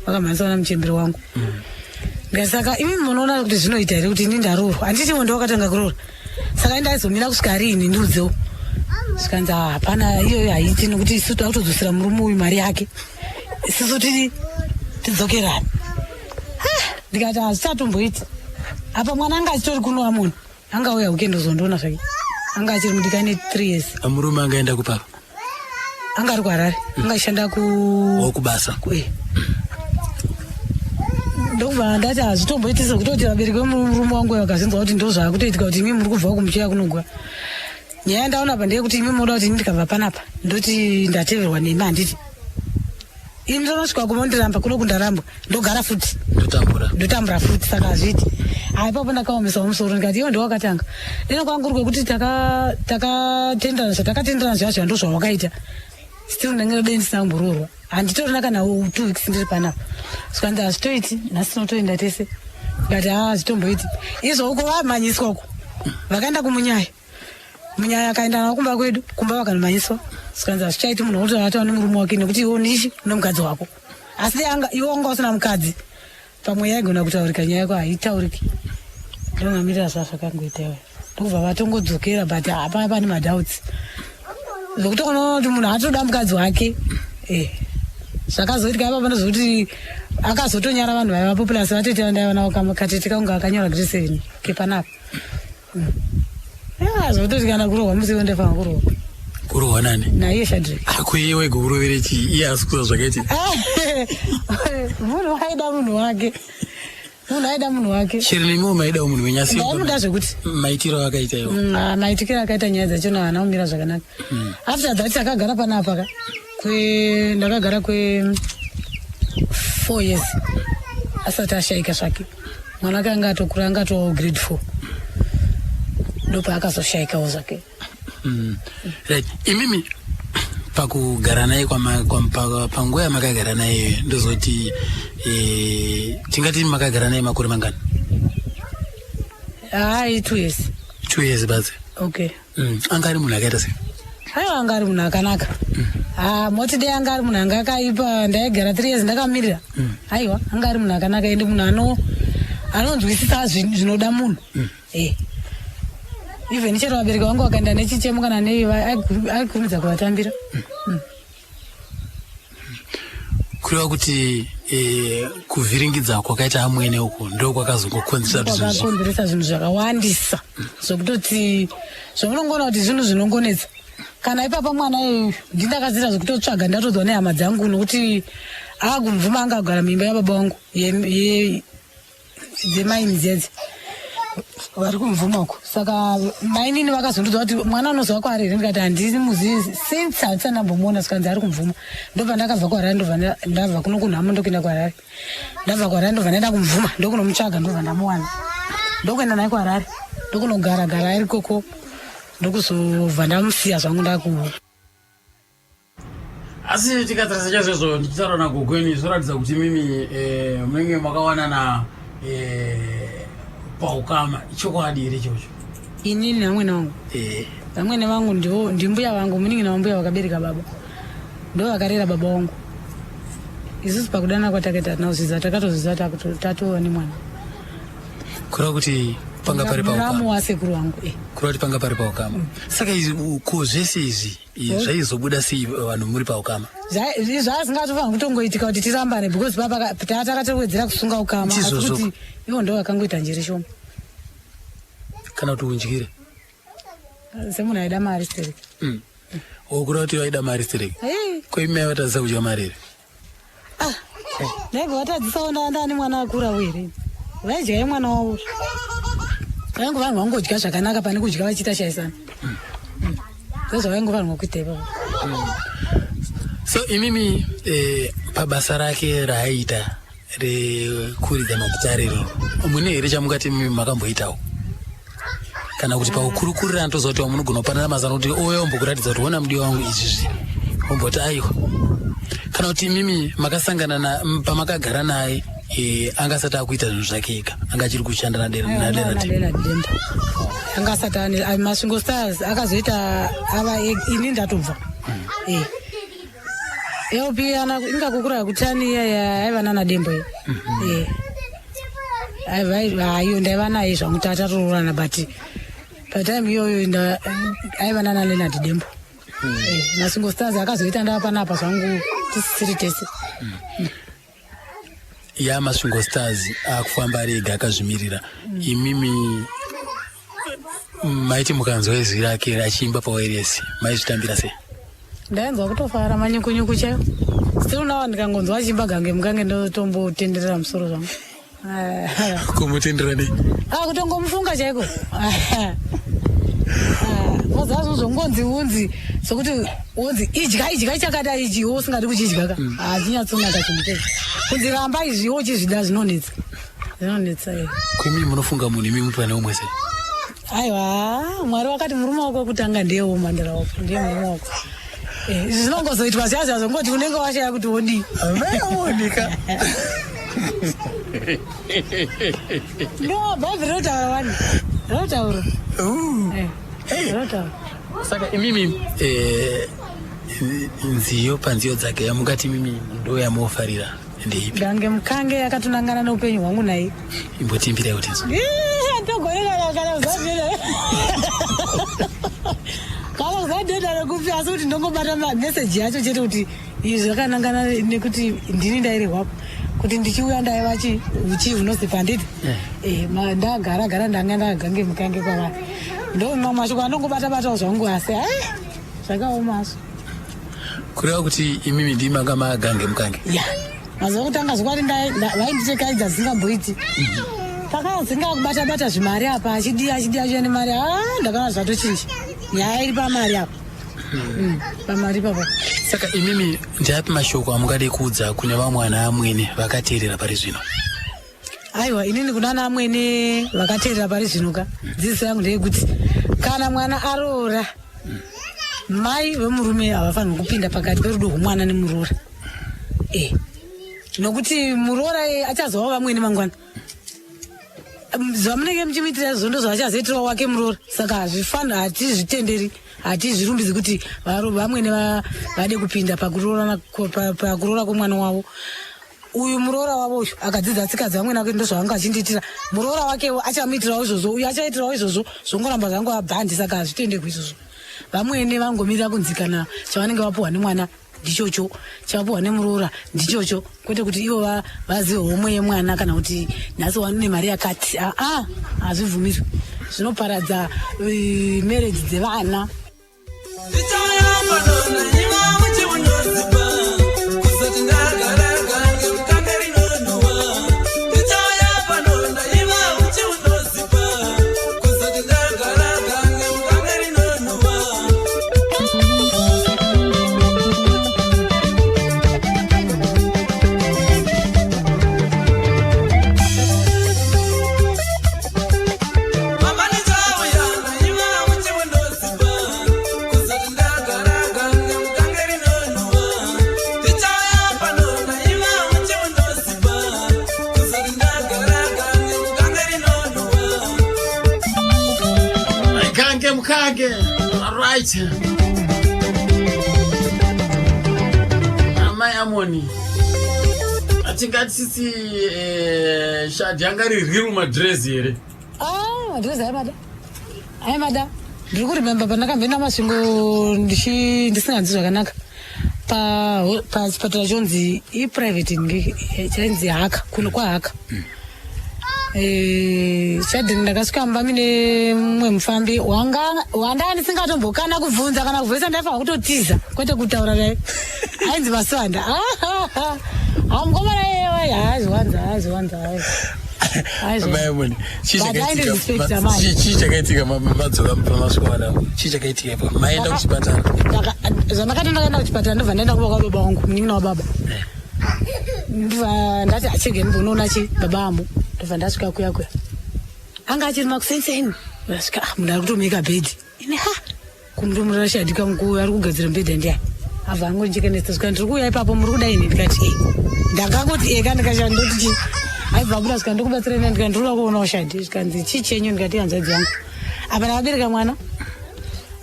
vakamhanyiswa namuchembere wangu mm. Saka imi munoona kuti zvinoita here kuti ini ndaroorwa handiti ivo ndovakatanga kuroora saka ini ndaizomira kusvika riini ndiudzewo zvikanzi ah, hapana iyoyo haiti nekuti isu toda kutodzosera murume uyu mari yake isusu tiri tidzokerane ah, ndikati hazvichatomboiti apa mwana anga achitori kuno amona anga auya weekend kuzondiona zvake anga achiri mudiki ane three years murume angaenda kupapa anga ari kuharare anga achishanda ku kubasa eh. ndokubva ndati hazvitomboiti sekutoti vabereki vemurume wangu vakazvinzwa kuti ndozvaakutoitika kuti imi muri kubva kumuchiya kunogwa nyaya yandaona apa ndeyekuti imi moda kuti ini ndikabva panapa ndoti ndateverwa nemi handiti ini ndonosvika kumondiramba kuno kundarambwa ndogara futi ndotambura ndotambura futi saka hazviiti hai ipapo ndakaomesawo musoro ndikati iwe ndowakatanga deno kwangu kwekuti takatenderana zvatakatenderana zviya zviya ndozvawakaita still ndenge dei ndisina kumboroorwa handitorina kana two weeks ndiri panapa zvikanzi hazvitoiti nhasi tinotoenda tese ndikati haa hazvitomboiti izvo uko vamhanyiswa uko vakaenda kumunyaya munyaya akaenda navo kumba kwedu kumba vakanomhanyiswa zvikanzi hazvichaiti munhu wokuti atova nemurume wake nekuti iwe unishi une mukadzi wako asi anga iwe wanga usina mukadzi pamwe yaigona kutaurika nyaya yako haitauriki ndomamirira zvazvakangoita iwe ndokubva vatongodzokera but hapana pane madoubts zvekuti unoona kuti munhu atoda mukadzi wake eh zvakazoitika ipapo ndozvekuti akazotonyara vanhu vaivapo plus vatete vandaiva navo katete kangu akanyora grade seven kepanapa mm. Zvekutoti kana kurohwa musi iwe ndofanira kurohwa. Kurohwa nani? Naiye Shadrick. Ako iye wega urovere chii? Iye asi kuza zvakaita. Munhu aida munhu wake. Munhu aida munhu wake. Chero nemiwo maidawo munhu wenyu asi ndaimuda zvekuti maitiro akaita iwo. Mm, ah, maitikiro akaita nyaya dzacho na haana kumira zvakanaka. Mm. After that akagara panapa ka. Kwe ndakagara kwe 4 years. Asati ashaika zvake. Mwana wake anga atokura anga atoo grade 4. Ndopaakazoshaikawo zvake. Right. Imimi pakugara naye panguva yamakagara naye ndozoti eh, tingati makagara naye makore mangani? Hayi 2 years. 2 years badzi. Okay. Anga ari munhu akaita sei? Aiwa anga ari munhu akanaka. Ah, moti dei anga ari munhu anga akaipa ndaigara 3 years ndakamirira. Aiwa anga ari munhu akanaka ende munhu ano anonzwisisa zvinoda munhu. Eh. Even chero vabereki vangu vakaenda nechichemo kana nei aikurumidza kuvatambira. Kureva kuti eh, kuvhiringidza kwakaita amwene uku ndo kwakazongokonzeresa kuti zvinhu kwakakonzeresa zvinhu zvakawandisa zvekutoti zvamunongoona kuti zvinhu zvinongonetsa kana ipapa mwana iyoyu ndindakadzidza zvekutotsvaga ndatodzwa nehama dzangu nokuti akumvuma anga agara muimba yababa vangu dzemaini dzedze vari kumvuma uko saka mainini vakazondiudza kuti mwana unozwa kwaari here ndikati handisi muzivi since handisati ndambomuona sikanzi ari kumvuma ndobva ndakabva kuharare ndobva ndabva kuno kunhamo ndokuenda kuharare ndabva kuharare ndobva ndaenda kumvuma ndokunomutsvaga ndobva ndamuwana ndokuenda naye kuharare ndokunogara gara ari koko ndokuzobva ndamusiya zvangu ndaku Asi tikatarisa chaizvozvo ndichitaura nagogweni zvoratidza kuti mimi eh, munenge makawanana eh, paukama ichokwadi here ichocho? Inini namwene wangu Eh, vamwene vangu ndivo ndimbuya vangu munin'ina wambuya vakabereka baba ndo vakarera baba wangu isusu pakudana kwatakaita hatina kuzviziva takatozviziva tatova nemwana kureva kuti panga pari paukama muramu wasekuru wangu eh. kureva kuti panga pari paukama saka izvi ko zvese izvi Zvaizobuda sei vanhu muri paukama? Zvazingatofanira kutongoitika kuti tirambane because papa takatowedzera kusunga ukama asi kuti ivo ndo vakangoita njere shoma. Kana kuti undyire. Semunhu aida mari stereki. Okura kuti vaida mari stereki. Ko imi maivatadzisa kudya mari here? Ah, ndaibva vatadzisawo ndanda nemwana akurawo here? Vaidya yemwana wavo. Vainge vanhu vangodya zvakanaka pane kudya vachiita shaisana. Ndozvavaingofanirwa kuita ipapo. So imimi eh, pabasa rake raaiita rekuridza magitare iroro mune here chamungati imimi makamboitawo kana kuti pakukurukurirana toziva kuti wamunogona kupanana mazano kuti ouya ombokuratidza kuti hona mudiwa wangu izvizvi omboti aiwa kana kuti imimi makasangana na pamakagara naye e, anga asati akuita zvinhu zvake ega anga achiri kushanda nadenadembo anga asati ane masvingo stars akazoita ava ini ndatobva mm. e. lp ana inga kukura kutani iya aiva nana dembo iyo mm -hmm. e. iyo ndaiva naye zvangu tatatoroorana but patime iyoyo aiva nana leonard dembo mm. e, masingo stars akazoita ndava panapa zvangu tisisiri tese mm. Ya Masvingo Stars akufamba ari ega akazvimirira. Imimi maiti mukanzwa izwi rake achiimba pawairesi maizvitambira sei? Ndainzwa kutofara manyukunyuku chaiwo. Still now ndikangonzwa achiimba gange mukange ndotombotenderera musoro zvangu. Kumutendera nei? Ah, kutongomufunga chaiko. Ah, moziva zvinhu zvongonzi unzi sokuti wonzi idya idya chakadai ichi iwe usingadi kuchidya ka mm. hachinyatsonaka chinhu checho kunzi ramba izvi iwe uchizvida zvinonetsa zvinonetsa e kwemi munofunga munhu imi mupi pane umwe sei aiwa mwari wakati murume wako wekutanga ndiye womandara wako ndiye murume wako eh, izvi zvinongozoitwa zviya zviya zvongoti unenge washaya kuti wodii ameonika no bhaibheri rinotaura wani rinotaura eh, rinotaura saka imimi eh, nziyo panziyo dzake yamungati imimi ndo yamofarira ndeipi gange mukange yakatonangana neupenyu hwangu naye imbotiimbirai kuti nzwe kana kuzadhedha rekupi asi kuti ndongobata meseji yacho chete kuti izvi zvakanangana nekuti ndini ndairehwapo kuti ndichiuya ndaiva chi uchi hunozi panditi eh. eh, ndagara gara ndanga ndagange mukange kwavari ndo mamwe mashoko anongobata batawo zvangu asi eh, zvakaoma azvo kureva kuti imimi ndimi manga magange mukange ya mazuva okutanga zvokwadi vainditekaidza dzisingamboiti mhm. pakazinga kubata bata zvimari apa achidiya achidiya achiya nemari a ah, ndakaona zvatochinja nyaya iri pamari apa mm, pamari papa saka imimi ndeapi mashoko amungade kuudza kune vamwe ana amwene vakateerera pari zvino aiwa inini kuna ana amwene vakateerera pari zvino ka dzidziso yangu ndeyekuti kana mwana aroora mai vemurume havafanirwi kupinda pakati perudo rwemwana nemuroora e nokuti muroora achazova vamwene mangwana zvamunenge muchimuitira izvozvo ndozvaachazoitirawo wake muroora saka hazvifani hatizvitenderi hatizvirumbidzi kuti vamwene vade kupinda pakuroora kwemwana wavo uyu muroora wavo uyu akadzidza tsika dzevamwene wake ndozvaanga achindiitira muroora wakewo achamuitirawo izvozvo uyu achaitirawo izvozvo zvongoramba zvangova bhandi saka hazvitenderwi izvozvo vamwene vangomirira kunzi kana chavanenge vapuhwa nemwana ndichocho chavapuhwa nemuroora ndichocho kwete kuti ivo vazive homwe yemwana kana kuti nhasi wanune mari yakati aa hazvibvumirwi zvinoparadza eh, marriage dzevana Kange mukange. Alright. Amai Amoni. Atingatisisi eh, shadi anga riri real madress here. Ah, madress aimada. Aimada. Ndiri kuremember pandakamboenda Masvingo ndisinganzwi zvakanaka. Pa pachipatara chonzi iprivate chainzi haka kuno kwahaka. Mm. Eh, Shadini ndakasvika mumba mine mumwe mufambi wanga wanda ndisingatombokana kubvunza kana kubvesa ndaifanira kutotiza kwete kutaura naye ainzi Maswanda. Ah, mukomana iyewe haazviwanza haazviwanza Maimoni, chii chakaitika? Chii chakaitika madzoka pamasvika wana? Chii chakaitika ipo? Maenda kuchipatara? Zvandakati ndakaenda kuchipatara ndobva ndaenda kuba kwababa wangu munin'ina wababa. Ndobva ndati achege ndimbonoona chi baba amu. Ndobva ndasvika kuya kuya. Anga achiri makusenseni. Ndasvika ah, munhu ari kutomeka bhedhi. Ini ha kumurumura shadika mukuru ari kugadzira mubhedha ndiani abva angondichekenesa svika ndiri kuuya ipapo muri kuda ini ndikati e ndakangoti eka ndikashanda ndoti chii aibva abuda svika ndikubatsira ina ndikati ndiri kuda kuonawo shadi zvikanzi chii chenyu ndikati hanzvadzi yangu apa ndakabereka mwana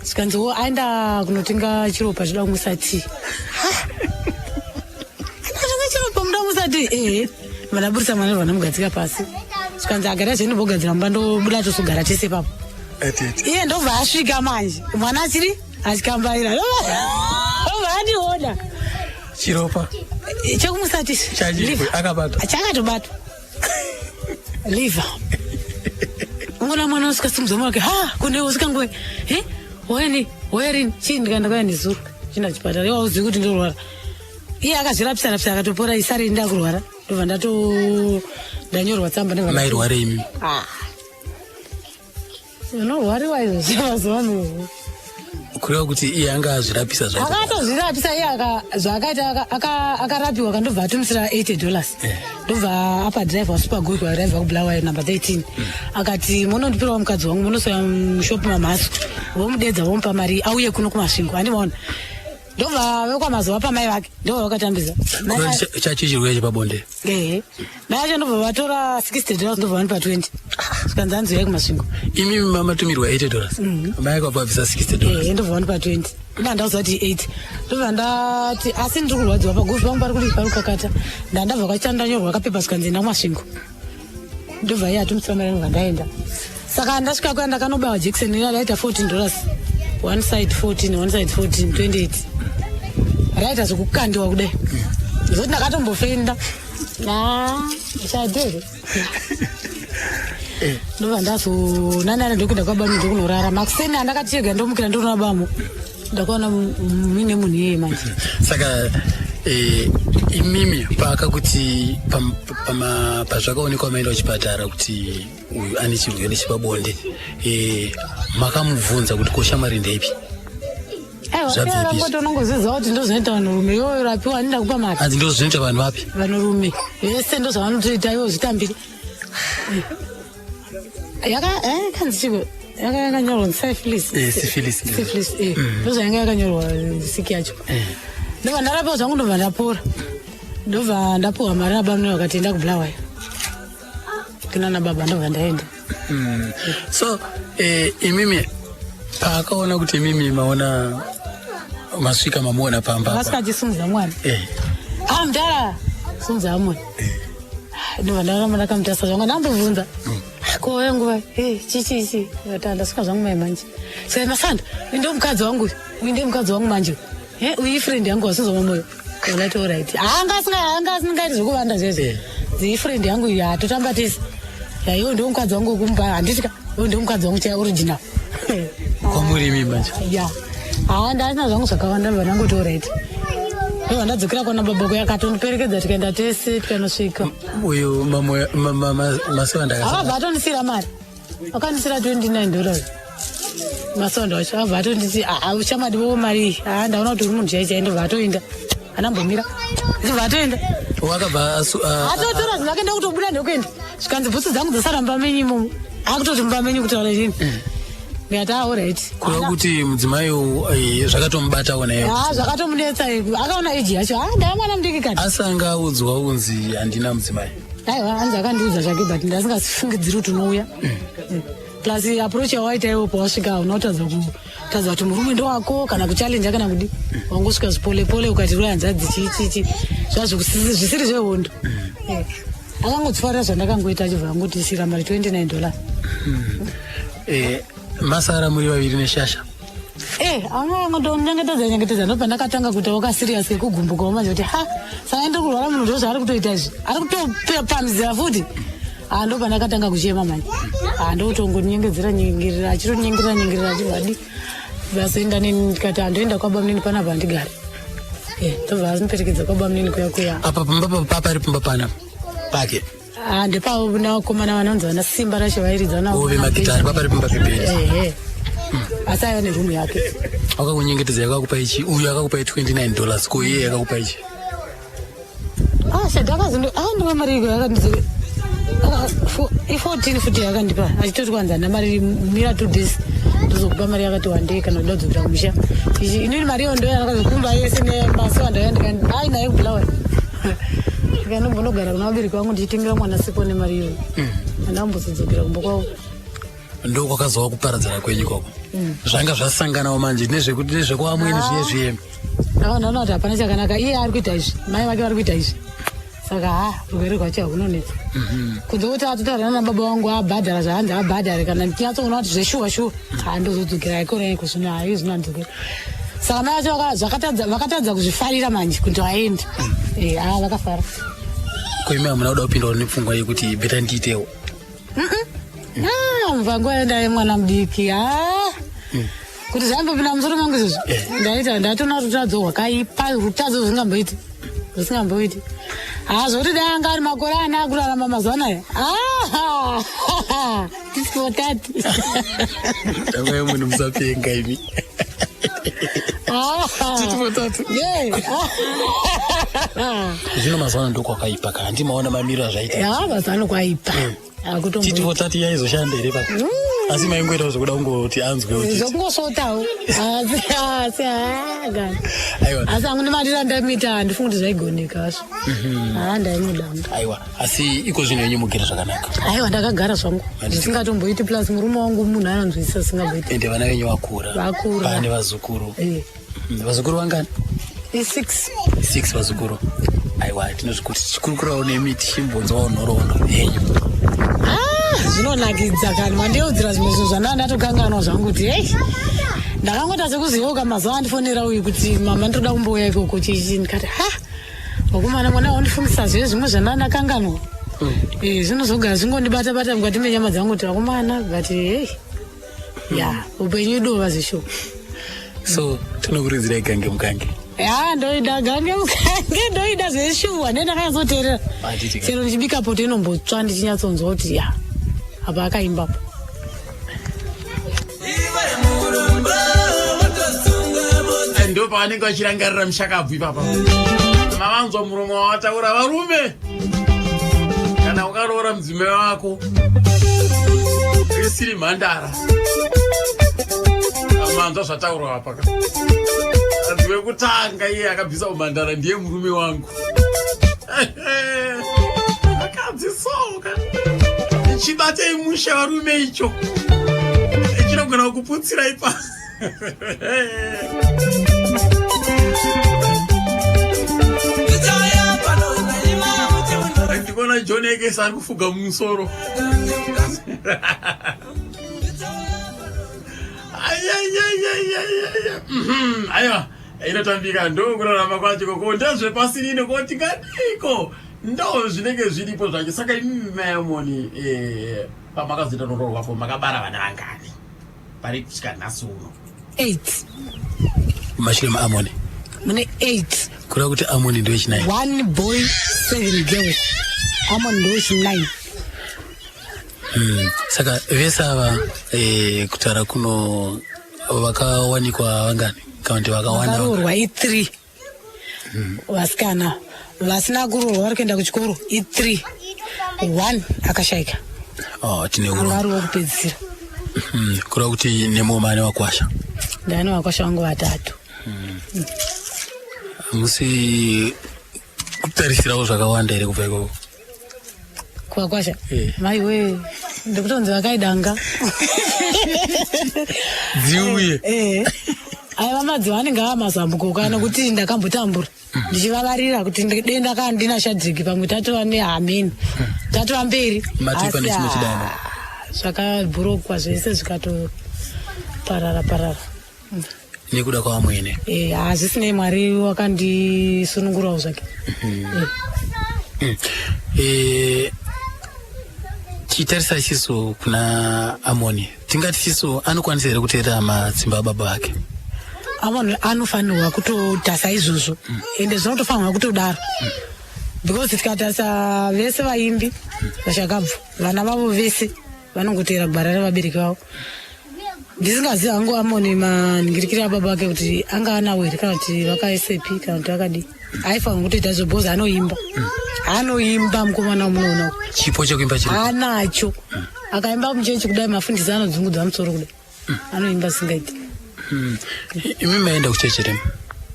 zvikanzi wo aenda kunotenga chiropa chida kumwisa tii anotenga chiropa muda kumwisa tii ehe vandaburisa mwana vandamugadzika pasi zvikanzi agara zveni vogadzira mumba ndobuda tosogara tese ipapo iye ndobva asvika manje mwana achiri achikambaira ndobva andiona chiropa chekumusati akabata chakatobatwa liver ungona mwana usika simudza mwana wake ha kune usika nguwe he waini wayarini chii ndikaenda kwaya nezuro china chipatara iwe hauzivi kuti ndorwara iye akazvirapisa rapisa akatopora isare ndakurwara ndobva ndato ndanyorwa tsamba ndobva mairwara imi ah. Unorwariwa izvozvi mazuva ano. Kureva kuti iye anga azvirapisa zvacho. Akatozvirapisa iye aka zvaakaita akarapiwa kandobva atumisira 80 dollars. Eh. Ndobva apa driver wa super good wa driver kuBulawayo number 13. Akati munondipirawo mukadzi wangu munosoya mushop mamhaso. Vomudedza vomupa mari auye kuno kuMasvingo. Handimaona. Ndobva vekwamazuva pamai vake ndobva vakatambisa. Chacho chirwere chepabonde. Ehe. Mai vacho ndobva vatora 60 dollars ndobva vanipa 20. Zvikanzi hanzi uyai kuMasvingo. Imi matumirwa 80 dollars. Mai vako vabvisa 60 dollars. Ehe ndobva vanipa 20. Ina ndauza kuti 8. Ndobva ndati asi ndiri kurwadziwa pagofi pangu pari kudii pari kukakata. Ndandabva kwachanda ndanyorwa kapepa zvikanzi enda kuMasvingo. Ndobva iye atumisira mari ndobva ndaenda. Saka ndasvika kuya ndakanobawa jekiseni riya raita 14 dollars. One side 14, one side 14, 28. Raita zvekukandiwa kudai. Zvoti ndakatombofenda. Ah, chadere. Ndobva ndazonanana ndokuenda kwabamu ndokunorara. Makuseni andakati chega ndomukira ndoona bamu. Ndakaona muine munhu iyeye manje. Saka eh, imimi paakakuti pazvakaonekwa maenda kuchipatara kuti uyu ane chirwere chepabonde eh, makamubvunza kuti ko shamwari ndeipi? Zvabvepi? Unongoziva kuti ndozvinoita vanhurume iwe rapiwa anida kupa mari. Hanzi ndozvinoita vanhu vapi? Vanhurume vese ndozvavanotoita iwe zvitambire. Yaka eh kanzi chiko yaka yakanyorwa syphilis. Eh, syphilis. Syphilis eh. Ndozvayanga yakanyorwa siki yacho. Ndobva ndarapiwa zvangu ndobva ndapora. Ndobva ndapuwa mari nabamune vakati enda kuBulawayo. Kunana baba ndobva ndaenda. So eh, imimi paakaona kuti imimi maona masvika mamuona pamba apa. Vasika achisimudza mwana. Eh. Ah mdara simudza mwana. Ndobva ndaramba ndakamutarisa zvangu ndambobvunza. Ko wewe nguva eh chi chi chi ndati ndasvika zvangu mai manje. Saka masanda uyu ndiye mukadzi wangu uyu. Uyu ndiye mukadzi wangu manje. Eh uyu friend yangu wasinzwa mamoyo. Ndati all right. Anga asinga anga asingaiti zvekuvanda zvezvo. Ndi friend yangu uyu hatotamba tese. Ya iwe ndiwe mukadzi wangu wekumba handiti ka iwe ndiwe mukadzi wangu chaya original. Kwamuri imi manje. Ya. Ah ndasina zvangu zvakawanda ndobva ndangoti all right. Ndobva ndadzokera kwana baba kuya akatondiperekedza tikaenda tese tikanosvika. Uyu mamoyo masewanda akasara. Akabva atondisira mari. Akandisira 29 dollars. Masewanda wacho abva atonditi ah uchamadi wo mari iyi. Ah ndaona kuti uri munhu chaiye chaiye ndobva atoenda. Anambomira. Ndobva atoenda. Wakabva asu Atotora zvinhu akaenda kutobuda ndokuenda. Zvikanzi bhutsu dzangu dzasara mumba menyu imomo. Akutoti mumba menyu kutaura inini. Ndikati ah alright. Kureva kuti mudzimai uyu eh, zvakatomubatawo naye. Ah zvakatomunetsa eh, akaona age yacho. Ah ndava mwana mudiki kani. Asi anga audzwa kunzi handina mudzimai. Aiwa hanzi akandiudza zvake but ndasingasifungidziri kuti unouya. Plus approach yawaita iwe pawasvika hauna kutadza kutadza kuti murume ndowako kana kuchallenge kana kudi. Wangosvika zvipolepole ukati rwe hanzvadzi chii chii chii. Zvazvo zvisiri zvehondo. Eh. Akangodzifarira zvandakangoita achibva angotisira mari 29 dollars. Eh, masara muri vaviri neshasha. Eh, anga angotonyengetedza nyengetedza ndobva ndakatanga kuita waka serious kugumbukawo manje kuti ha saka ndiri kurwara munhu ndozvaari kutoita izvi. Ari kutopamhidzira futi. Ah, ndo pandakatanga kuchema manje. Ah, ndotongonyengedzera nyengerera achitonyengerera nyengerera achibva adi vazoenda neni ndikati handoenda kwabamunini panapa handigari. Eh, ndobva azomuperekedza kwabamunini kuya kuya. Apa pamba papa pari pamba pana pake. Ah, ndepavo navakomana vanonzi vana Simba racho vairidza navo. Ove magitari papari pamba pepeni. Ehe. Asi aiva nerumu yake. Wakakunyengetedza yakakupa ichi uyu akakupa 29 dollars ko iye yakakupa ichi. Ah, shadha akazondo ah ndiwe mari iko yakanditi i14 futi yakandipa achitoti kwanzi handina mari mira 2 days ndozokupa mari yakati wandei kana uda kudzokera kumusha ichi inini mari iyo ndoyakazokumba yese nemasuwa ndauya ndikani ai naye kubulawayo ndikanombonogara kuna vabereki vangu ndichitengera mwana sipo nemari iyoyo handambozodzokera kumba kwavo. Ndo kwakazova kuparadzana kwenyu ikoko. Zvanga zvasanganawo manje nezvekuti nezvekuamweni zviye zviye. Ndakaona kuti hapana chakanaka, iye ari kuita izvi, mai vake vari kuita izvi, saka ha rugare rwacho hakunonetsa. Kunze kuti atotaurana nababa vangu abhadhara zvaanzi abhadhare, kana ndichinyatsoona kuti zveshuwa shuwa, ha ndozodzokera ikona iko zvino, hai zvino handidzokera. Saka mai vacho vakatadza kuzvifarira manje kuti aende. Eh, ha vakafara. Ko imi hamuna kuda kupindawo nepfungwa yekuti beta ndiitewo? Ah, mvangu aenda mwana mudiki, ah kuti zvaimbopinda musoro mangu izvozvo, ndaita ndatoona rutadzo rwakaipa, rutadzo rwusingamboiti rwusingamboiti. Ha, zvokuti dai anga ari makore ana akurarama mazuva anaya, ah, tisipotati. Amai munhu musapenga imi. Titipotatu. Zvino mazuva ano ndokwakaipa ka, handimaona mamiro azvaita. Ya, mazuva ano kwaipa. Titipotatu yaizoshanda here pa? Asi maingoitawo zvekuda kungoti anzwe kuti Zvokungosvotawo, asi gani. Aiwa. Asi hangu nemadira ndamita, handifungi kuti zvaigoneka azvo. Ha, ndaimuda. Aiwa, asi iko zvino yenyu mugere zvakanaka? Aiwa, ndakagara zvangu zvisingatomboiti, plus murume wangu munhu anonzwisisa singamboiti. Ende vana venyu vakura? Vakura. Pane vazukuru? Eh. Vazukuru vangani? I6. 6 vazukuru. Aiwa, tinozvikuti tichikurukurawo nemi tichimbonzwawo nhoroondo yenyu. Ah, zvinonakidza kani, mandiyeudzira zvimwe zvinhu zvandanga ndatokanganwa zvangu kuti hei, ndakangoita sekuziyeuka mazuva andifonera uyu kuti mama ndinoda kumbouya ikoko chichi, ndikati ha, vakomana, mwana wandifungisa zve zvimwe zvandanga ndakanganwa. Eh, zvinozogara zvingondibata bata mukati menyama dzangu kuti vakomana, but hei, ya, upenyu idova zvishuwa. So tinokurudzirai Gange Mukange. Ya, ndoida Gange Mukange, ndoida zveshuwa, ndendakanyatsoteerera. Handiti ka. Chero ndichibika poto inombotsva ndichinyatsonzwa kuti ya, apa akaimbapo. Ndo pavanenge vachirangarira mushakabvu ipapa, mavanzwa muromo wawataura. Varume, kana ukaroora mudzimai wako isiri mhandara, manzwa zvataurwa apa ka, anzi wekutanga iye akabvisa umhandara ndiye murume wangu. Akadzi soka, chibatei mushe varume, icho chinogona kuputsirai pasi. Ndikuona John Ekes ari kufuga mumusoro. Ayayayayayaya. Aiwa, inotambika, ndokurarama kwacho koko, ndezvepasirino ko, tingadiko, ndo zvinenge zviripo zvacho. Saka imimi mayamoni, pamakazoita noroorwapo makabara vana vangani pari kusvika nhasi uno? 8. Mashure maAmoni? Mune 8. Kureva kuti Amoni ndowechinine? One boy, seven girls. Amon ndowechinine. Saka vese ava, kutaura kuno vakawanikwa vangani kana kuti vakawanda? Vakaroorwa i3 vasikana, vasina kuroorwa vari kuenda kuchikoro i3, one akashaika. Oh, tine Anga urombo. ari wokupedzisira. Kureva kuti nemoma ane wakwasha? Ndane vakwasha vangu vatatu. Musi kutarisirawo zvakawanda here kubva ikoko? Kuvakwasha? Eh. Maiwe, ndikutonzi vakaidanga. Dziuye. Eh, aiva madziva anenge ava mazambuko kana kuti ndakambotambura ndichivavarira kuti dei ndakanga ndina Shadriki, pamwe tatova nehameni, tatova mberi. Matipa Asi, nechimwe chidanho. ah, zvakabhurokwa zvese zvikatoparara parara. Nekuda kwavamwene? Eh, hazvisinei, Mwari wakandisunungurawo zvake. Eh, Tichitarisa isisu kuna Amoni, tingati isisu anokwanisa here kuteerera matsimba ababa vake? Amoni anofanirwa kutotarisa izvozvo, ende zvinotofanirwa kutodaro, because tikatarisa vese vaimbi vachakabva, vana vavo vese vanongoteera gwara revabereki vavo. Ndisingazivi hangu Amoni manhingirikiri ababa vake kuti anga anawo here, kana kuti vakaisepi, kana kuti vakadii. Aifanirwa kutoita izvo because anoimba, anoimba mukomana wamunoona uku. Chipo chekuimba chiri anacho. Akaimba muchechi kudai, mafundisi anodzungudza musoro kudai, anoimba singaiti. Imi maenda kuchechi remu?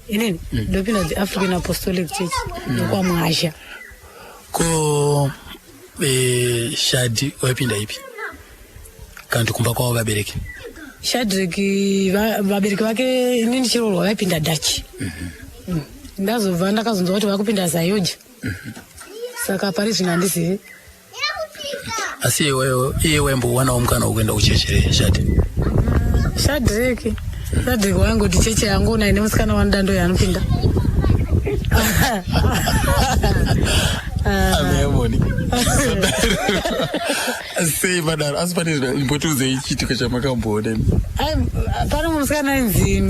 Inini ndopinda the African Apostolic Church yokwamwazha. Ko Shadi waipinda ipi, kana kuti kumba kwavo vabereki? Shadrik, vabereki vake inini chirorwa vaipinda Dutch. Ndazobva ndakazonzwa kuti vakupinda Zayoja, saka pari zvino handizivi. Asi iye waimbowanawo mukana wekuenda kuchechi here, Shadi? Shadrik waingoti cheche yangu una ine musikana wanoda ndo yaanopinda. Amemoni sei madaro? Asi pane mbotiudzei chiitiko chamakamboona imi. Ai, pane mumwe musikana ainzi,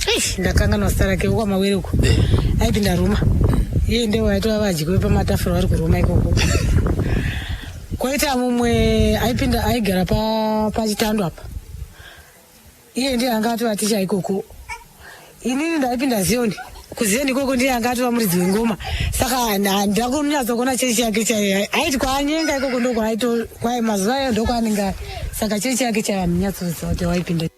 Eish, ndakanganwa zita rake, wekwamawere uko, aipinda Ruma. Iye ndiye waitova vadyi vepamatafura vari kuRuma ikoko. Kwaita mumwe aipinda, aigara pachitando apa, iye ndiye anga atova ticha ikoko. Inini ndaipinda Zioni. KuZioni ikoko ndiye anga atova muridzi wengoma, saka ndakunyatsokuona chechi yake chaiyo. Aiti kwaanyenga ikoko ndokwaito kwai mazuva ayo ndokwaanenge ari, saka chechi yake chaiyo handinyatsoziva kuti waipinda.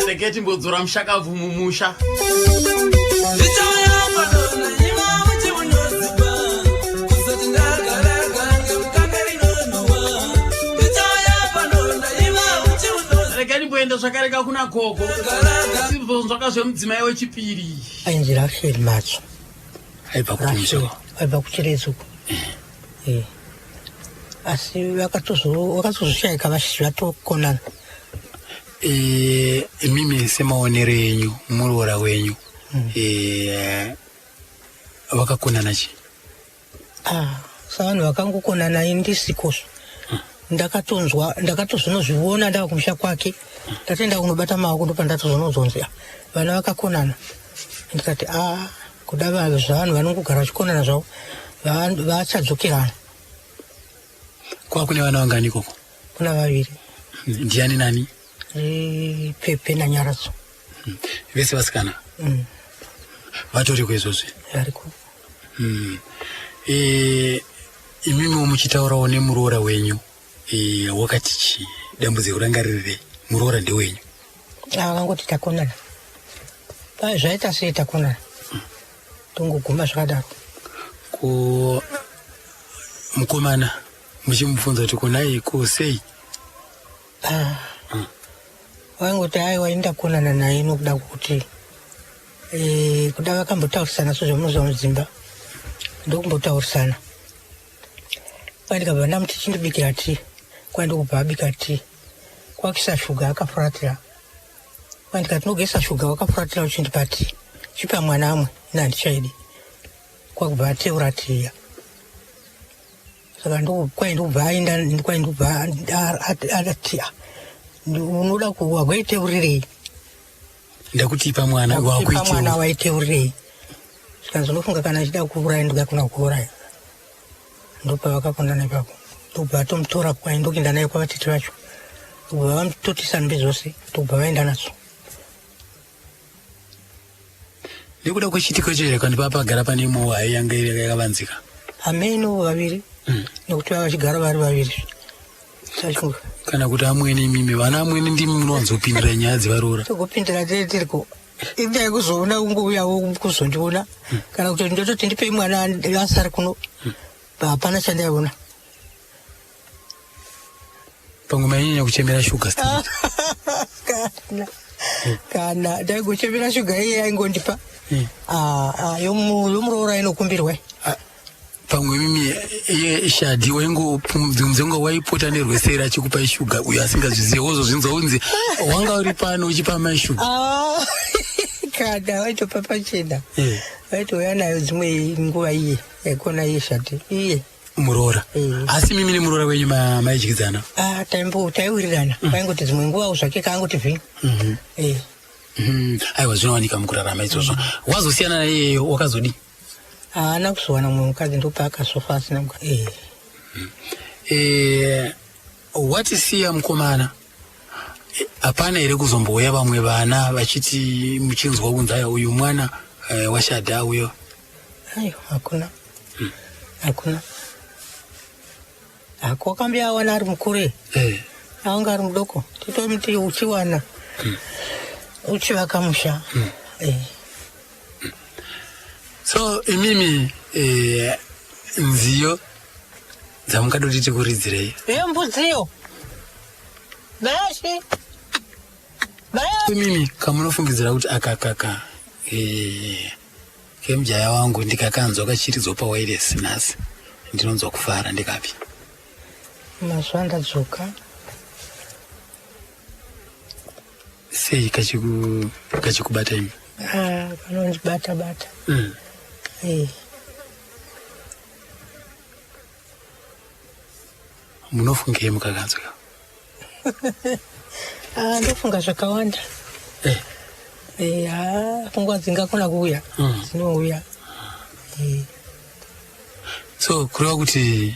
Rege timbodzora mushakabvu mumusha. Ndichauya pano nanyima muchiunozipa kusati ndagara ngemukaka rinonhuwa. Ndichauya pano nanyima muchiunozipa. Rege ndimboenda zvakareka kuna gogo, timbonzwaka zvemudzimai wechipiri. Ainzi Rachel Matso. Aibva kumusha? Aibva kuChiredzi uko. Eh. Asi vakatozoshaika vatokonana. Imimi semaonero enyu, muroora wenyu vakakonana chi? Ah, savanhu vakangokonana ini ndisikozvo. Ndakatonzwa, ndakatozonozviona ndava kumusha kwake. Ndatoenda kunobata maoko, ndopandatozonozonzi, "Ah, vana vakakonana." Ndikati, a kuda zvavanhu vanongogara vachikonana zvavo, vachadzokerana. Kwa kune vana vangani ikoko? Kuna vaviri. Ndiani nani? Pepe naNyaradzo. Vese vasikana? Mm. Vatoriko izvozvi? Variko. Imimiwo muchitaurawo nemuroora wenyu, wakati chii? Dambudziko ranga riri muroora ndewenyu. Akangoti takonana. Pai zvaita sei takonana, tongoguma zvakadaro. Ko mukomana muchimubvunza kuti konai ko sei? Ah. Waingoti aiwa, ini ndakonana naye nokuda kwekuti kuda vakambotaurisana sezvamunoziva mudzimba ndokumbotaurisana. Kwai ndikabva ndamuti chindibikira tii, kwai ndokubva abika tii, kwakuisa shuga akafuratira. Kwai ndikati nogesa shuga wakafuratira uchindipa tii, chipa mwana amwe, ini handichaidi. Kwakubva ateura tiya. Saka kwai ndokubva aenda, kwai ndokubva ati, "Ah, unoda wagoiteurirei?" Ndakuti ipa mwana. Ndakuti ipa mwana. Wakuiteura. Waiteurirei? Zvikanzi unofunga kana achida kuuraya ndingakona kuuraya. Ndopavakakonana ipapo, ndokubva atomutora, kwai ndokuenda naye kwavatete vacho, ndokubva vamutotisa nhumbi dzose, ndokubva vaenda nadzo. Nekuda kwechiitiko icho here, kana papagara pane imwewo hai yanga iri yakavanzika? Hameno vaviri, nekuti vava vachigara vari vaviri. Kana kuti amwene, imimi vana amwene ndimi munowanzopindira nyaya dzevaroora? Togopindira tiri tiriko. Indai kuzoona kungouyawo kuzondiona, kana kuti ndototi ndipei mwana asari kuno, hapana chandaiona. Pamwe mainyanya kuchemera shuga still. Kana ndaingochemera shuga, iye aingondipa. Ah, ah, yomuroora inokumbirwa. Pamwe mimi iye Shadi waingopfumdzunga waipota nerweseri achikupa shuga uyo asingazvizive wozozvinzwa unzi wanga uri pano uchipa mai shuga. Ah, kana vaitopa pachena. Eh. Vaitouya nayo dzimwe nguva iye yaikona iye Shadi iye. Muroora. Asi mimi nemuroora wenyu maidyidzana? Ah, taimbo taiwirirana. Vaingoti dzimwe nguva zvake kaangoti vhinyu. Eh. Aiwa, zvinowanika mukurarama izvozvo. Wazosiyana naiyeyo wakazodii? Haana kuzowana mumwe mukadzi, ndopaakazofa asina mukadzi. Watisiya mukomana, hapana here kuzombouya vamwe vana vachiti muchinzwa kunzi aya uyu mwana waShadha uyo? Aiwa, hakuna. Hakuna. Hako wakambi awana ari mukuru. Anga ari mudoko. Titomuti uchiwana. Uchivaka musha. So imimi nziyo dzamungadoti tikuridzirei? Yembudziyo. Bashi. Imimi kamunofungidzira kuti akakaka kemujaya wangu ndikakanzwa kachiridzwa pawairesi nhasi ndinonzwa kufara, ndikapi? Mazuva ndadzoka. Sei kachikubata imi? Ah, kanondibata bata. Munofungei mukakanzwa? Ah, ndofunga zvakawanda. Ah, pfungwa dzingakona kuuya. Dzinouya. So kureva kuti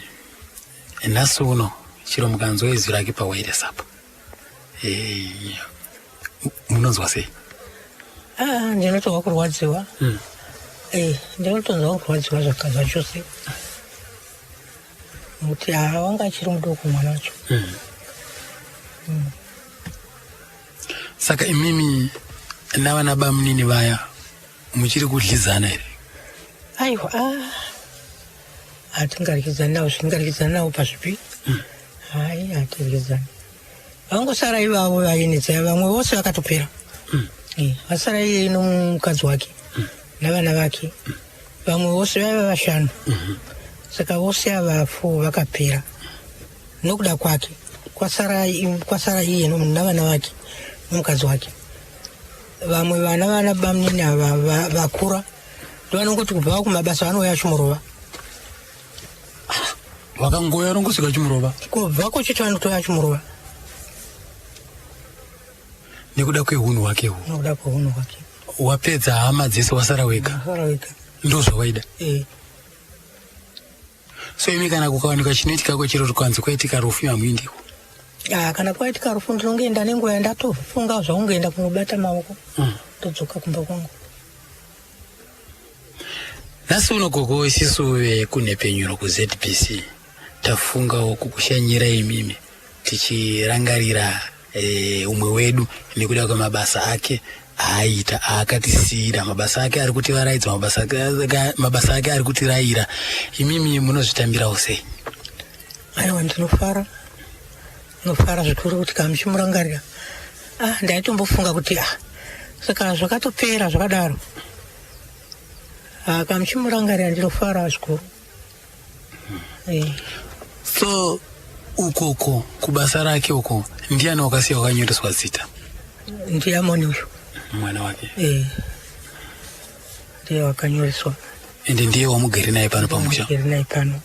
nhasi uno chiro mukanzwa izwi rake pawairesi apa, munonzwa sei? Ah, ndinotonzwa kurwadziwa. Ndinotonzwa kurwadziwa zvachose. Nokuti wanga achiri mudoko mwana wacho. Saka imimi navana bamunini vaya muchiri kudyidzana here? Aiwa, hatingaryidzani navo, zvingaryidzani navo pazvipi? Hai, hatiryidzani. Vangosara ivavo vainetsa, vamwe vose vakatopera. Vasara iye nomukadzi wake navana vake. Vamwe vose vaiva vashanu. Saka vose ava four vakapera nokuda kwake. Kwasara iye navana vake nomukadzi wake. Vamwe vana vana bamunini ava vakura ndovanongoti kubva kumabasa vanouya vachimurova. Vakangoya rongosvika vachimurova? Kubva kuchiti vanotouya vachimurova. Nekuda kwehunhu hwake hu? Nokuda kwehunhu hwake. Wapedza hama dzese, wasara wega? Wasara wega. Ndozvawaida? So imi kana kukawanikwa chinoitika kwechiro rukanzi kwaitika rufu, hamuindiko? Ah, kana kwaitika rufu ndinongoenda nenguva yandatofunga zvaungoenda kunobata maoko, ndodzoka kumba kwangu. Nhasi uno gogo, isisu vekunhepenyuro kuZBC tafungawo kukushanyira imimi tichirangarira umwe wedu nekuda kwemabasa ake aaita, aakatisiyira. Mabasa ake ari kutivaraidza, mabasa ake ari kutirayira. Imimi munozvitambirawo sei? Aiwa, ndinofara, ndinofara zvikuru kuti kana muchimurangarira. Ah, ndaitombofunga kuti ah, saka zvakatopera zvakadaro. Ah, kana muchimurangarira ndinofara zvikuru. So ukoko kubasa rake uko ndiani wakasiya wakanyoreswa zita? NdiAmoni uyu. Mwana wake? Ndiye wakanyoreswa. Ende ndiye wamugere naye pano pamusha? Mugere naye pano.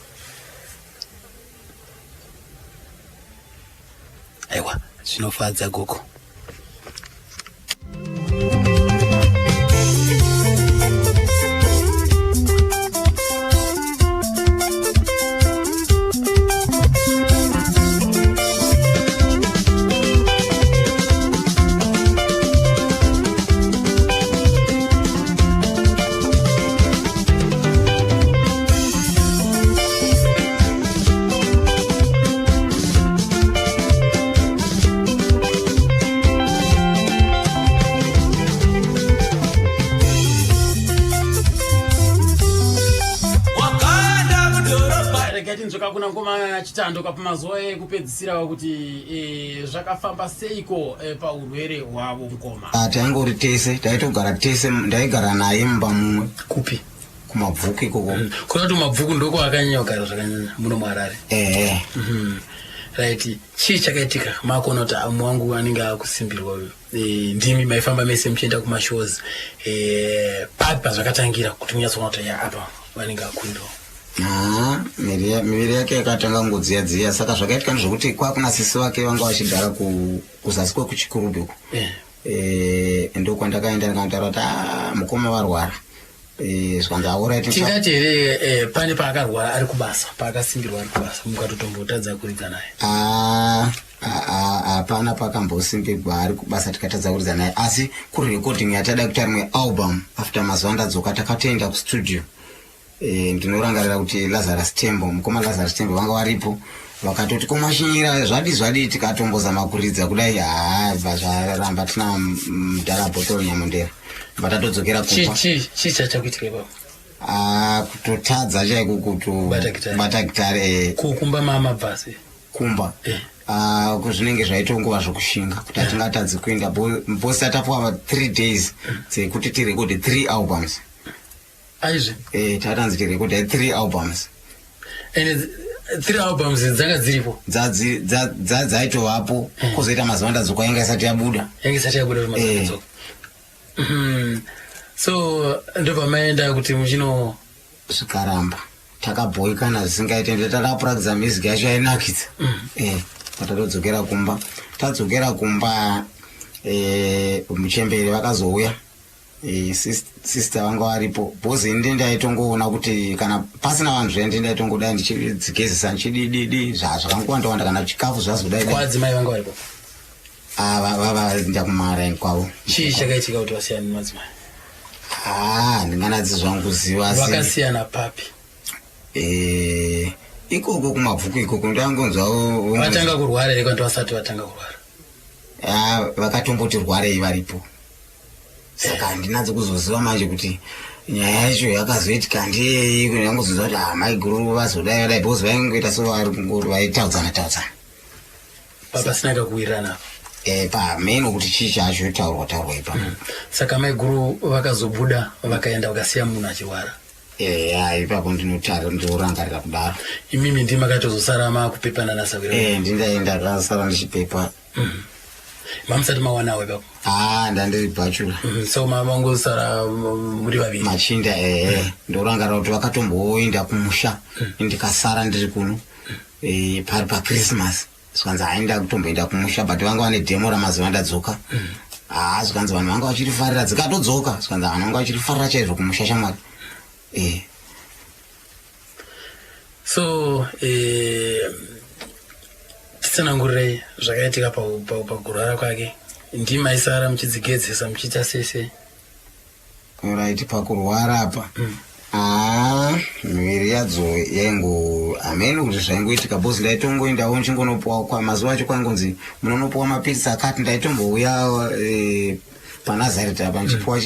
Aiwa, zvinofadza gogo. Wakaenda kudhorobha. Regai tinzweka kuna ngoma Chitando pamazuva ekupedzisira kuti zvakafamba seiko paurwere hwavo, ngoma. Ah, taingori tese, taitogara tese, ndaigara naye mumba mumwe. Kupi? Kumabvuku ikoko. Kuna kuti kumabvuku ndoko akanyanya kugara zvakanyanya muno muHarare. Ehe. Right, chii chakaitika makuona kuti amwe wangu anenge akusimbirwa uyu? Ndimi maifamba mese muchienda kumashows, papi pazvakatangira kuti munyatsoona kuti ya, apa vanenge akurirwa? Haa, miviri yake yakatanga kungodziya dziya. Saka zvakaitika ndezvekuti kwakuna sisi vake vanga vachigara kuzasi kwekuChikurubi uko. Ndokwandakaenda ndikanotaura kuti, "Ah, mukoma varwara." Zvikanzi, "Alright." Tingati here pane paakarwara ari kubasa, paakasimbirwa ari kubasa, mukatotombotadza kuridza naye? Ah, ah, ah, hapana pakambosimbirwa ari kubasa tikatadza kuridza naye, asi kurecording yatada kuita rimwe album after mazuva ndadzoka, takatoenda kustudio. Ndinorangarira kuti Lazarus Tembo, mukoma Lazarus Tembo vanga varipo, vakatoti, "Komashinyira zvadi zvadi?" Tikatombozama kuridza kudai, haa, bva zvaramba. Tina mudhara Bhotoro Nyamondera, bva tatodzokera Chii kumba. Chii chachakuitika ipapo? Ah, kutotadza chaiko Kubata gitare. Kubata gitare. Kukumba mamabvasi? Kumba. Ah, zvinenge zvaitongova zvokushinga kuti hatingatadzi kuenda bosi. Tatapuwa 3 days dzekuti tirekode three albums. Aizve? Tatanzi tirekode three albums. And three albums dzanga dziripo? Dzaitovapo, kwozoita mazuva ndadzoka yanga isati yabuda. Yange isati yabuda kuti mazadzoka. So ndobva maenda kuti muchino Zvikaramba, takabhoikana zvisingaite, ende takapurakidza music yacho yainakidza. Patatodzokera kumba, tadzokera kumba, muchembere vakazouya. Sister vanga varipo, because ini ndaitongoona kuti kana pasina vanhu zviya, ndaitongodai ndichidzigezesa, ndichidididi, zvakangowanda wanda, kana chikafu zvazodai dai. Kwadzimai vanga varipo? Vaenda kumaraini kwavo. Chii chakaitika kuti vasiyane nemadzimai? Ah, ndinganatsi zvangu kuziva, asi Vakasiyana papi? Ikoko kumabvuku ikoko ndangonzwa Vatanga kurwara here kana vasati vatanga kurwara? Ah, vakatomboti rwarei varipo, saka handinatsi kuzoziva manje kuti nyaya yacho yakazoitika ndiyei. Ndangozonzwa kuti, ah, maiguru vazodai vadai, because vaingoita sevari kungoti vaitaudzana taudzana. Papasina kakuwirirana apa? Pameno kuti chii chacho taurwa taurwa ipapo. Saka maiguru vakazobuda vakaenda, vakasiya munhu achirwara? Ya, ipapo ndinotara, ndinorangarira kudaro. Imimi ndimi makatozosara makupepana nasawira? Ndindaenda ndakasara ndichipepa. Mamusati mawanawo ipapo? Ah, ndandiri bachelor. So mangosara muri vaviri? Machinda, ehe. Ndorangarira kuti vakatomboenda kumusha, ndikasara ndiri kuno. Pari paChristmas, zvikanzi haenda kutomboenda kumusha, but vanga vane demo ramazuva ndadzoka. Haa, zvikanzi vanhu vanga vachirifarira. Dzikatodzoka, zvikanzi vanhu vanga vachirifarira chaizvo kumusha, shamwari. So titsanangurirei zvakaitika pakurwara kwake. Ndimi maisara muchidzigezesa, muchiita sese? Right, pakurwara apa, haa, miviri yadzo yaingo, hameno kuti zvaingoitika, because ndaitongoendawo nchingonopuwa kwa mazuva acho kwaingonzi munonopuwa mapirisi akati. Ndaitombouya paNazareti apa ndichipuwa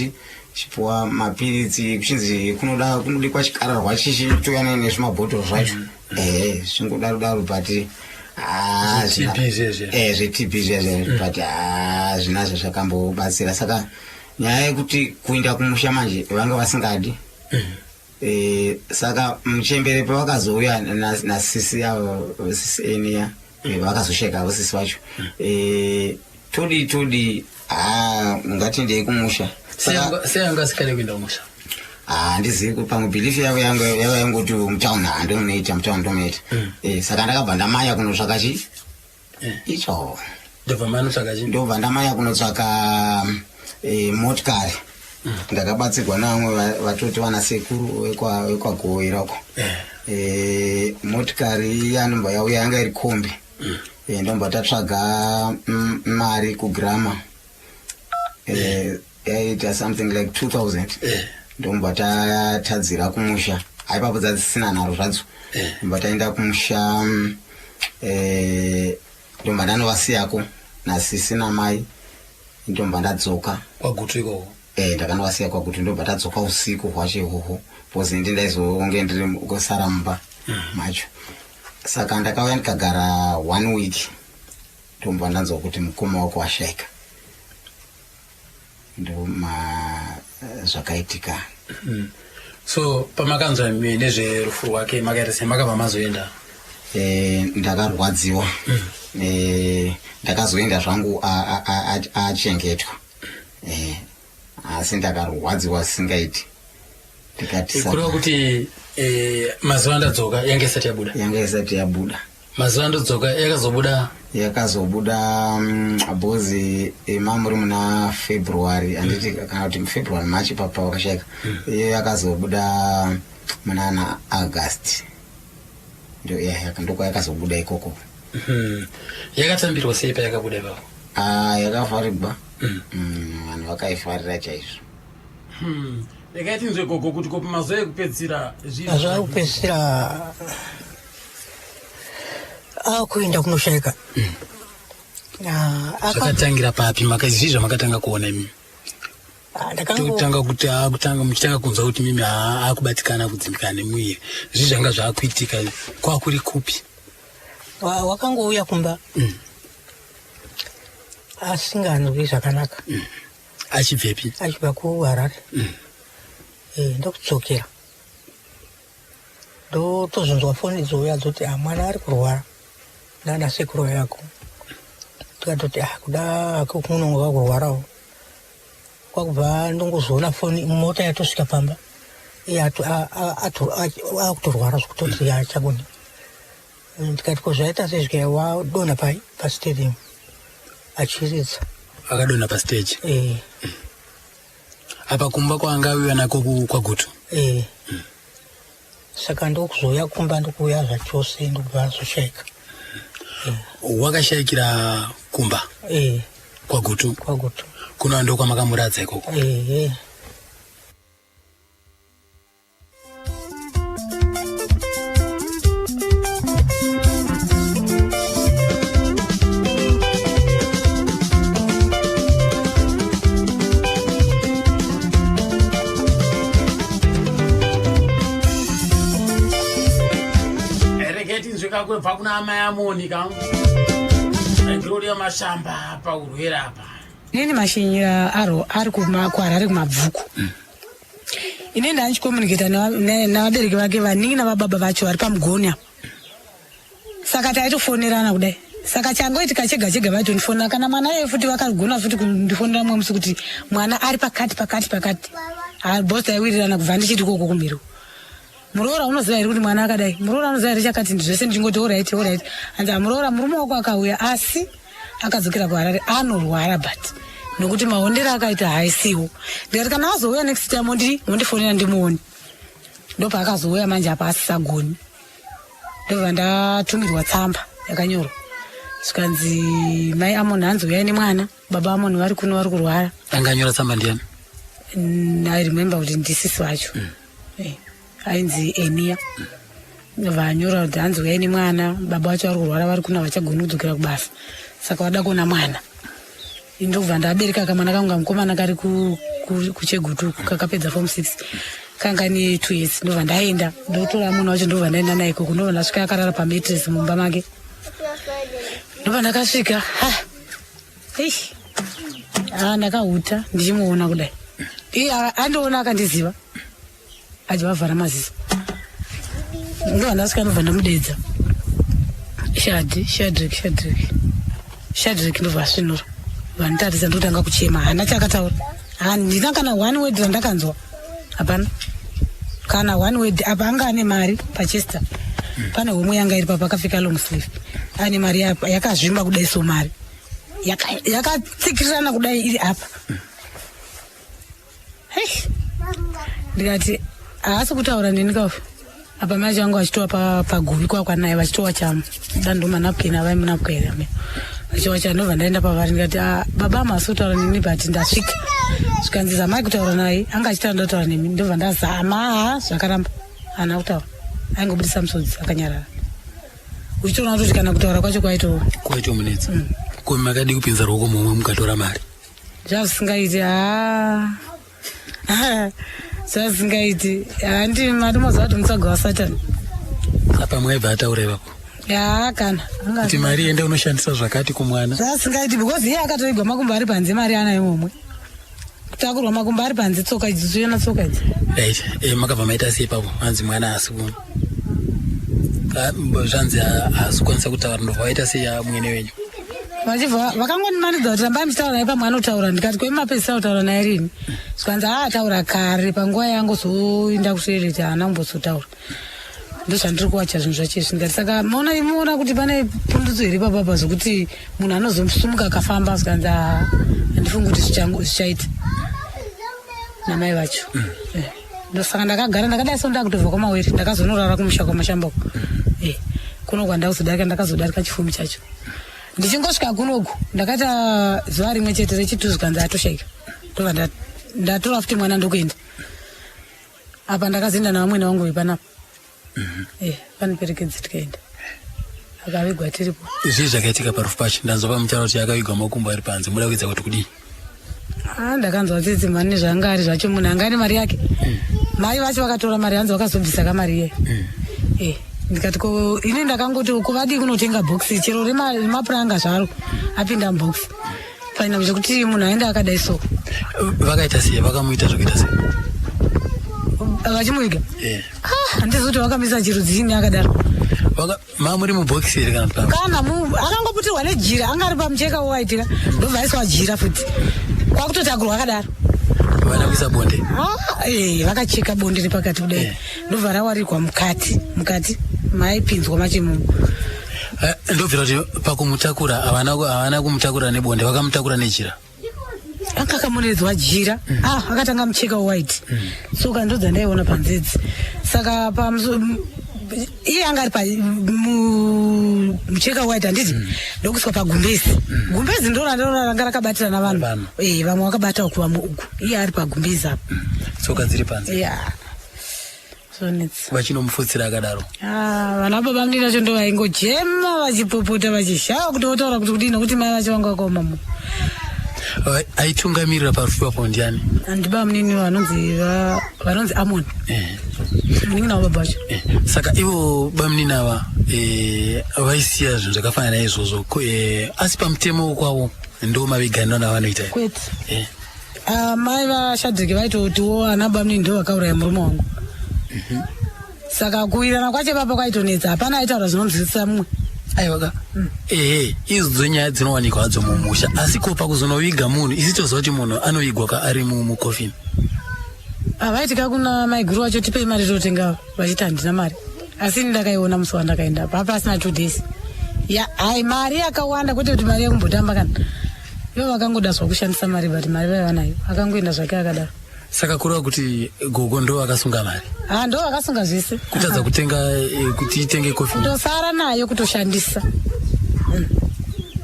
chipuwa mapiritsi, kuchinzi kunoda kunodikwa chikararwa, chichitouya nezvimabhotoro zvacho, ehe, zvichingodaro daro, but ah, ZveTB zvezve. ZveTB zvezve, but ah, zvinazvo zvakambobatsira. Saka nyaya yekuti kuenda kumusha manje vanga vasingadi. Saka muchembere pavakazouya nasisi avo, sisi Enia, vakazosheka avo sisi vacho. Todi todi, ha, ngatindei kumusha. Saka Sei anga asikade kuenda kumusha? Handizivi kuti pamwe belief yavo yanga yava yangoti mutauni handomunoita, mutauni ndomunoita. Saka ndakabva ndamanya kunotsvaka chi icho. Ndobva manotsvaka chi? Ndobva ndamanya kunotsvaka motikari. Ndakabatsirwa nevamwe vatoti vana sekuru vekwaGowera uko. Motikari iya ndomba yauya, yanga iri kombi. Ndomba tatsvaga mari kugirama, yaita something like 2000. Ndomba tatadzira kumusha, haipapo dzadzisina nharo zvadzo. Ndomba taenda kumusha, ndomba ndanovasiyako nasisi namai, ndomba ndadzoka. KwaGutu ikoko? Ndakanowasiya kwaGutu, ndobva tadzoka usiku hwacho ihwohwo, because ndi ndaizonge ndiri kusara mumba macho. Saka ndakauya ndikagara one week, ndomba ndanzwa kuti mukoma wako washaika. Ndoma zvakaitika. So pamakanzwa nezverufu rwake makaita sei, makabva mazoenda? Ndakarwadziwa. Ndakazoenda zvangu achengetwa, asi ndakarwadziwa singaiti. Ndikati kureva kuti mazuva andadzoka yange isati yabuda? Yanga isati yabuda. Mazuva andodzoka yakazobuda? Yakazobuda bhozi mamuri muna February, handiti? Kana kuti February, March papa wakashaika. Iyo yakazobuda muna na August, ndokwa yakazobuda ikoko. Yakatambirwa sei payakabuda ipapo? Ah, yakafarirwa. Vanhu vakaifarira chaizvo. Regai tinzwe gogo kuti ko pamazuva ekupedzisira zvii? Mazuva ekupedzisira akuenda kunoshaika. Ah, Zvakatangira papi? Zvii zvamakatanga kuona imi? Ah, ndakango Kutanga kuti akutanga, muchitanga kunzwa kuti mimi akubatikana kudzimbikana nemuviri, zvii zvanga zvaakuitika, kwakuri kupi? Wakangouya kumba asinganzwi zvakanaka. Achibvepi? Achibva kuHarare. Ndokudzokera, ndotozonzwa foni dzouya dzoti, "Ah, mwana ari kurwara nana sekuru yako." Tikatoti, "Ah, kuda kunonga kurwarawo." Kwakubva ndongozoona foni, mota yatosvika pamba, iye akutorwara zvekutoti achagoni. Ndikati, "Ko zvaita sei?" Svika wadonha pai pastadium achiridza. Akadonha pastage? Eh. Apa kumba kwaanga auya nako kwaGutu? Eh. Saka ndokuzouya kumba, ndokuuya zvachose, ndokubva azoshaika. Wakashayikira kumba? Eh. KwaGutu? KwaGutu. Kunova ndokwamakamuradza ikoko? Eh. Regai tinzwe kakubva kuna amai aMonika Gloria Mashamba paurwere apa. Nini Mashinyira aro ari kuHarare kuMabvuku. Ini ndandichikomuniketa navabereki vake, vaningi navababa vacho vari pamugoni apa, saka taitofonerana kudai. Saka changoitika chega chega vaitondifonera. Kana mwana iye futi vakagona futi kundifonera mumwe musi kuti mwana ari pakati pakati pakati. Bos taiwirirana kubva ndichiti koko kumhiri, "Muroora, unoziva here kuti mwana akadai? Muroora, unoziva here chakati?" Zvese ndichingoti, "Alright, alright." Hanzi, "Muroora, murume wako akauya asi akadzokera kuHarare, anorwara, but nokuti maondero akaita haisiwo." Ndikati, "Kana azouya next time mondifonera ndimuone." Ndopaakazouya manje apa asisagoni. Ndobva ndatumirwa tsamba yakanyorwa, zvikanzi, "Mai Amon, hanzi uyai nemwana, baba Amon vari kuno, vari kurwara." Anga anyora tsamba ndiani? I remember kuti ndisisi vacho. Ainzi Enia. Vanyora kuti hanzi uyai nemwana, baba vacho vari kurwara, vari kuno, havachagoni kudzokera kubasa, saka vada kuona mwana. Ndobva ndabereka kamwana kangu kamukomana kari kuChegutu uku, kakapedza form 6, kanga ne 2 years. Ndobva ndaenda ndotora munhu wacho, ndobva ndaenda naye ikoko, ndobva ndasvika akarara pamattress mumba make. Ndobva ndakasvika, ha, eish, ah, ndakahuta ndichimuona kudai. Iye andiona akandiziva, achivavhara maziso. Ndobva ndasvika, ndobva ndamudedza, "Shadi, Shadrik, Shadrik, Shadrik." Ndobva asvinura, vanditarisa, ndotanga kuchema. Hana chakataura, handina kana one word randakanzwa, hapana kana one word. Apa anga ane mari pachester, pane homwe yanga iri papa, akapfeka long sleeve, ane mari yakazvimba kudai, so mari yakatsikirirana kudai iri apa. Hei, ndikati haasi kutaura neni kafu. Apa mai vangu vachitova paguvi kwakwanaye vachitowacha dando, manapkin avai munapkin ame vachiwacha. Ndobva ndaenda pavari ndikati, "Ah, baba hamasi kutaura neni, but ndasvika." Zvikanzi, "Zamai kutaura naye, anga achitaura ndotaura nemi." Ndobva ndazama, ha, zvakaramba, haana kutaura, aingobudisa musodzi akanyarara, uchitoona kutoti kana kutaura kwacho kwaito Kwaitomunetsa. Ko makadi kupinza ruoko mumwe mukatora mari? Zvazvisingaiti, ha, zvazvisingaiti. Handi mari, moziva kuti mutsago wasatani. Apa mwaibva ataura ipapo Ya, kana kuti mari ende unoshandisa zvakati kumwana. Zvasingaiti, because iye akatoigwa makumbo ari panze, mari anayo momwe. Kutakurwa makumbo ari panze, tsoka idzi tsoyona tsoka idzi. Right, makabva maita sei ipapo? Hanzi mwana haasi ku zvanzi haasi kukwanisa kutaura, ndobva vaita sei amwene wenyu? Vachibva vakangondimanidza kuti rambai muchitaura naye, pamwe anotaura. Ndikati kwemi mapedzisa kutaura naye rini? Zvikanzi aataura kare, panguva yangozoenda kutoilet haana kumbozotaura. Ndozvandiri kuwacha zvinhu zvacho izvi. Ndikati saka maona muona kuti pane pundutso here papapa zvokuti munhu anozosumuka akafamba? Zvikanzi handifungi kuti zvichaita namai vacho. Ndosaka ndakagara ndakadai so, ndakutobva kwamawere, ndakazonorara kumusha kwamashambako. Kuno kwandakuzodarika, ndakazodarika chifumi chacho. Ndichingosvika kunoku ndakaita zuva rimwe chete rechitu, zvikanzi atoshaika. Ndobva ndatora futi mwana ndokuenda. Apa ndakazoenda navamwene vangu vepanapa, vaniperekedzi, tikaenda, akavigwa tiripo. Zvii zvakaitika parufu pacho? Ndanzwa pamucharo kuti akavigwa makumbo ari panze, muda kuedza kuti kudii? Ah, ndakanzwa tsitsi mhani, nezvaanga ari zvacho. Munhu anga ane mari yake, mai vacho vakatora mari, hanzi vakazobvisa kamari iye. Ndikati ko ini ndakangoti kuvadii kunotenga bhokisi chero remapuranga zvaro, apinda mubhokisi paina zvekuti munhu aenda akadai so. Vakaita sei? Vakamuita zvekuita sei? Vachimuviga? Handizi kuti vakamisa chirudzini akadaro. Mamuri mubhokisi here kana kuti Kana akangoputirwa nejira, anga ari pamucheka waitika, ndobva aiswa jira futi, kwakutotakurwa akadaro. Vana kuisa bonde? Ah, vakacheka bonde nepakati kudai. Ndobva rawarirwa mukati, mukati maipinzwa machimumu. Ndobvira kuti pakumutakura havana kumutakura nebonde, vakamutakura nejira. Anga akamoneredzwa jira. Ah, akatanga mucheka white, tsoka ndo dzandaiona panzedzi. Saka iye anga ari mucheka white, handiti, ndokuiswa pagumbezi. Gumbezi ndo randaona ranga rakabatira navanhu. Vanhu. Vamwe vakabata uku, vamwe uku, iye ari pagumbezi apa. Tsoka dziri panze. Ya, zvonetsa. Vachinomufutsira akadaro? Ah, vana baba munini vacho ndo vaingojema vachipopota vachishawa kuti votaura kuti kudii, nokuti mai vacho vanga vakaoma mu Aitungamirira parufu ipapo ndiani? Ndibaba munini vanonzi Amon. Munin'ina wababa vacho. Saka ivo bamunini ava vaisiya zvinhu zvakafanana naizvozvo, asi pamutemo kwavo ndo maviganiro navanoita here? Kwete. Ah, mai vaShadriki vaitotiwo ana bamunini ndo vakauraya murume wangu. Saka kuwirana kwacho ipapo kwaitonetsa, hapana aitaura zvinonzwisisa mumwe. Aiwaka, ehe, idzo nyaya dzinowanikwa hadzo mumusha, asi ko pakuzonoviga munhu, isi toziva kuti munhu anovigwa ka ari mukofini. Ah, vaitika kuna maiguru vacho, tipei mari totenga, vachiti handina mari. Asi ini ndakaiona musi wandakaenda papa asina 2 days ya. Hai, mari yakawanda, kwete kuti mari yekumbotamba kana. Ivo vakangoda zvakushandisa mari, but mari vaiva nayo, akangoenda zvake akadaro. Saka kureva kuti gogo ndo vakasunga mari? Ha, ndo vakasunga zvese. Kutadza kutenga, kuti itenge kofini. Kutosara nayo kutoshandisa.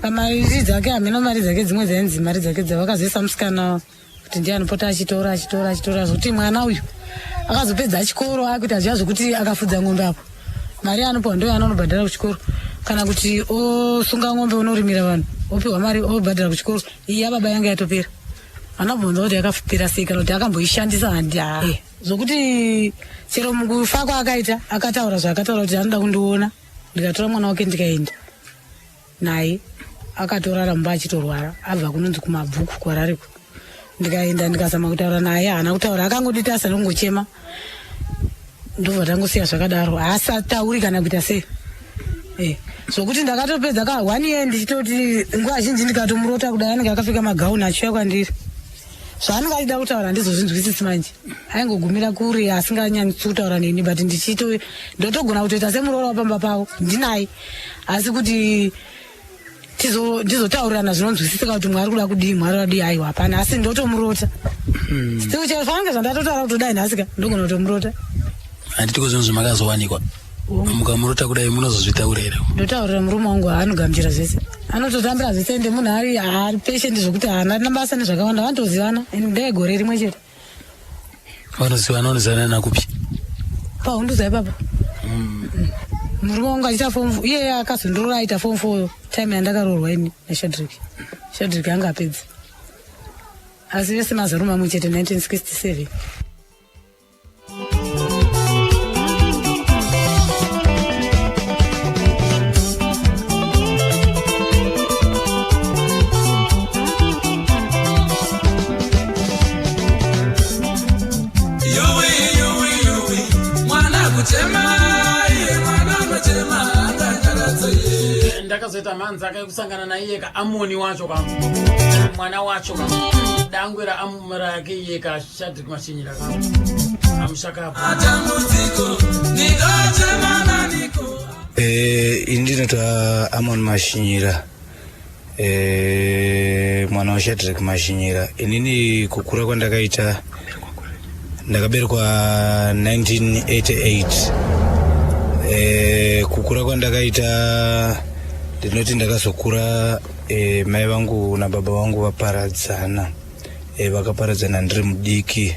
Pamari dzake hameno mari dzake dzimwe dzainzi mari dzake dzavakazoisa musikana kuti ndiye anopota achitora, achitora, achitora, zvokuti mwana uyu akazopedza chikoro akuita zviya zvokuti akafudza ng'ombe apo mari yaanopiwa ndo yaanonobhadhara kuchikoro, kana kuti osunga ng'ombe unorimira vanhu, opiwa mari obhadhara kuchikoro. Iyi yababa yanga yatopera, anobvunza kuti yakapera sei kana kuti akamboishandisa. Handi zvokuti chero mukufa kwaakaita akataura zvaakataura kuti anoda kundiona. Ndikatora mwana wake ndikaenda naye, akatorara mumba achitorwara, abva kunonzi kumabhuku kwarariko. Ndikaenda ndikazama kutaura naye, haana kutaura, akangoditasa nokungochema, ndobva tangosiya zvakadaro. Haasatauri kana kuita sei. Zvokuti ndakatopedza ka one year ndichitoti nguva zhinji ndikatomurota kudai anenge akapfeka magauni achiuya kwandiri. Zvaanenge achida kutaura handizozvinzwisisi manje, aingogumira kure asinganyanyisi kutaura neni, but ndichito ndotogona kutoita semuroora wapamba pavo ndinaye, asi kuti tizotaurirana zvinonzwisisika kuti Mwari kuda kudii, Mwari vadii, aiwa, hapana. Asi ndotomurota still, chero zvange zvandatotaura kutodai nhasika ndogona kutomurota. Handiti ko zvinhu zvamakazowanikwa, mukamurota kudai munozozvitaura here? Ndotaurira murume wangu, haanogamuchira zvese, anototambira zvese. Ende munhu ari patient zvokuti haana basa nezvakawanda, vanotozivana ndegore rimwe chete. Vanozivana, vanozivana nakupi? Pahunduza ipapa. Murume wangu achiita form, iyeye akazondoroora aita form four, time yandakaroorwa ini naShadrik. Shadrik anga apedza, asi vese mazaro mamwe chete, 1967. Ndakazoita mhanza kayekusangana naiye ka Amoni wacho ka mwana wacho ka dangwe rake iye ka Shadrick Mashinyira ka amushakapo. Ini ndinoitwa Amon Mashinyira, mwana waShadrick Mashinyira. Inini kukura kwandakaita, ndakaberekwa 1988. Kukura kwandakaita, ndinoti ndakazokura mai vangu nababa vangu vaparadzana. Vakaparadzana ndiri mudiki,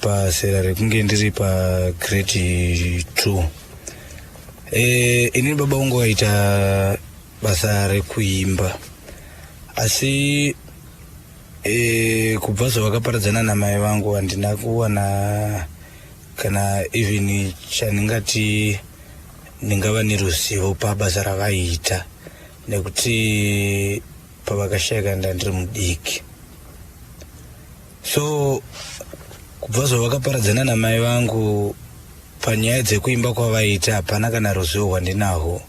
pasera rekunge ndiri pagrade 2. Inini baba vangu vaita basa rekuimba, asi kubva zvavakaparadzana namai vangu handina kuwana kana even chandingati ndingava neruzivo pabasa ravaiita, nekuti pavakashayika ndandiri mudiki. So kubva zvavakaparadzana namai vangu, panyaya dzekuimba kwavaita hapana kana ruzivo rwandinahwo,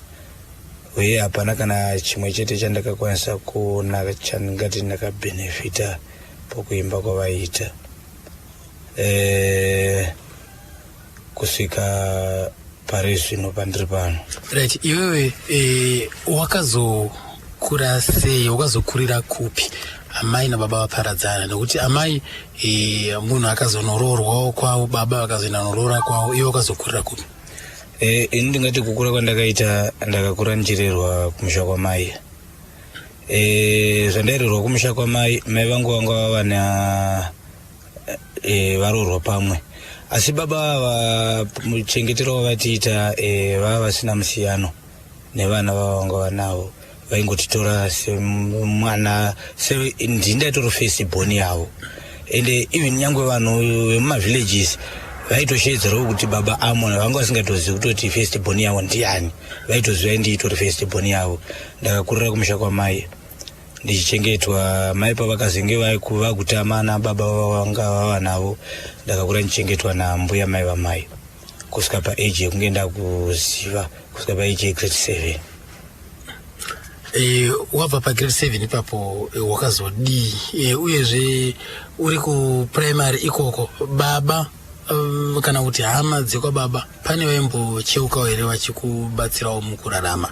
uye hapana kana chimwe chete chandakakwanisa kuona chandingati ndakabhenefita pakuimba kwavaita kusvika pari zvino pandiri pano. Right, iwewe wakazokura sei? Wakazokurira kupi amai nababa vaparadzana? Nekuti amai munhu akazonoroorwawo kwavo, baba vakazoenda noroora kwavo, iwe wakazokurira kupi? Ini ndingati kukura kwandakaita, ndakakura ndichirerwa kumusha kwamai. Zvandairerwa kumusha kwamai, mai vangu vanga vava na varoorwa pamwe, asi baba ava muchengetero wavatiita, vava vasina musiyano nevana vavanga vanavo. Vaingotitora semwana, ndindaitori first born yavo. Ende even nyangwe vanhu vemumavillages vaitosheedzerawo kuti baba Amon. Vanga vasingatozivi kutoti first born yavo ndiani, vaitoziva ndiitori first born yavo. Ndakakurira kumusha kwamai ndichichengetwa. Mai pavakazenge vakutama nababa vanga vava navo, ndakakura ndichengetwa nambuya mai vamai kusvika paage yekunge ndakuziva, kusvika paage yegrade 7. Wabva pagrade 7 ipapo, wakazodii? Uyezve uri kuprimary ikoko, baba kana kuti hama dzekwababa pane vaimbocheukawo here vachikubatsirawo mukurarama?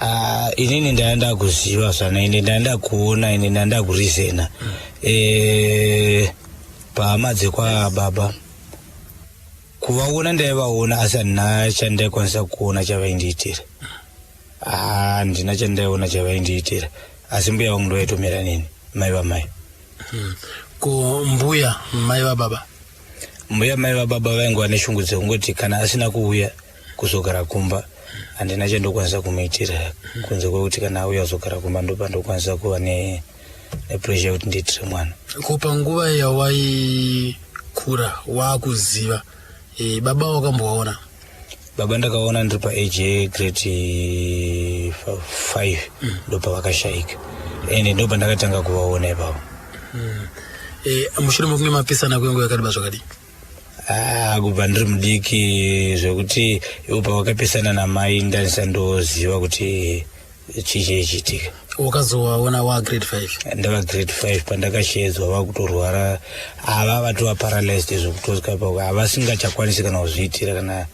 Ah, inini ndaenda kuziva zvana, ine ndaenda kuona, ine ndaenda kurizena. Pahama dzekwababa kuvaona ndaivaona, asi handina chandaikwanisa kuona chavaindiitira. Handina chandaiona chavaindiitira, asi mbuya vangu ndovaitomira neni, mai vamai. Ko mbuya mai vababa? Mbuya mai vababa vaingova neshungu dzekungoti kana asina kuuya kuzogara kumba handina chandokwanisa kumuitira, kunze kwekuti kana auya kuzogara kumba ndopandokwanisa kuva nepressure yekuti ndiitire mwana. Ko panguva yawaikura waakuziva, baba wakambovaona? Baba ndakaona ndiri paage yegrade 5, ndopavakashayika, ende ndopandakatanga kuvaona ipapo. Mushure mekunge mapisana kwenguva yakareba zvakadii? Ah, kubva ndiri mudiki, zvekuti ivo pavakapisana namai ndanisandoziva kuti chii chaichiitika. Wakazovaona wa grade 5? Ndava grade 5 pandakashedzwa vakutorwara, ava vatova paralyzed zvekutosvika pa havasingachakwanisi kana kuzviitira kana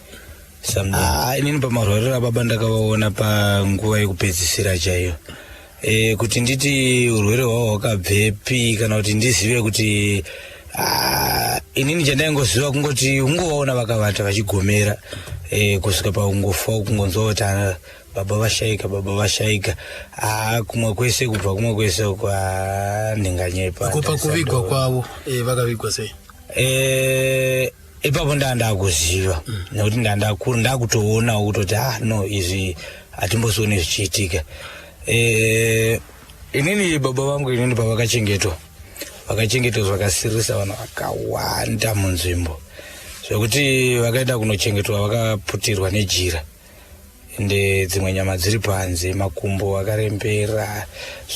something. Ah, inini pamarwariro ababa ndakavaona panguva yekupedzisira chaiyo. Kuti nditi urwere hwavo hwakabvepi kana kuti ndizive kuti, ah, inini chandaingoziva kungoti ungovaona vakavata vachigomera kusvika pakungofa, kungonzwa kuti, ah, baba vashaika, baba vashaika. Ah, kumwe kwese, kubva kumwe kwese uko, ah, ndinganyepa. Ko pakuvigwa kwavo, vakavigwa sei? Ipapo ndaa ndakuziva nekuti ndandakura, ndakutoonawo kutoti, ah, no, izvi hatimbosioni zvichiitika. Inini baba vangu, inini pavakachengetwa, vakachengetwa zvakasirisa vanhu vakawanda munzvimbo, zvekuti vakaenda kunochengetwa vakaputirwa nejira, ende dzimwe nyama dziri panze, makumbo akarembera,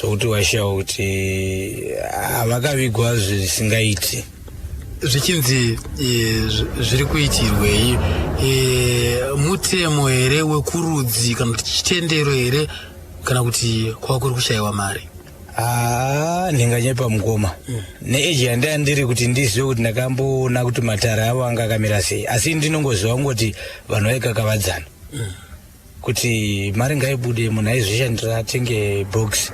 zvokuti waishawa kuti, ah, vakavigwa zvisingaiti. Zvichinzi zviri kuitirwei? E, mutemo here wekurudzi kana kuti chitendero here kana kuti kwava kuri kushayiwa mari? Haa, ndinganyepa mukoma. Neeji yandaya ndiri kuti ndizive kuti ndakamboona kuti matare avo anga akamira sei, asi ndinongoziva kungoti vanhu vaikakavadzana kuti mari ngaibude, munhu aizvishandira atenge box.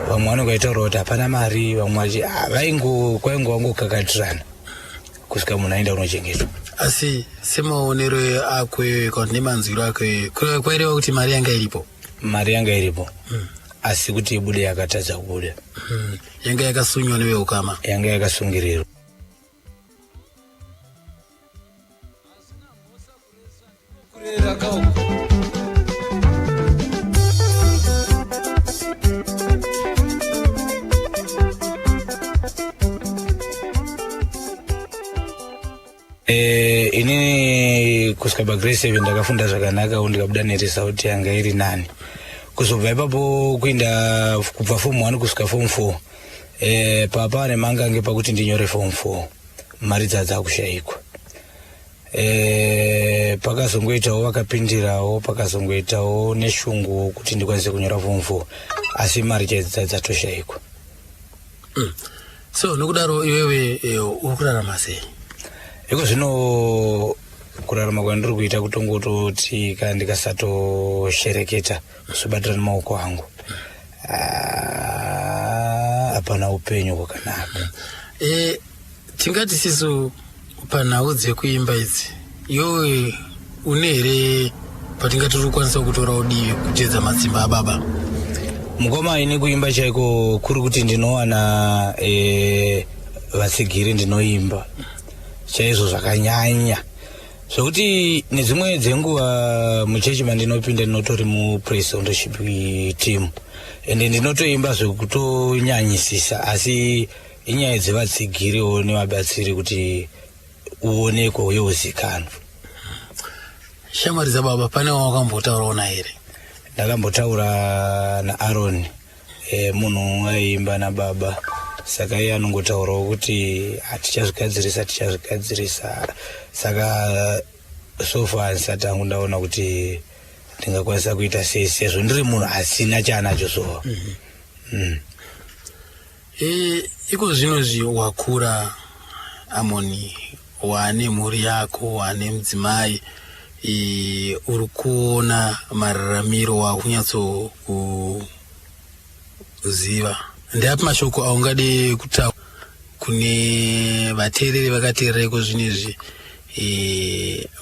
Vamwe vanenge vaitaura kuti hapana mari, vamwe vachi ah, vaingo kwaingo vangokakatirana kusvika munhu aenda kunochengetwa. Asi semaonero ako iyoyo kana kuti nemanzwiro ako iyoyo, kwaireva kuti mari yanga iripo? Mari yanga iripo, asi kuti ibude yakatadza kubuda. Yanga yakasunywa neveukama. Yanga yakasungirirwa. Inini kusvika pagrade 7 ndakafunda zvakanaka, ndikabuda neresult yanga iri nani. Kuzobva ipapo kuinda kubva form 1 kusvika form 4, papa nemangange pakuti ndinyore form 4, mari dzadzakushayikwa. Pakazongoitawo vakapindirawo, pakazongoitawo neshungu kuti ndikwanise kunyora form 4, asi mari chaidzo dzatoshayikwa. So nokudaro iwewe uri kurarama sei? Iko zvino kurarama kwandiri kuita kutongototi kana ndikasatoshereketa kuzvibatira nemaoko angu, ah, hapana upenyu hwakanaka. Tingati sisu panhau dzekuimba idzi, iwewe une here patingati uri kukwanisa kutorawo divi kuteedza matsimba ababa? Mukoma, ini kuimba chaiko kuri kuti ndinowana vatsigiri, ndinoimba chaizvo zvakanyanya zvokuti nedzimwe dzenguva muchechi mandinopinda ndinotori mupraise ownership team, ende ndinotoimba zvekutonyanyisisa, asi inyaya dzevatsigiriwo nevabatsiri kuti uonekwe uye uzikanwe. Shamwari dzababa, pane wawakambotaurawo naye here? Ndakambotaura naAron, munhu aiimba nababa, saka iye anongotaurawo kuti hatichazvigadzirisa, tichazvigadzirisa. Saka so far handisati hangu ndaona kuti ndingakwanisa kuita sei sezvo ndiri munhu asina chaanacho so. Iko zvinozvi wakura Amoni, wane mhuri yako, wane mudzimai, uri kuona mararamiro wakunyatso kuziva. Ndeapi mashoko aungade kutaura kune vateereri vakateerera iko zvinezvi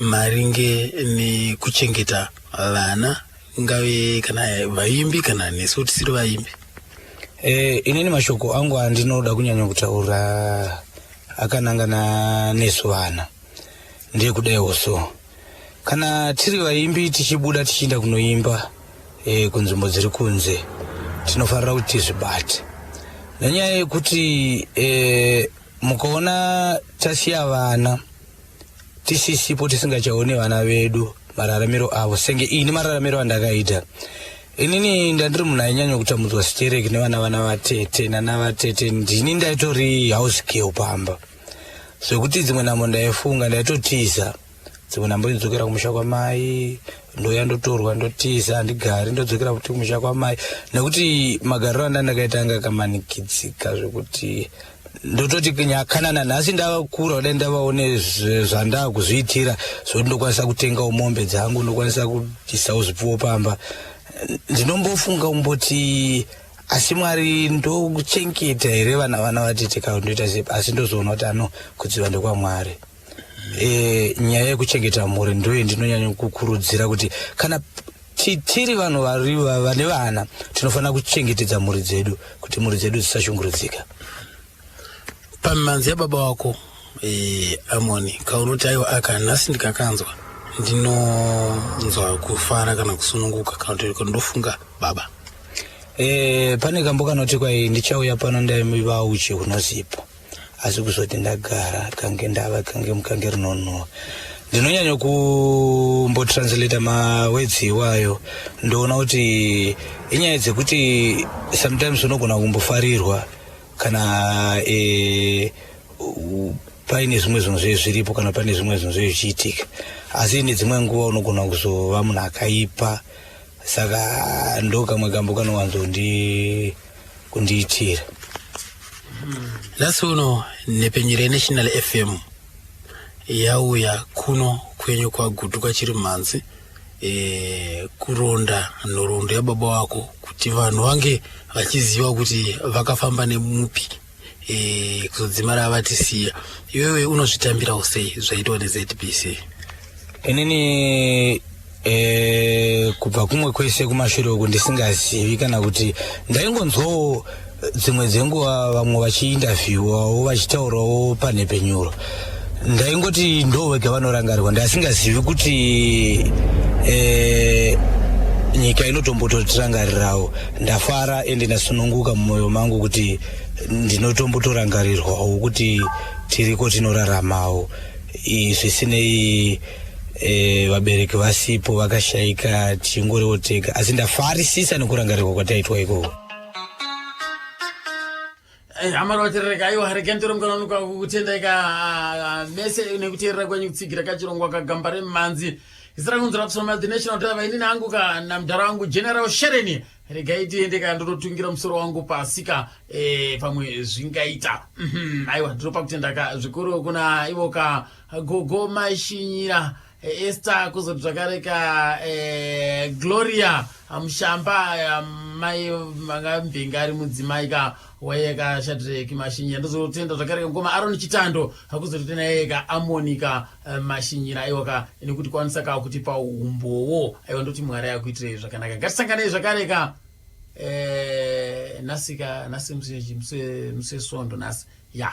maringe nekuchengeta vana, ngave kana vaimbi kana nesu tisiri vaimbi? Inini mashoko angu andinoda kunyanya kutaura akanangana nesu vana ndeyekudaiwo so: kana tiri vaimbi tichibuda tichienda kunoimba kunzvimbo dziri kunze, tinofanira kuti tizvibate nenyaya yekuti mukaona tasiya vana tisisipo, tisingachaoni vana vedu mararamiro avo, senge ini mararamiro andakaita inini, ndandiri munhu ainyanya kutambudzwa sitereki nevana, vana vatete nana vatete. Ndini ndaitori house girl pamba, zvekuti dzimwe nhambo ndaifunga ndaitotiza, dzimwe nhambo ndidzokera kumusha kwamai, ndoya ndotorwa, ndotiza, handigari, ndodzokera kuti kumusha kwamai, nekuti magariro anda ndakaita anga akamanikidzika zvekuti ndototi kana nanhasi ndakura kudai ndavaone zvandakuzviitira zvokuti ndokwanisa kutengawo mombe dzangu, ndokwanisa kuisawo zvipfuwo pamba, ndinombofunga kumboti asi Mwari ndokuchengeta here vana, vana vatete, kana ndoita sei? Asi ndozoona kuti ano kudziva ndekwaMwari. Nyaya yekuchengeta mhuri ndo yandinonyanya kukurudzira kuti kana tiri vanhu vari vane vana, tinofanira kuchengetedza mhuri dzedu kuti mhuri dzedu dzisashungurudzika. Pamimhanzi yababa wako, Amoni, kaunoti aiwa, aka nhasi ndikakanzwa ndinonzwa kufara kana kusununguka kana kuti ndofunga baba? Pane kambo kanoti kwai ndichauya pano ndaiva uchi hunozipa, asi kuzoti ndagara kange ndava kange mukange rinonhuwa. Ndinonyanya kumbotranslata mawords iwayo, ndoona kuti inyaya dzekuti sometimes unogona kumbofarirwa kana paine zvimwe zvinhu zve zviripo kana paine zvimwe zvinhu zve zvichiitika asi nedzimwe nguva unogona kuzova munhu akaipa saka ndo kamwe kambo kanowanzo kundiitira. Nhasi uno nhepfenyuro yeNational FM yauya kuno kwenyu kwaGutu kwaChirimhanzi e, kuronda nhoroondo yababa wako kuti vanhu vange vachiziva kuti vakafamba nemupi e, kuzodzimara vatisiya. Iwewe unozvitambirawo sei zvaitwa neZBC? Inini e, kubva kumwe kwese kumashure uku ndisingazivi kana kuti ndaingonzwawo dzimwe dzenguva vamwe vachiindavhiwawo vachitaurawo panhepfenyuro ndaingoti ndo vega vanorangarirwa ndasingazivi kuti e, nyika inotombototirangarirawo ndafara ende ndasununguka mumwoyo mangu kuti ndinotombotorangarirwawo kuti tiriko tinoraramawo zvisinei e, vabereki vasipo vakashaika tichingoriwo tega asi ndafarisisa nekurangarirwa kwataitwa ikoko. Hama ravaterereka, aiwa, regai nditore mukana uno kutendai ka mese nekuteerera kwenyu kutsigira kachirongwa kagamba remumhanzi. Zita rangu nzira the national driver, inini hangu ka namudhara wangu General Shereni. Regai tiende ka ndototungira musoro wangu pasika e, pamwe zvingaita. Aiwa, ndinopa kutenda ka zvikuru kuna ivo ka gogo Mashinyira Esther, kuzoti zvakare ka Gloria Mushamba, mai vanga ari mudzimai ka waiye ka Shadrek Mashinyira. Ndozotenda zvakare ngoma Aron Chitando, hakuzoti tena ka Amonika Mashinyira, aiwa ka nekuti kwanisa ka kutipa umbowo. Aiwa, ndoti Mwari akuitirei zvakanaka. Ngatisanganei zvakare ka nhasi ka, nhasi musi wesvondo nhasi ya.